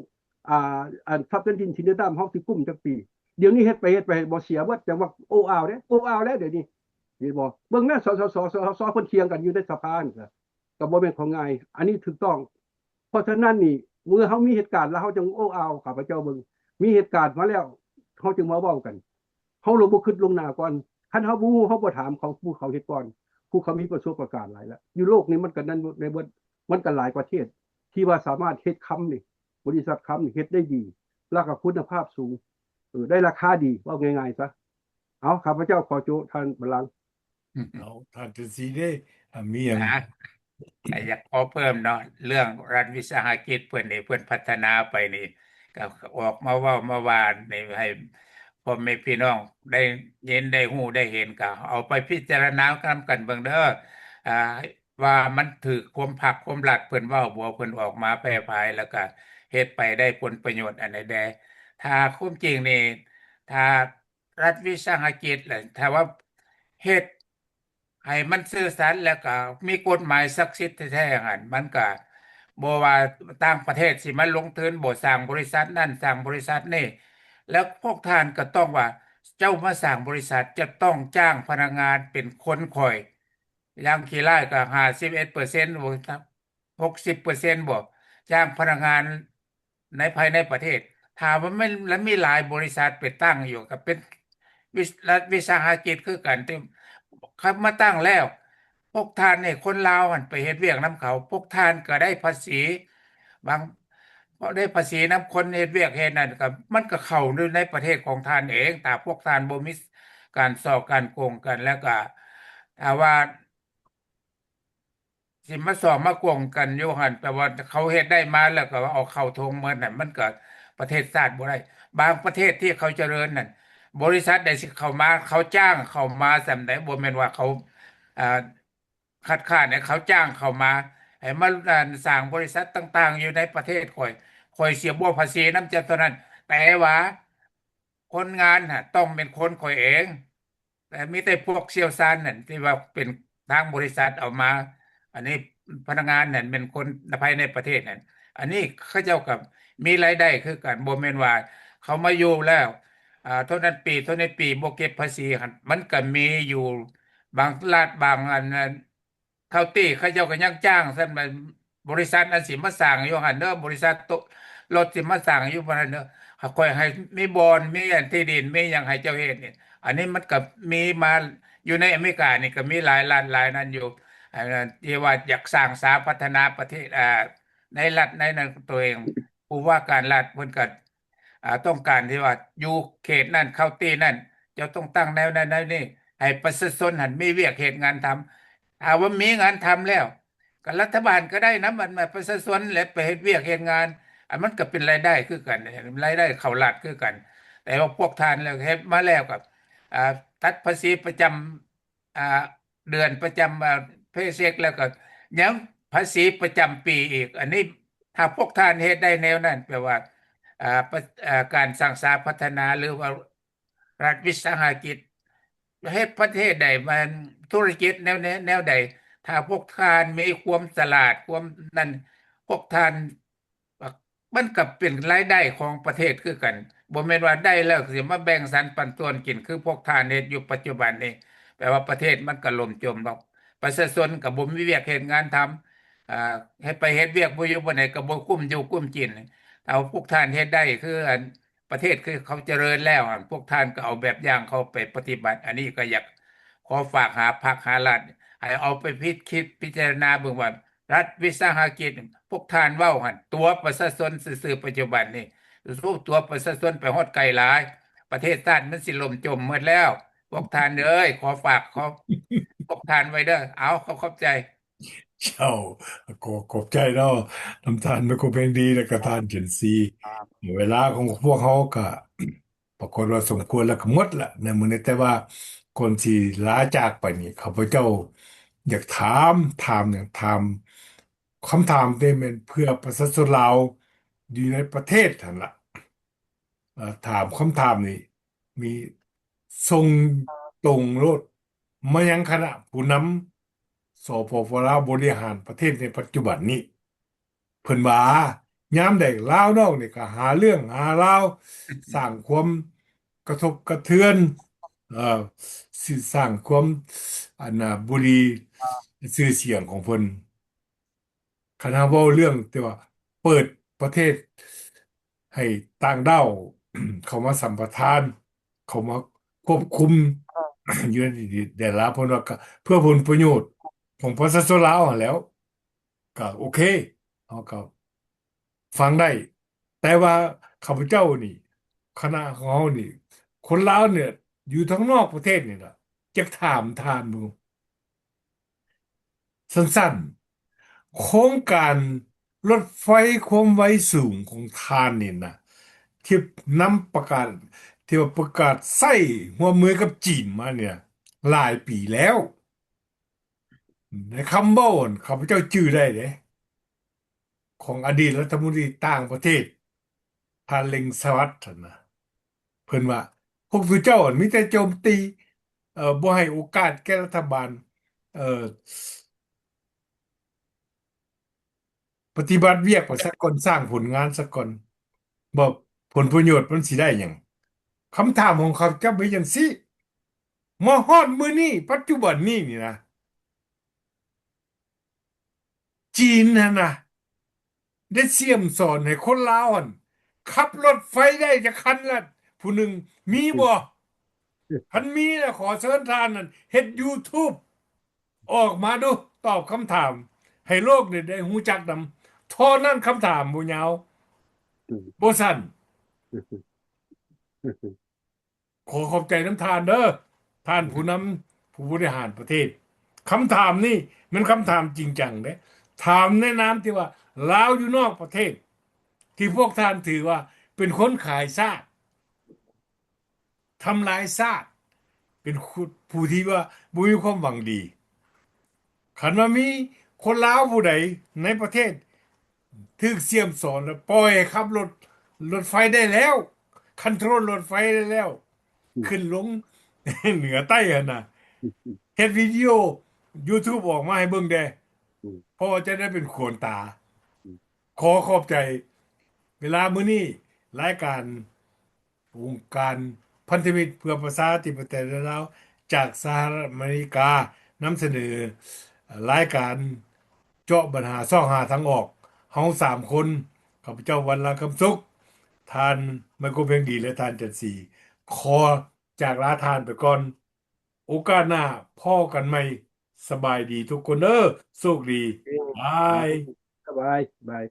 ອ່າ ອັນຊັບໃນດິນທີ່ໃນນ້ຳເຮົາຊິກຸ້ມຈັກປີ. ດຽວນີ້ເຮັດໄປເຮັດໄປບໍ່ເສຍເບິດ, ຈັ່ງວ່າໂອ້ອາວເດ້, ໂອ້ອາວແລ້ວດຽວນີ້. ເຫັນບໍ່? ເບິ່ງແມ່ ສສສ ສສ ເພິ່ນຖຽງກັນຢູ່ໃນສະພານີ້ ກໍບໍ່ແມ່ນຂອງງ່າຍ, ອັນນີ້ຖືກຕ້ອງ. ເພາະສະນັ້ນນີ້ ເມື່ອເຮົາມີເຫດການແລ້ວ ເຮົາຈຶ່ງ ໂອ້ ເອົາ ຂ້າພະເຈົ້າເບິ່ງ ມີເຫດການມາແລ້ວ ເຮົາຈຶ່ງມາເວົ້າກັນ. ເຮົາລະບໍ່ຄິດລ່ວງໜ້າກ່ອນ, ຄັນເຮົາບໍ່ຮູ້ ເຮົາບໍ່ຖາມເຂົາ ຜູ້ເຂົາເຮັດກ່ອນ, ຜູ້ເຂົາມີປະສົບປະການຫຼາຍແລ້ວ. ຢູ່ໂລກນີ້ມັນກໍນັ້ນໃນເບິດ, ມັນກໍຫຼາຍປະເທດທີ່ວ່າສາມາດເຮັດຄຳນີ້, ບໍລິສັດຄຳນີ້ເຮັດໄດ້ດີ ແລ້ວກໍຄຸນນະພາບສູງ. ເອີ ໄດ້ລາຄາດີ ເວົ້າງ່າຍໆຊະ. ເອົາ ຂ້າພະເຈົ້າຂໍໂຈະທ່ານບັນລັງ. ເອົາ ທ່ານຈັນສີເດ້ ອ່າ ມີຫຍັງ? ນະ ກໍຢາກຂໍເພີ່ມເນາະ ເລື່ອງລັດວິສາຫະກິດເພິ່ນນີ້ ເພິ່ນພັດທະນາໄປນີ້ ກໍອອກມາເວົ້າມາວ່ານີ້ ໃຫ້ພໍ່ແມ່ພີ່ນ້ອງໄດ້ເຫັນ ໄດ້ຮູ້ ໄດ້ເຫັນ ກໍເອົາໄປພິຈາລະນານຳກັນເບິ່ງເດີ ອ່າ ວ່າມັນຖືກຄວາມພັກຄວາມລັດເພິ່ນເວົ້າບໍ່ ເພິ່ນອອກມາແຜ່ພາຍ ແລ້ວກໍເຮັດໄປໄດ້ຜົນປະໂຫຍດອັນໃດແດ່. ຖ້າຄວາມຈິງນີ້ ຖ້າລັດວິສາຫະກິດ ແລະ ຖ້າວ່າເຮັດໃຫ້ມັນຊື່ສັດ ແລ້ວກໍມີກົດໝາຍສັກສິດແທ້ໆຫັ້ນ ມັນກໍບໍ່ວ່າຕ່າງປະເທດຊິມາລົງທຶນບໍ່ ສ້າງບໍລິສັດນັ້ນ ສ້າງບໍລິສັດນີ້ ແລ້ວພວກທ່ານກໍຕ້ອງວ່າ ເຈົ້າມາສ້າງບໍລິສັດ ຈະຕ້ອງຈ້າງພະນັກງານເປັນຄົນຂ້ອຍ ຢ່າງຂີ້ຮ້າຍກໍຫ້າສິບເອັດເປີເຊັນ ບໍ່ ຫົກສິບເປີເຊັນບໍ່ ຈ້າງພະນັກງານໃນ ພາຍໃນປະເທດ. ຖ້າວ່າມັນ ລະມີຫຼາຍບໍລິສັດໄປຕັ້ງຢູ່ ກໍເປັນວິສ ລັດວິສາຫະກິດຄືກັນ ທີ່ເຂົາມາຕັ້ງແລ້ວ ພວກທ່ານນີ້ ຄົນລາວຫັ້ນໄປເຮັດວຽກນຳເຂົາ ພວກທ່ານກໍໄດ້ພາສີ ບາງ ເພາະໄດ້ພາສີນຳຄົນເຮັດວຽກເຮັດນັ້ນ ກໍ ມັນກໍເຂົ້າຢູ່ໃນປະເທດຂອງທ່ານເອງ ຖ້າພວກທ່ານບໍ່ມີການສໍ້ການໂກງກັນ ແລ້ວກໍ ຖ້າວ່າ ຊິມາສ້ອມມາກວມກັນຢູ່ຫັ້ນ ແປວ່າເຂົາເຮັດໄດ້ມາແລ້ວກໍເອົາເຂົ້າຖົງໝົດນັ້ນ ມັນກໍປະເທດຊາດບໍ່ໄດ້. ບາງປະເທດທີ່ເຂົາຈະເລີນນັ້ນ ບໍລິສັດໃດຊິເຂົ້າມາ ເຂົາຈ້າງເຂົ້າມາສ່ຳໃດ ບໍ່ແມ່ນວ່າເຂົາ ອ່າ ຄັດຄ້ານໃຫ້ ເຂົາຈ້າງເຂົ້າມາ ໃຫ້ມາ ອ່າ ສ້າງບໍລິສັດຕ່າງໆຢູ່ໃນປະເທດຂ້ອຍ ຂ້ອຍເສຍບົວພາສີນຳເຈົ້າເທົ່ານັ້ນ ແຕ່ວ່າ ຄົນງານຫັ້ນຕ້ອງແມ່ນຄົນຂ້ອຍເອງ ແຕ່ມີແຕ່ພວກຊ່ຽວຊານນັ້ນທີ່ວ່າເປັນທາງບໍລິສັດເອົາມາ ອັນນີ້ພະນັກງານນັ້ນແມ່ນຄົນພາຍໃນປະເທດນັ້ນ ອັນນີ້ເຂົາເຈົ້າກໍມີລາຍໄດ້ຄືກັນ ບໍ່ແມ່ນວ່າເຂົາມາຢູ່ແລ້ວ ອ່າ ເທົ່ານັ້ນປີ ເທົ່ານີ້ປີ ບໍ່ເກັບພາສີຫັ້ນ ມັນກໍມີຢູ່ບາງລັດ ບາງອັນນັ້ນ ເຂົາຕິ ເຂົາເຈົ້າກໍຍັງຈ້າງ ຊັ້ນ ບໍລິສັດອັນຊິມາສ້າງຢູ່ຫັ້ນເດີ ບໍລິສັດໂຕ ລົດຊິມາສ້າງຢູ່ຫັ້ນເດີ ຂ້ອຍໃຫ້ມີບ່ອນ ມີອັນທີ່ດິນ ມີຫຍັງໃຫ້ເຈົ້າເຮັດນີ້ ອັນນີ້ມັນກໍມີມາຢູ່ໃນອາເມລິການີ້ ກໍມີຫຼາຍລັດຫຼາຍນັ້ນຢູ່ ອັນທີ່ວ່າຢາກສ້າງສາພັດທະນາປະເທດ ອ່າ ໃນລັດໃນນັ້ນຕົວເອງ ຜູ້ວ່າການລັດເພິ່ນກໍ ອ່າ ຕ້ອງການທີ່ວ່າຢູ່ເຂດນັ້ນ ເຂົ້າຕີນັ້ນ ເຈົ້າຕ້ອງຕັ້ງແນວນັ້ນແນວນີ້ ໃຫ້ປະຊາຊົນຫັ້ນມີວຽກເຮັດງານທຳ ຖ້າວ່າມີງານທຳແລ້ວ ກໍລັດຖະບານກໍໄດ້ນຳ ອັນປະຊາຊົນແຫຼະໄປເຮັດວຽກເຮັດງານ ອັນມັນກໍເປັນລາຍໄດ້ຄືກັນ ລາຍໄດ້ເຂົ້າລັດຄືກັນ ແຕ່ວ່າພວກທ່ານແລ້ວເຮັດມາແລ້ວກໍ ອ່າ ຕັດພາສີປະຈຳ ອ່າ ເດືອນປະຈຳ ອ່າ paycheck ແລ້ວກໍຍັງພາສີປະຈຳປີອີກ ອັນນີ້ຖ້າພວກທ່ານເຮັດໄດ້ແນວນັ້ນ ແປວ່າ ອ່າ ປະ ອ່າ ການສ້າງສາພັດທະນາ ຫຼືວ່າລັດວິສາຫະກິດ ເຮັດປະເທດໃດ ມັນທຸລະກິດແນວໃດ ແນວໃດ ຖ້າພວກທ່ານມີຄວາມສະຫຼາດ ຄວາມນັ້ນ ພວກທ່ານ ມັນກໍເປັນລາຍໄດ້ຂອງປະເທດຄືກັນ ບໍ່ແມ່ນວ່າໄດ້ແລ້ວຊິມາແບ່ງສັນປັນສ່ວນກິນ ຄືພວກທ່ານເຮັດຢູ່ປັດຈຸບັນນີ້ ແປວ່າປະເທດມັນກໍລົ້ມຈົມດອກ ປະຊາຊົນກໍບໍ່ມີວຽກເຮັດງານທຳ ອ່າ ໃຫ້ໄປເຮັດວຽກບໍ່ຢູ່ບ່ອນໃດກໍບໍ່ກຸ້ມຢູ່ກຸ້ມກິນ ຖ້າພວກທ່ານເຮັດໄດ້ຄືອັນ ປະເທດຄືເຂົາຈະເລີນແລ້ວ ພວກທ່ານກໍເອົາແບບຢ່າງເຂົາໄປປະຕິບັດ ອັນນີ້ກໍຢາກຂໍຝາກຫາພັກຫາລັດ ໃຫ້ເອົາໄປພິດຄິດພິຈາລະນາເບິ່ງວ່າ ລັດວິສາຫະກິດ ພວກທ່ານເວົ້າຫັ້ນ ຕົວະປະຊາຊົນຊື່ໆ ປັດຈຸບັນນີ້ ສູ້ຕົວະປະຊາຊົນໄປຮອດໄກຫຼາຍ ປະເທດຊາດມັນຊິລົ້ມຈົມໝົດແລ້ວ ພວກທ່ານເອີຍ ຂໍຝາກ ຂໍ ພວກທ່ານໄວ້ເດີ ເອົາ ຂໍຂອບໃຈ. ເຈົ້າ ກໍຂອບໃຈເນາະ ນຳທ່ານໄມໂຄແພງດີ ແລະກະທ່ານເຈັນຊີ ເວລາຂອງພວກເຮົາກະປາກົດວ່າສົມຄວນແລ້ວກະໝົດລະໃນມື້ນີ້ ແຕ່ວ່າກ່ອນຊິລາຈາກໄປນີ້ ຂ້າພະເຈົ້າຢາກຖາມ ຖາມຫຍັງ ຖາມ ຄຳຖາມທີ່ແມ່ນເພື່ອປະຊາຊົນລາວຢູ່ໃນປະເທດຫັ້ນລະ ເອີ ຖາມຄຳຖາມນີ້ ມີ ສົ່ງຕົງໂລດມາຍັງຄະນະຜູ້ນຳ ສປປ ລາວ ບໍລິຫານປະເທດໃນປັດຈຸບັນນີ້ ເພິ່ນວ່າ ຍາມໃດລາວນອກນີ້ກໍຫາເລື່ອງຫາລາວ ສ້າງຄວາມກະທົບກະເທືອນ ເອີ ສ້າງຄວາມ ອັນນ່າ ບຸລີຊື່ສຽງຂອງເພິ່ນ. ຄັນເຮົາເວົ້າເລື່ອງທີ່ວ່າເປີດປະເທດໃຫ້ຕ່າງດ້າວເຂົ້າມາສຳປະທານ ເຂົ້າມາຄວບຄຸມຢູ່ໃນແດນລາວ ເພິ່ນວ່າກະເພື່ອຜົນປະໂຫຍດຂອງປະຊາຊົນລາວຫັ້ນແຫຼ້ວ ກະໂອເຄ ເຮົາກະຟັງໄດ້ ແຕ່ວ່າຂ້າພະເຈົ້ານີ້ ຄະນະຂອງເຮົານີ້ ຄົນລາວນີ້ ຢູ່ທາງນອກປະເທດນີ້ລະ ຢາກຖາມທ່ານເບິ່ງ ສັ້ນໆ ໂຄງການລົດໄຟຄວາມໄວສູງຂອງທ່ານນີ້ນະ ທີ່ນຳປະກາດ ທີ່ວ່າປະກາດໃຊ້ຮ່ວມມືກັບຈີນມານີ້ນະ ຫຼາຍປີແລ້ວ. ໃນຄຳເວົ້າຫັ້ນ ຂ້າພະເຈົ້າຈື່ໄດ້ເດ້ ຂອງອະດີດລັດຖະມົນຕີຕ່າງປະເທດ ທ່ານ ເລັງສະຫວັດ ຫັ້ນນະ ເພິ່ນວ່າ ພວກສູ່ເຈົ້າຫັ້ນມີແຕ່ໂຈມຕີ ເອີ ບໍ່ໃຫ້ໂອກາດແກ່ລັດຖະບານ ເອີ ປະຕິບັດວຽກໄປສາກ່ອນ ສ້າງຜົນງານສາກ່ອນ ບໍ່ ຜົນປະໂຫຍດມັນຊິໄດ້ຫຍັງ? ຄຳຖາມຂອງຂ້າພະເຈົ້າເປັນຈັ່ງຊີ້ ມາຮອດມື້ນີ້ ປັດຈຸບັນນີ້ນີ້ນະ ຈີນຫັ້ນນະ ໄດ້ສ່ຽມສອນໃຫ້ຄົນລາວຫັ້ນ ຂັບລົດໄຟໄດ້ຈັກຄັນລະຜູ້ໜຶ່ງ ມີບໍ່? ຄັນມີລະ ຂໍເຊີນທ່ານນັ້ນເຮັດ YouTube ອອກມາດູ ຕອບຄຳຖາມໃຫ້ໂລກນີ້ໄດ້ຮູ້ຈັກນຳ. ເທົ່ານັ້ນ ຄຳຖາມບໍ່ຍາວ ອືມ ບໍ່ສັ້ນ. ຂໍຂອບໃຈນຳທ່ານເດີ ທ່ານຜູ້ນຳ ຜູ້ບໍລິຫານປະເທດ. ຄຳຖາມນີ້ແມ່ນຄຳຖາມຈິງຈັງເດ້ ຖາມໃນນາມທີ່ວ່າລາວຢູ່ນອກປະເທດ ທີ່ພວກທ່ານຖືວ່າເປັນຄົນຂາຍຊາດ ທຳລາຍຊາດ ເປັນຜູ້ທີ່ວ່າບໍ່ມີຄວາມຫວັງດີ. ຄັນວ່າມີຄົນລາວຜູ້ໃດໃນປະເທດຖືກສ່ຽມສອນ ແລ້ວປ່ອຍໃຫ້ຂັບລົດ ລົດໄຟໄດ້ແລ້ວ ຄອນໂທຣລົດໄຟໄດ້ແລ້ວ ອືມ ຂຶ້ນລົງເໜືອໃຕ້ຫັ້ນນະ ເຮັດວິດີໂອ YouTube ອອກມາໃຫ້ເບິ່ງແດ່ ອືມ ເພາະວ່າຈະໄດ້ເປັນຂວັນຕາ. ອືມ ຂໍຂອບໃຈເວລາມື້ນີ້ ລາຍການ ອົງການພັນທະມິດເພື່ອປະຊາທິປະໄຕລາວ ຈາກສະຫະລັດອາເມລິກາ ນຳສະເໜີລາຍການເຈາະບັນຫາຊອກຫາທາງອອກ. ເຮົາສາມຄົນ ຂ້າພະເຈົ້າ ວັນ ລາງຄຳສຸກ, ທ່ານ ໄມໂຄ ພຽງດີ ແລະ ທ່ານ ຈັນສີ ຂໍຈາກລາທ່ານໄປກ່ອນ. ໂອກາດໜ້າພໍ້ກັນໃໝ່. ສະບາຍດີທຸກຄົນເດີ. ໂຊກດີ. ບາຍ. ສະບາຍ. ບາຍ.